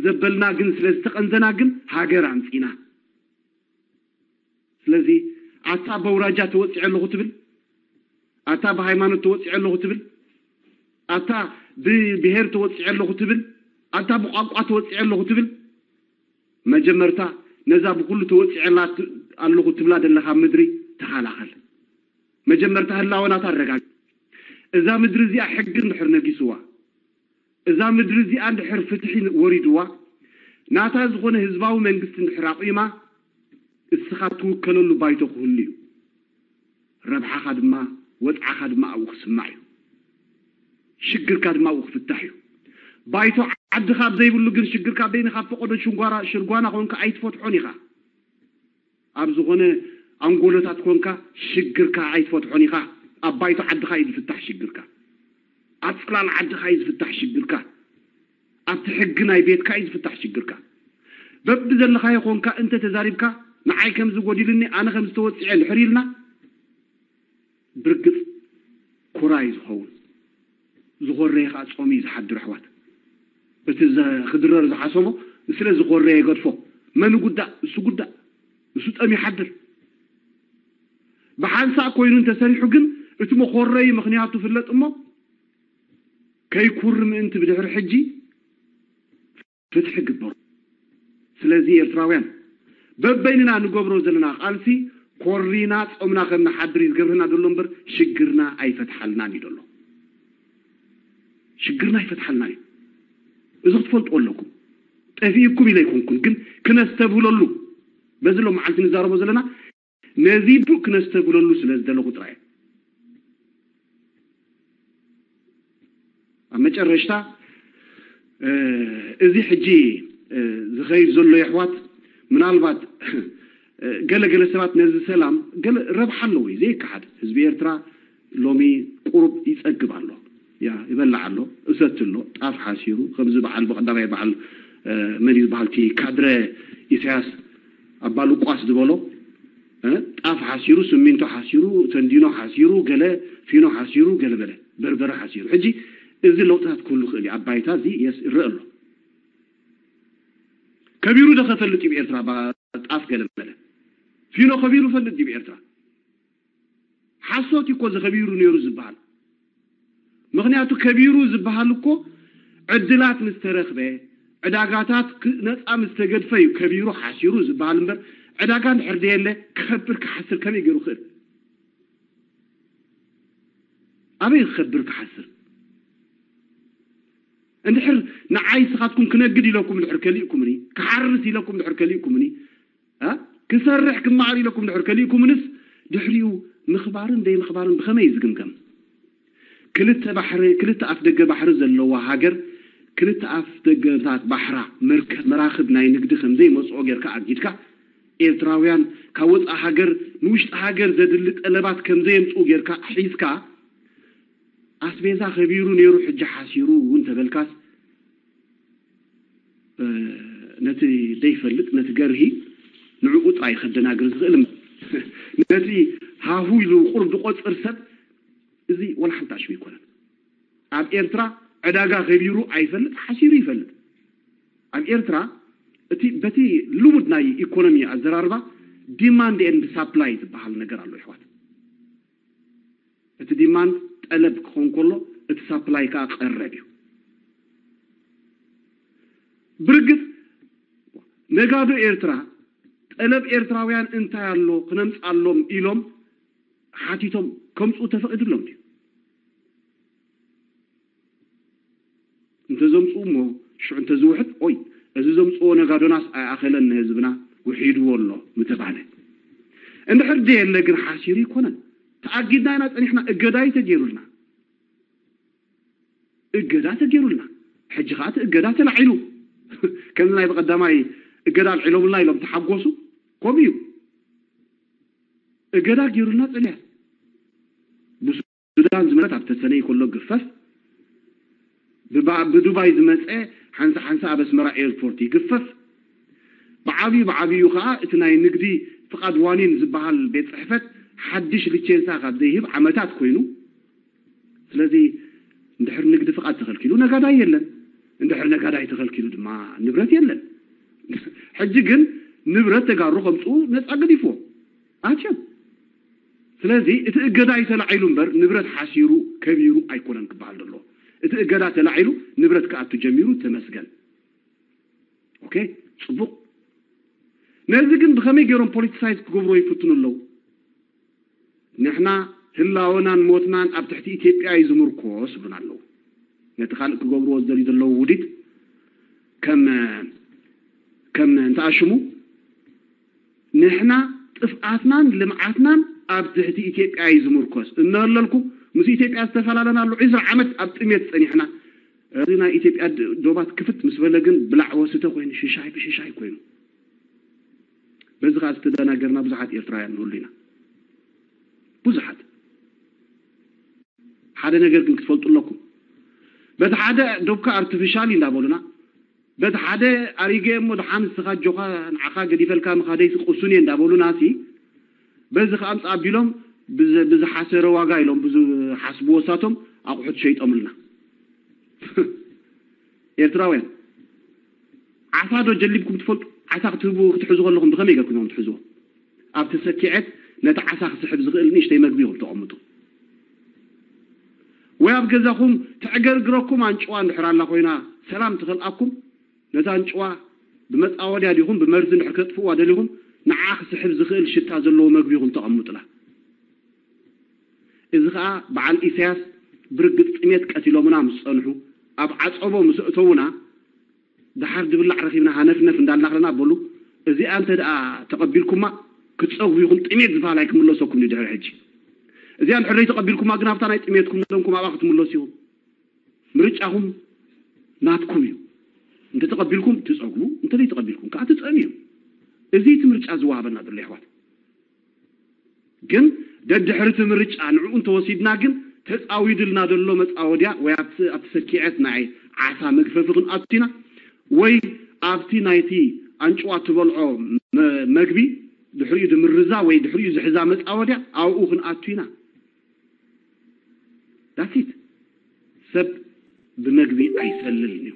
ዘበልና ግን ስለ ዝተቐንዘና ግን ሃገር ኣምጺና። ስለዚ ኣታ በውራጃ ተወጺዐ ኣለኹ ትብል፣ ኣታ ብሃይማኖት ተወጺዐ ኣለኹ ትብል፣ ኣታ ብብሄር ተወጺዐ ኣለኹ ትብል፣ ኣታ ብቋንቋ ተወጺዐ ኣለኹ ትብል፣ መጀመርታ ነዛ ብኩሉ ተወጺዐላ ኣለኹ ትብላ ዘለኻ ምድሪ ተኸላኸል። መጀመርታ ህላወ ናታ ኣረጋግጽ። እዛ ምድሪ እዚኣ ሕጊ እንድሕር ነጊስዋ፣ እዛ ምድሪ እዚኣ እንድሕር ፍትሒ ወሪድዋ፣ ናታ ዝኾነ ህዝባዊ መንግስቲ እንድሕር ኣቑማ፣ እስኻ ትውከለሉ ባይቶ ክህሉ እዩ። ረብሓኻ ድማ ወጽዓኻ ድማ ኣብኡ ክስማዕ እዩ። ሽግርካ ድማ ኣብኡ ክፍታሕ እዩ። ባይቶ ዓድኻ ኣብ ዘይብሉ ግን ሽግርካ በይንኻ ኣብ ፈቐዶ ሽንጓራ ሽርጓና ኮንካ ኣይትፈትሖን ኢኻ። ኣብ ዝኾነ ኣንጎሎታት ኮንካ ሽግርካ ኣይትፈትሖን ኢኻ። ኣብ ባይቶ ዓድኻ እዩ ዝፍታሕ ሽግርካ። ኣብ ጽላል ዓድኻ እዩ ዝፍታሕ ሽግርካ። ኣብቲ ሕጊ ናይ ቤትካ እዩ ዝፍታሕ ሽግርካ። በብዘለኻዮ ኮንካ እንተ ተዛሪብካ ንዓይ ከምዚ ጎዲልኒ ኣነ ከምዚ ተወጺዐ እንድሕር ኢልና ብርግጽ ኩራ እዩ ዝኸውን። ዝኾረየ ኸዓ ጾም እዩ ዝሓድር ኣሕዋት። እቲ ዘ- ክድረር ዝሓሰቦ ስለ ዝኾረየ ይገድፎ። መን ጉዳእ እሱ ጉዳእ እሱ ጸም ይሓድር። ብሓንሳእ ኮይኑ እንተሰሪሑ ግን እቲ መኾረዩ ምኽንያቱ ፍለጥ እሞ ከይኩር ምእንቲ ብድሕሪ ሕጂ ፍትሒ ግበሩ። ስለዚ ኤርትራውያን በበይንና ንገብሮ ዘለና ቃልሲ ኮሪና ጾምና ከም ንሓድር እዩ ዝገብረና ዘሎ እምበር ሽግርና ኣይፈትሓልናን እዩ ዘሎ። ሽግርና ኣይፈትሓልናን እዩ። እዚ ክትፈልጡ ኣለኩም። ጠፊእኩም ኢለ ኣይኮንኩን ግን ክነስተብህለሉ በዚ ሎም መዓልቲ ንዛረቦ ዘለና ነዚ ዱእ ክነስተብህለሉ ስለ ዝደለኹ ጥራይ። ኣብ መጨረሽታ እዚ ሕጂ ዝኸይድ ዘሎ የሕዋት ምናልባት ገለ ገለ ሰባት ነዚ ሰላም ገለ ረብሓ ኣለዎ እዩ ዘይከሓድ። ህዝቢ ኤርትራ ሎሚ ቁሩብ ይጸግብ ኣሎ፣ ያ ይበልዕ ኣሎ፣ እሰቲ ኣሎ፣ ጣፍ ሓሲሩ ከምዚ በዓል ብቐዳማይ በዓል መን እዩ ዝበሃል እቲ ካድረ ኢሳያስ ኣባልቋስ ዝበሎ ጣፍ ሓሲሩ፣ ስሚንቶ ሓሲሩ፣ ተንዲኖ ሓሲሩ፣ ገለ ፊኖ ሓሲሩ፣ ገለ በለ በርበረ ሓሲሩ። ሕጂ እዚ ለውጥታት ክህሉ ክእል እዩ። ኣብ ባይታ እዚ የስ ይረአ ኣሎ። ከቢሩ ዶ ከፈልጥ እዩ ብኤርትራ ጣፍ ገለ በለ ፊኖ ከቢሩ ፈልጥ እዩ ብኤርትራ። ሓሶት እዩ እኮ እዚ ከቢሩ ነይሩ ዝበሃል። ምኽንያቱ ከቢሩ ዝበሃል እኮ ዕድላት ምስ ተረኽበ፣ ዕዳጋታት ክ- ነፃ ምስ ተገድፈ እዩ ከቢሩ ሓሲሩ ዝበሃል እምበር ዕዳጋ እንድሕር ደየለ ክኸብር ክሓስር ከመይ ገይሩ ክእል? ኣበይ ክኸብር ክሓስር? እንድሕር ንዓይ ስኻትኩም ክነግድ ኢለኩም እንድሕር ከሊእኩምኒ፣ ክሓርስ ኢለኩም እንድሕር ከሊእኩምኒ፣ እ? ክሰርሕ ክመሃር ኢለኩም ድሕር ከሊእኩምንስ ድሕሪኡ ምኽባርን ዘይምኽባርን ብኸመይ እዩ ዝግምገም? ክልተ ባሕሪ ክልተ ኣፍ ደገ ባሕሪ ዘለዋ ሃገር ክልተ ኣፍ ደገታት ባሕራ መርከብ መራኽብ ናይ ንግዲ ከም ዘይመፅኦ ጌርካ ኣጊድካ ኤርትራውያን ካብ ወፃእ ሃገር ንውሽጢ ሃገር ዘድሊ ጠለባት ከም ዘየምፅኡ ጌርካ ሒዝካ ኣስቤዛ ከቢሩ ነይሩ ሕጂ ሓሲሩ እውን ተበልካስ ነቲ ዘይፈልጥ ነቲ ገርሂ ንዕኡ ጥራይ ከደናግር ዝኽእል እምበር ነቲ ሃሁ ኢሉ ቁሩብ ዝቆጽር ሰብ እዚ ወላ ሓንቲ ኣሽሙ ኣይኮነን። ኣብ ኤርትራ ዕዳጋ ከቢሩ ኣይፈልጥ ሓሲሩ ይፈልጥ። ኣብ ኤርትራ እቲ በቲ ልሙድ ናይ ኢኮኖሚ ኣዘራርባ demand and supply ዝበሃል ነገር ኣሎ ይሕዋት። እቲ demand ጠለብ ክኾን ከሎ እቲ supply ከዓ ቀረብ እዩ። ብርግጽ ነጋዶ ኤርትራ ጠለብ ኤርትራውያን እንታይ ኣሎ ክነምፅኣሎም ኢሎም ሓቲቶም ከምፅኡ ተፈቒዱሎም ድዩ? እንተዘምፅኡ እሞ ሽዑ እንተዝውሕድ፣ ኦይ፣ እዚ ዘምፅዎ ነጋዶናስ ኣይኣኸለን ንህዝብና፣ ውሒድዎ ኣሎ ምተባህለ። እንድሕር ደየለ ግን ሓሲሩ ኣይኮነን። ተኣጊድና ኢና ፀኒሕና፣ እገዳ እዩ ተገይሩልና። እገዳ ተገይሩልና። ሕጂ ከዓ እቲ እገዳ ተላዒሉ። ከምዚ ናይ ብቐዳማይ እገዳ ኣልዒሎምልና ኢሎም ተሓጎሱ። ከምኡ እዩ። እገዳ ገይሩልና ፀኒሐ። ብሱዳን ዝመፀት ኣብ ተሰነይ ከሎ ግፈፍ፣ ብባ- ብዱባይ ዝመፀ ሓንሳ ሓንሳ ኣብ ኣስመራ ኤርፖርት ይግፈፍ። ብዓብዩ ብዓብዩ ከዓ እቲ ናይ ንግዲ ፍቓድ ዋኒን ዝበሃል ቤት ፅሕፈት ሓድሽ ሊቼንሳ ካብ ዘይህብ ዓመታት ኮይኑ። ስለዚ እንድሕር ንግዲ ፍቓድ ተኸልኪሉ ነጋዳይ የለን፣ እንድሕር ነጋዳይ ተኸልኪሉ ድማ ንብረት የለን። ሕጂ ግን ንብረት ተጋሩ ከምፅኡ ነፃ ገዲፍዎ ኣትዮም። ስለዚ እቲ እገዳ እዩ ተላዒሉ እምበር ንብረት ሓሲሩ ከቢሩ ኣይኮነን ክበሃል ዘሎ። እቲ እገዳ ተላዒሉ ንብረት ክኣቱ ጀሚሩ፣ ተመስገን። ኦኬ፣ ፅቡቕ። ነዚ ግን ብኸመይ ገይሮም ፖለቲሳይዝ ክገብርዎ ይፍትኑ ኣለዉ? ንሕና ህላወናን ሞትናን ኣብ ትሕቲ ኢትዮጵያ እዩ ዝምርኮስ ይብሉና ኣለዉ። ነቲ ካልእ ክገብርዎ ዝደልዩ ዘለዉ ውዲት ከም ከም እንትኣሽሙ፣ ንሕና ጥፍኣትናን ልምዓትናን ኣብ ትሕቲ ኢትዮጵያ እዩ ዝምርኮስ። እናለልኩ ምስ ኢትዮጵያ ዝተፈላለናሉ ዕስራ ዓመት ኣብ ጥሜት ጸኒሕና። እዚ ናይ ኢትዮጵያ ድ- ዶባት ክፍት ምስ በለ ግን ብላዕ ወስተ ኮይኑ፣ ሽሻይ ብሽሻይ ኮይኑ። በዚ ከዓ ዝተደናገርና ብዙሓት ኤርትራውያን ንህሉ ኢና። ብዙሓት። ሓደ ነገር ግን ክትፈልጡ ኣለኩም። በቲ ሓደ ዶብካ ኣርቲፊሻል እዩ እንዳበሉና፣ በቲ ሓደ ኣሪገ እሞ ደሓን ንስኻ ኣጆኻ ንዓኻ ገዲፈልካ ምኻደይ ስቁሱን እየ እንዳበሉና ሲ፣ በዚ ከዓ ኣምፃ ኣቢሎም ብዝ- ብዝሓሰረ ዋጋ ኢሎም ብዝሓስብዎ ሳቶም ኣቑሑት ሸይጦምልና። ኤርትራውያን ዓሳ ዶ ጀሊብኩም ትፈልጡ? ዓሳ ክትህቡ ክትሕዙ ከለኹም ብኸመይ ገርኩም ኢኹም ትሕዝዎ? ኣብቲ ሰኪዐት ነቲ ዓሳ ክስሕብ ዝኽእል ንእሽተይ መግቢ ኢኹም ተቐምጡ። ወይ ኣብ ገዛኹም ተዕገርግረኩም ኣንጭዋ እንድሕር ኣላ ኮይና ሰላም ትኸልኣኩም፣ ነታ ኣንጭዋ ብመጻወድያ ዲኹም ብመርዚ እንድሕር ከጥፍእዋ ደሊኹም ንዓ ክስሕብ ዝኽእል ሽታ ዘለዎ መግቢ ኢኹም ተቐምጡላ። እዚ ኸኣ በዓል ኢሳያስ ብርግጽ ጥሜት ቀቲሎምና ምስ ጸንሑ፣ ኣብ ዓጸቦ ምስ እተዉና፣ ደሓር ድብላዕ ረኺብና ሃነፍነፍ እንዳልና ከለና በሉ፣ እዚኣ እንተ ደኣ ተቐቢልኩማ ክትጸግቡ ኢኹም፣ ጥሜት ዝበሃል ኣይክምለሰኩም እዩ ድሕሪ ሕጂ። እዚኣ እንድሕር ዘይተቐቢልኩማ ግን ኣብታ ናይ ጥሜትኩም ደምኩም ኣብኣ ክትምለሱ ኢኹም። ምርጫኹም ናትኩም እዩ። እንተ ተቐቢልኩም ትጸግቡ፣ እንተ ዘይተቐቢልኩም ከኣ ትጸምዩ። እዚ እቲ ምርጫ ዝወሃበና ዘሎ የሕዋት። ግን ደድሕሪ እቲ ምርጫ ንዕኡ እንተወሲድና ግን ተጻዊድልና ዘሎ መጻወድያ ወይ ኣብቲ ኣብቲ ሰኪዐት ናይ ዓሳ መግፈፊ ክንኣቱ ኢና ወይ ኣብቲ ናይቲ ኣንጭዋ እትበልዖ መ- መግቢ ድሕሪኡ ድምርዛ ወይ ድሕሪኡ ዝሕዛ መጻወድያ ኣብኡ ክንኣቱ ኢና። That's it። ሰብ ብመግቢ ኣይሰልልን እዩ።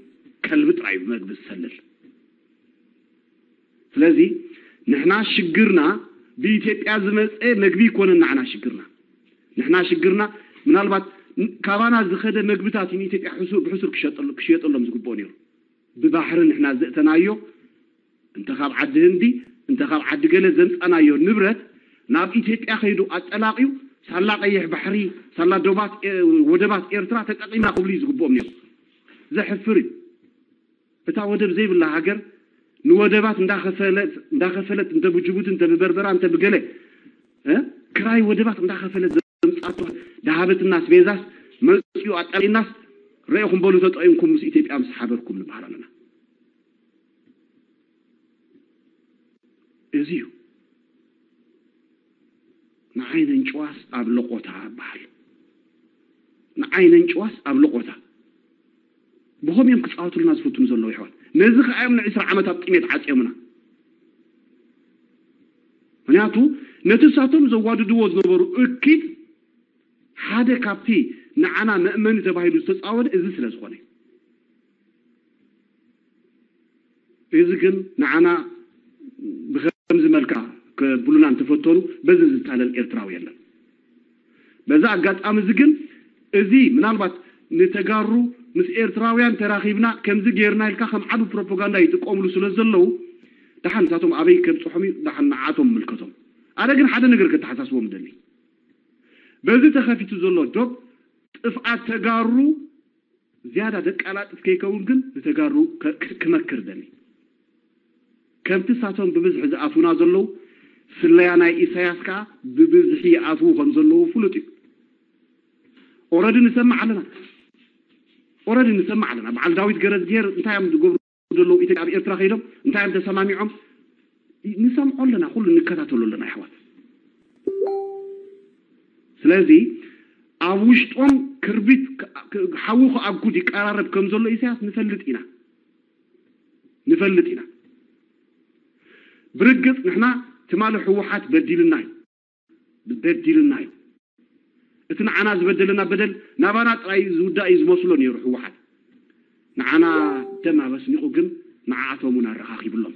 ከልቢ ጥራይ እዩ ብመግቢ ዝሰልል። ስለዚ ንሕና ሽግርና ብኢትዮጵያ ዝመፀ መግቢ ይኮነን። ንዓና ሽግርና ንሕና ሽግርና ምናልባት ን- ካባና ዝኸደ መግብታት እዩ ንኢትዮጵያ ሕሱ- ብሕሱር ክሸጠሉ- ክሽየጠሎም ዝግብኦ ነይሩ። ብባሕሪ ንሕና ዘእተናዮ እንተ ካብ ዓዲ ህንዲ እንተ ካብ ዓዲ ገለ ዘምፃናዮ ንብረት ናብ ኢትዮጵያ ከይዱ ኣጠላቕዩ ሳላ ቀይሕ ባሕሪ ሳላ ዶባት ኤ- ወደባት ኤርትራ ተጠቂምና ክብሉ እዩ ዝግብኦም ነይሩ። ዘሕፍር እዩ። እታ ወደብ ዘይብላ ሃገር ንወደባት እንዳኸፈለት እንዳኸፈለት እንተ ብጅቡቲ እንተ ብበርበራ እንተ ብገለ እ? ክራይ ወደባት እንዳኸፈለት ዘምፃቶ ደሃበትና ስቤዛስ መፅኡ ኣጠሪናስ ረኢኹም በሉ ተጠቂምኩም ምስ ኢትዮጵያ ምስ ሓበርኩም ንበሃል ኣለና። እዚ እዩ ንዓይነን ጭዋስ ኣብ ለቆታ በሃል። ንዓይነን ጭዋስ ኣብ ለቆታ ብኸም እዮም ክፃወቱልና ዝፍትኑ ዘለዉ ይሕዋት። ነዚ ከዓ እዮም ንዕስራ ዓመት ኣብ ጥሜት ዓፅዮምና። ምክንያቱ ነቲ ሳቶም ዘዋድድዎ ዝነበሩ እኪት ሓደ ካብቲ ንዓና መእመኒ ተባሂሉ ዝተፃወደ እዚ ስለ ዝኾነ እዩ። እዚ ግን ንዓና ብኸምዚ መልካ ከብሉና እንተፈተኑ በዚ ዝታለል ኤርትራዊ የለን። በዚ ኣጋጣሚ እዚ ግን እዚ ምናልባት ንተጋሩ ምስ ኤርትራውያን ተራኺብና ከምዚ ጌርና ኢልካ ከም ዓቢ ፕሮፓጋንዳ ይጥቀምሉ ስለ ዘለዉ ደሓን ንሳቶም ኣበይ ከብፅሖም እዩ፣ ደሓን ንዓቶም ምልከቶም። ኣነ ግን ሓደ ነገር ከተሓሳስቦም ደሊ። በዚ ተኸፊቱ ዘሎ ዶብ ጥፍኣት ተጋሩ ዝያዳ ደቃላጥፍ ከይከውን ግን ንተጋሩ ከ- ክመክር ደሊ። ከምቲ ሳቶም ብብዝሒ ዝኣትዉና ዘለዉ ስለያ ናይ ኢሳያስ ከዓ ብብዝሒ ይኣትዉ ከም ዘለዉ ፍሉጥ እዩ። ኦረዲ ንሰምዕ ኣለና። ኦረዲ ንሰምዕ ኣለና። በዓል ዳዊት ገረዝግሄር እንታይ እዮም ዝገብሩ ዘለዉ ኢትዮጵያ ኣብ ኤርትራ ከይዶም እንታይ እዮም ተሰማሚዖም ንሰምዖ ኣለና። ኩሉ ንከታተሎ ኣለና ይሕዋት። ስለዚ ኣብ ውሽጦም ክርቢት ሓዊ ክኣጉድ ይቀራረብ ከም ዘሎ ኢሳያስ ንፈልጥ ኢና። ንፈልጥ ኢና። ብርግጽ ንሕና ትማሊ ህወሓት በዲልና እዩ። በዲልና እዩ። እቲ ንዓና ዝበደለና በደል ናባና ጥራይ ዝውዳእ እዩ ዝመስሎ ነይሩ ህወሓት። ንዓና ደም ኣበስኒቑ ግን ንዓኣቶም እውን ኣረኻኺብሎም።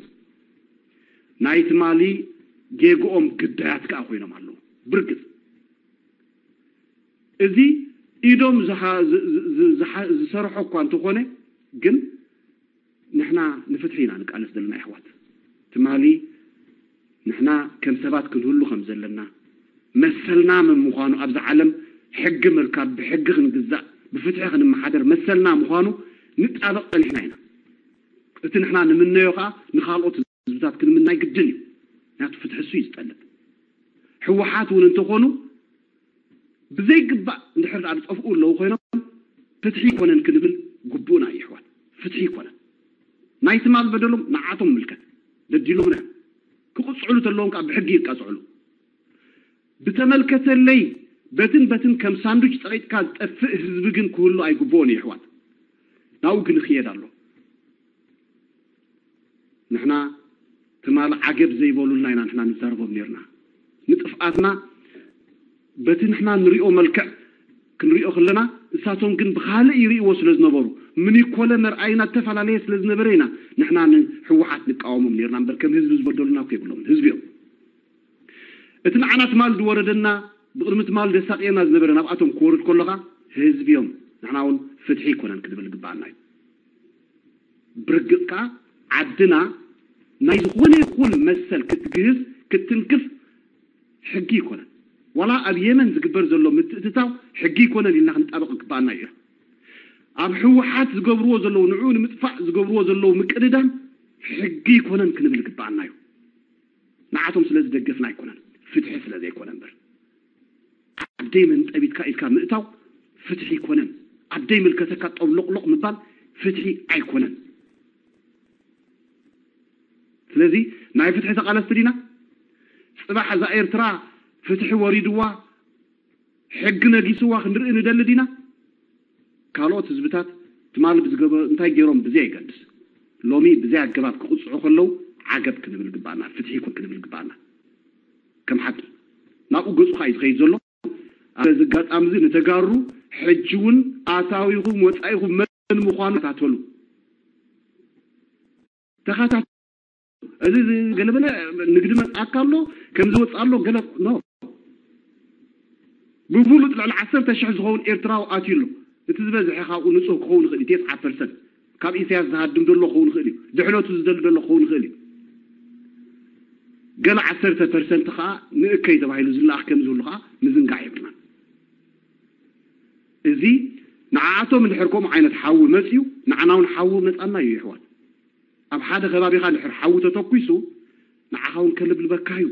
ናይ ትማሊ ጌግኦም ግዳያት ከኣ ኮይኖም ኣለዉ። ብርግጽ እዚ ኢዶም ዝሓ- ዝ- ዝ- ዝ- ዝሓ- ዝሰርሖ እኳ እንተኾነ ግን ንሕና ንፍትሒ ኢና ንቃለስ ዘለና ይሕዋት። ትማሊ ንሕና ከም ሰባት ክንህሉ ከም ዘለና መሰልና መን ምዃኑ ኣብዚ ዓለም ሕጊ ምርካብ ብሕጊ ክንግዛእ ብፍትሒ ክንመሓደር መሰልና ምዃኑ ንጣበቕ ጸኒሕና ኢና። እቲ ንሕና ንምነዮ ከዓ ንኻልኦት ህዝብታት ክንምናይ ግድን እዩ። ምክንያቱ ፍትሒ እሱ እዩ ዝጠልብ። ህወሓት እውን እንተኾኑ ብዘይግባእ እንድሕር ደኣ ዝጠፍኡ ኣለዉ ኮይኖም ፍትሒ ይኮነን ክንብል ግቡእና እዩ ይሕዋት። ፍትሒ ይኮነን። ናይ ትማል በደሎም ንዓቶም ምልከት በዲሎምና እዮም። ክቕፅዕሉ ተለዎም ከዓ ብሕጊ ይቀፅዕሉ። ብተመልከተለይ በትን በትን ከም ሳንዱች ፀቒጥካ ዝጠፍእ ህዝቢ ግን ክህሉ ኣይግብኦን እዩ ይሕዋት። ናብኡ ግን ይኽየድ ኣሎ። ንሕና ትማሊ ዓገብ ዘይበሉልና ኢና ንሕና ንዛረቦም ነርና። ንጥፍኣትና በቲ ንሕና ንሪኦ መልክዕ ክንሪኦ ከለና እሳቶም ግን ብኻልእ ይርእይዎ ስለ ዝነበሩ ምኒኮለ መርኣይና ዝተፈላለየ ስለ ዝነበረ ኢና ንሕና ንህወሓት ንቃወሞም ነርና እምበር ከም ህዝቢ ዝበደሉና እኮ የብሎም ህዝቢ እዮም። እቲ ንዓና ትማል ዝወረደና ብቕድሚ ትማል ደሳቅየና ዝነበረ ናብኣቶም ክወርድ ከሎኻ ህዝቢ እዮም። ንሕና እውን ፍትሒ ይኮነን ክንብል ግባኣና እዩ። ብርግጽ ከኣ ዓድና ናይ ዝኾነ ይኹን መሰል ክትግህስ ክትትንክፍ ሕጊ ይኮነን። ዋላ ኣብ የመን ዝግበር ዘሎ ምትእትታው ሕጊ ይኮነን ኢልና ክንጣበቕ ግባኣና እዩ። ኣብ ህወሓት ዝገብርዎ ዘለዉ ንዕኡ ንምጥፋእ ዝገብርዎ ዘለዉ ምቅድዳም ሕጊ ይኮነን ክንብል ግባኣና እዩ። ንዓቶም ስለ ዝደገፍና ኣይኮነን ፍትሒ ስለ ዘይኮነ እምበር ዓደይ መንጠቢትካ ኢልካ ምእታው ፍትሒ ኣይኮነን። ዓደይ ምልከተካ ጠብሎቕሎቕ ምባል ፍትሒ ኣይኮነን። ስለዚ ናይ ፍትሒ ተቓለስቲ ዲና? ፅባሕ እዛ ኤርትራ ፍትሒ ወሪድዋ ሕጊ ነጊስዋ ክንርኢ ንደሊ ዲና? ካልኦት ህዝብታት ትማሊ ብዝገበ እንታይ ገይሮም ብዘይ ኣይገድስ ሎሚ ብዘይ ኣገባብ ክቕፅዑ ከለዉ ዓገብ ክንብል ግባኣና፣ ፍትሒ ይኩን ክንብል ግባኣና። ከም ሓቂ ናብኡ ገፁ ከዓ እዩ ዝኸይድ ዘሎ። ኣብዚ ኣጋጣሚ እዚ ንተጋሩ ሕጂ እውን ኣታዊኹም ወፃኢኹም መን ምዃኑ ተኸታተሉ። ተኸታተሉ። እዚ ገለበለ ንግዲ መፅኣካ ኣሎ ከምዚ ወፅእ ኣሎ ገለ ኖ ብፍሉጥ ልዕሊ ዓሰርተ ሽሕ ዝኸውን ኤርትራዊ ኣትዩ ኣሎ። እቲ ዝበዝሐ ካብኡ ንፁህ ክኸውን ይኽእል እዩ። ተስዓ ፐርሰንት ካብ ኢሳያስ ዝሃድም ዘሎ ክኸውን ይኽእል እዩ። ድሕነቱ ዝደሊ ዘሎ ክኸውን ይኽእል እዩ። ገለ ዓሰርተ ፐርሰንት ከዓ ንእከይ ተባሂሉ ዝለኣኽ ከም ዝህሉ ከዓ ምዝንጋዕ የብልናን። እዚ ንዓኣቶም እንድሕር ከምኡ ዓይነት ሓዊ መፅዩ ንዓና እውን ሓዊ መፃና እዩ ይሕዋት። ኣብ ሓደ ከባቢኻ እንድሕር ሓዊ ተተኩሱ ንዓኻ እውን ከልብልበካ እዩ።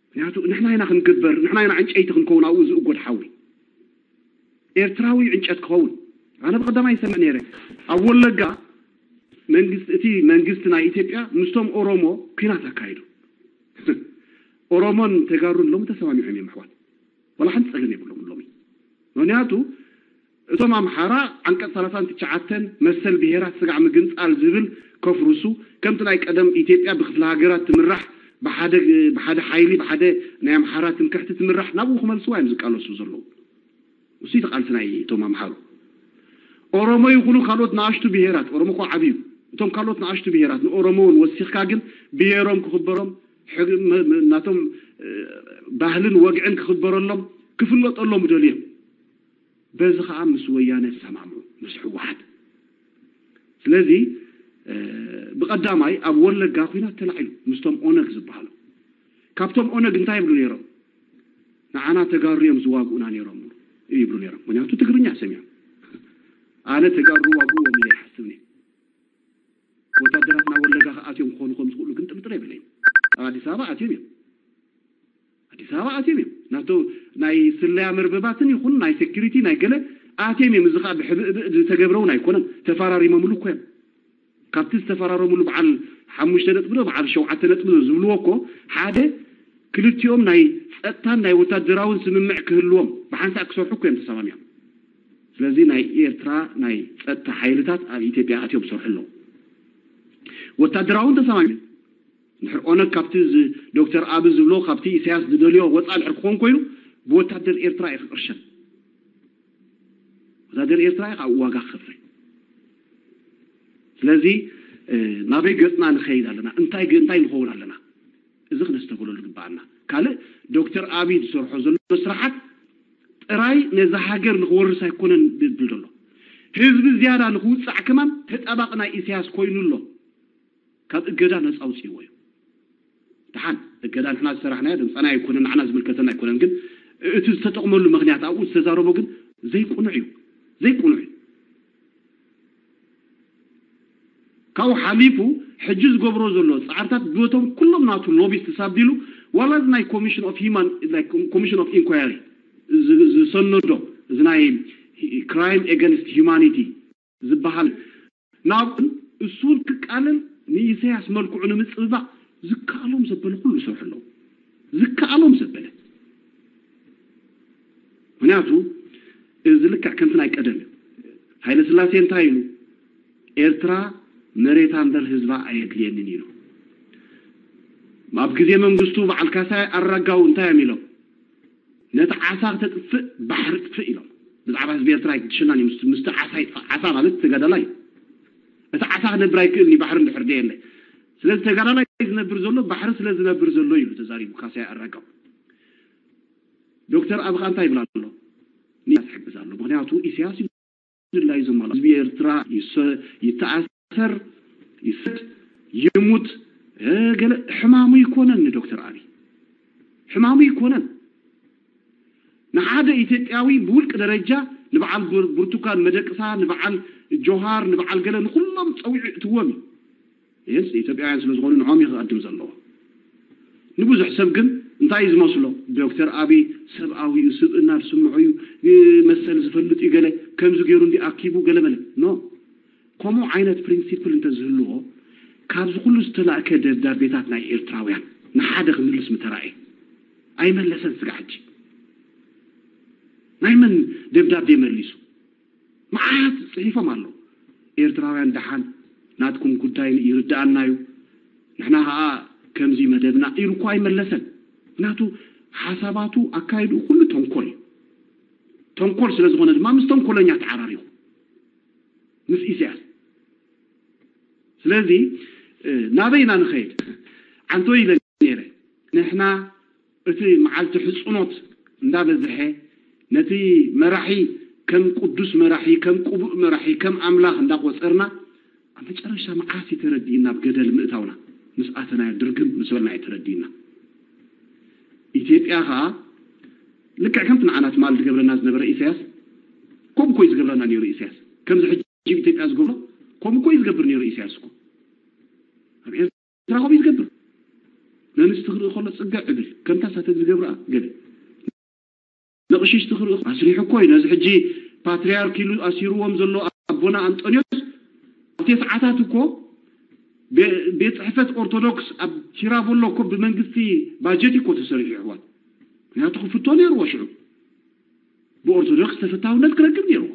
ምክንያቱ ንሕና ኢና ክንግበር፣ ንሕና ኢና ዕንጨይቲ ክንከውን ኣብኡ ዝእጎድ ሓዊ። ኤርትራዊ ዕንጨት ክኸውን ኣነ ብቐዳማይ ይሰምዕ ነይረ። ኣብ ወለጋ መንግስቲ እቲ መንግስቲ ናይ ኢትዮጵያ ምስቶም ኦሮሞ ኲናት ኣካይዱ። ኦሮሞን ተጋሩን ሎሚ ተሰማሚዖም እዮም ኣሕዋት። ዋላ ሓንቲ ጸገም የብሎም ሎሚ። ምክንያቱ እቶም ኣምሓራ ዓንቀጽ ሰላሳን ትሽዓተን መሰል ብሄራት ስጋዕ ምግንጻል ዝብል ከፍርሱ ከምቲ ናይ ቀደም ኢትዮጵያ ብክፍለ ሃገራት ትምራሕ ብሓደ ብሓደ ሓይሊ ብሓደ ናይ ኣምሓራ ትምክሕቲ ትምራሕ ናብኡ ክመልስዋ እዮም ዝቃለሱ ዘለዉ። እሱ ተቃልሲ ናይ እቶም ኣምሓሩ ኦሮሞ ይኹኑ ካልኦት ንኣሽቱ ብሄራት ኦሮሞ እኮ ዓብዩ እቶም ካልኦት ንኣሽቱ ብሄራት ንኦሮሞ እውን ወሲኽካ ግን ብሄሮም ክኽበሮም ናቶም ባህልን ወግዕን ክኽበረሎም ክፍለጠሎም ደልዮም በዚ ከዓ ምስ ወያነ ዝሰማምዑ ምስ ህወሓት ስለዚ ብቐዳማይ ኣብ ወለጋ ኲናት ተላዒሉ ምስቶም ኦነግ ዝበሃሉ። ካብቶም ኦነግ እንታይ ይብሉ ነይሮም? ንዓና ተጋሩ እዮም ዝዋግኡና ነይሮም ይብሉ ነይሮም። ምክንያቱ ትግርኛ ሰሚዖም። ኣነ ተጋሩ ዋግእዎም ኢለ ይሓስብ ነይ። ወታደራት ናብ ወለጋ ክኣትዮም ክኾኑ ከም ዝኽእሉ ግን ጥርጥር የብለይን። ኣብ ኣዲስ ኣበባ ኣትዮም እዮም። ኣዲስ ኣበባ ኣትዮም እዮም። ናቶ ናይ ስለያ መርበባትን ይኹን ናይ ሴኩሪቲ ናይ ገለ ኣትዮም እዮም። እዚ ከዓ ብሕብእብእ ዝተገብረ እውን ኣይኮነን። ተፈራሪሞምሉ እኮ እዮም። ካብቲ ዝተፈራረሙሉ በዓል ሓሙሽተ ነጥቢ ዶ በዓል ሸውዓተ ነጥቢ ዶ ዝብልዎ እኮ ሓደ ክልቲኦም ናይ ጸጥታን ናይ ወታደራውን ስምምዕ ክህልዎም ብሓንሳእ ክሰርሑ እኮ እዮም ተሰማሚዖም። ስለዚ ናይ ኤርትራ ናይ ጸጥታ ሓይልታት ኣብ ኢትዮጵያ ኣትዮም ዝሰርሑ ኣለዉ። ወታደራውን ተሰማሚዖም። እንድሕር ኦነግ ካብቲ ዝ- ዶክተር ኣብ ዝብሎ ካብቲ ኢሳያስ ዝደልዮ ወፃእ ድሕር ክኾን ኮይኑ ብወታደር ኤርትራ እዩ ክቅርሸን። ወታደር ኤርትራ እዩ ካብኡ ዋጋ ክኸፍል። ስለዚ እ፣ ናበይ ገፅና ንኸይድ ኣለና? እንታይ ገ- እንታይ ንኸውን ኣለና? እዚ ክነስተብህለሉ ግበኣና። ካልእ ዶክተር ኣብይ ዝሰርሖ ዘሎ ስራሓት ጥራይ ነዛ ሃገር ንክወርስ ኣይኮነን ዝብል ዘሎ። ህዝቢ ዝያዳ ንክውፃዕ ከማን ተጣባቂ ናይ ኢሳያስ ኮይኑ ኣሎ። ካብ እገዳ ነፃ ኣውፅእዎ እዩ። ደሓን እገዳ ንሕና ዝሰራሕናዮ ድምፃና ኣይኮነን፣ ንዓና ዝምልከተና ኣይኮነን። ግን እቲ ዝተጠቕመሉ ምክንያት ኣብኡ ዝተዛረቦ ግን ዘይቁኑዕ እዩ፣ ዘይቁኑዕ እዩ። ካብኡ ሓሊፉ ሕጂ ዝገብሮ ዘሎ ፃዕርታት ብቶም ኩሎም ናቱ ሎቢስት ሳቢሉ ዋላ እዚ ናይ ኮሚሽን ኦፍ ሂማን ኮሚሽን ኦፍ ኢንኳሪ ዝሰነዶ እዚ ናይ ክራይም ኤገንስት ሂማኒቲ ዝበሃል ናብኡን እሱን ክቃለል ንኢሳያስ መልክዑ ንምፅብባቕ ዝከኣሎም ዘበለ ኩሉ ይሰርሑ ኣለዉ። ዝከኣሎም ዘበለ ምክንያቱ እዚ ልክዕ ከምቲ ናይ ቀደም እዩ። ሃይለ ስላሴ እንታይ ኢሉ? ኤርትራ መሬታ እምበር ህዝባ ኣየድልየንን ኢሉ። ኣብ ግዜ መንግስቱ በዓል ካሳይ ኣራጋው እንታይ እዮም ኢሎም? ነቲ ዓሳ ክተጥፍእ ባሕሪ ጥፍእ ኢሎም። ብዛዕባ ህዝቢ ኤርትራ ኣይትሽናን እዩ። ምስቲ ዓሳ ይጥፋእ። ዓሳ ማለት ተጋዳላይ እዩ። እቲ ዓሳ ክነብር ኣይክእልን እዩ ባሕሪ እንድሕር ደየለ። ስለዚ ተጋዳላይ ዝነብር ዘሎ ባሕሪ ስለ ዝነብር ዘሎ ኢሉ ተዛሪቡ ካሳይ ኣራጋው። ዶክተር ኣብኻ እንታይ ይብል ኣሎ? ንኢሳያስ ይሕግዝ ኣሎ። ምክንያቱ ኢሳያስ ድላዩ ዘማላ ህዝቢ ኤርትራ ይሰ- ይተኣሰር ይሰድ ይሙት እ፣ ገለ ሕማሙ ይኮነን ንዶክተር ኣብይ ሕማሙ ይኮነን። ንሓደ ኢትዮጵያዊ ብውልቂ ደረጃ ንበዓል ብር- ብርቱካን መደቅሳ ንበዓል ጆሃር ንበዓል ገለ ንኩሎም ፀዊዑ እትዎም እዩ። የስ ኢትዮጵያውያን ስለ ዝኾኑ ንዖም እዩ ክቐድም ዘለዎ። ንብዙሕ ሰብ ግን እንታይ እዩ ዝመስሎ? ዶክተር ኣብይ ሰብኣዊ እዩ፣ ስብእና ዝስምዖ እዩ፣ መሰል ዝፈልጥ እዩ፣ ገለ ከምዚ ገይሩ እንዲ ኣኪቡ ገለ መለ ኖ ከምኡ ዓይነት ፕሪንሲፕል እንተዝህልዎ ካብዚ ኩሉ ዝተላእከ ደብዳቤታት ናይ ኤርትራውያን ንሓደ ክምልስ ምተራእየ ኣይመለሰን። ስጋ ሕጂ ናይ መን ደብዳቤ መሊሱ? መዓት ጽሒፎም ኣለዉ። ኤርትራውያን ደሓን ናትኩም ጉዳይ ይርድኣና እዩ፣ ንሕና ኸኣ ከምዚ መደብና ኢሉ እኳ ኣይመለሰን። ምክንያቱ ሓሳባቱ ኣካይድኡ ኩሉ ተንኮል እዩ። ተንኮል ስለ ዝኾነ ድማ ምስ ተንኮለኛ ተዓራሪኹ ምስ ኢሳያስ። ስለዚ ናበይና ንኸይድ? ዓንቶ ኢለ ነይረ ንሕና እቲ መዓልቲ ሕጽኖት እንዳበዝሐ ነቲ መራሒ ከም ቅዱስ መራሒ ከም ቅቡእ መራሒ ከም ኣምላኽ እንዳቆጸርና ኣብ መጨረሻ መዓስ ተረዲእና ኣብ ገደል ምእታውና ምስ ኣተናዮ ድርግም ምስ በልና ተረዲእና። ኢትዮጵያ ከዓ ልክዕ ከምቲ ንዓና ትማል ዝገብረና ዝነበረ ኢሳያስ ከምኡ ኮይ ዝገብረና ነይሩ። ኢሳያስ ከምዚ ሕጂ ኢትዮጵያ ዝገብሮ ከምኡ ኮይ ዝገብር ነይሩ ኢሳያስ እኮ ኣብ ኤርትራ ከምኡ ዝገብር ነንስቲ ክርኢ ከሎ ጽግዕ እብል ከምታ ሳተ ዝገብራ ገለ ንቕሽሽቲ ክርኢ ኣስሪሑ እኮ እዩ ነዚ ሕጂ ፓትርያርክ ኢሉ ኣሲርዎም ዘሎ ኣቦና ኣንጠንዮስ ኣብቲ ሰዓታት እኮ ቤት ጽሕፈት ኦርቶዶክስ ኣብ ቺራቦሎ እኮ ብመንግስቲ ባጀት እኮ ተሰሪሑ ይሕዋት ምክንያቱ ክፍቶ ነይርዎ ሽዑ ብኦርቶዶክስ ተፈታውነት ክረክብ ነይርዎ።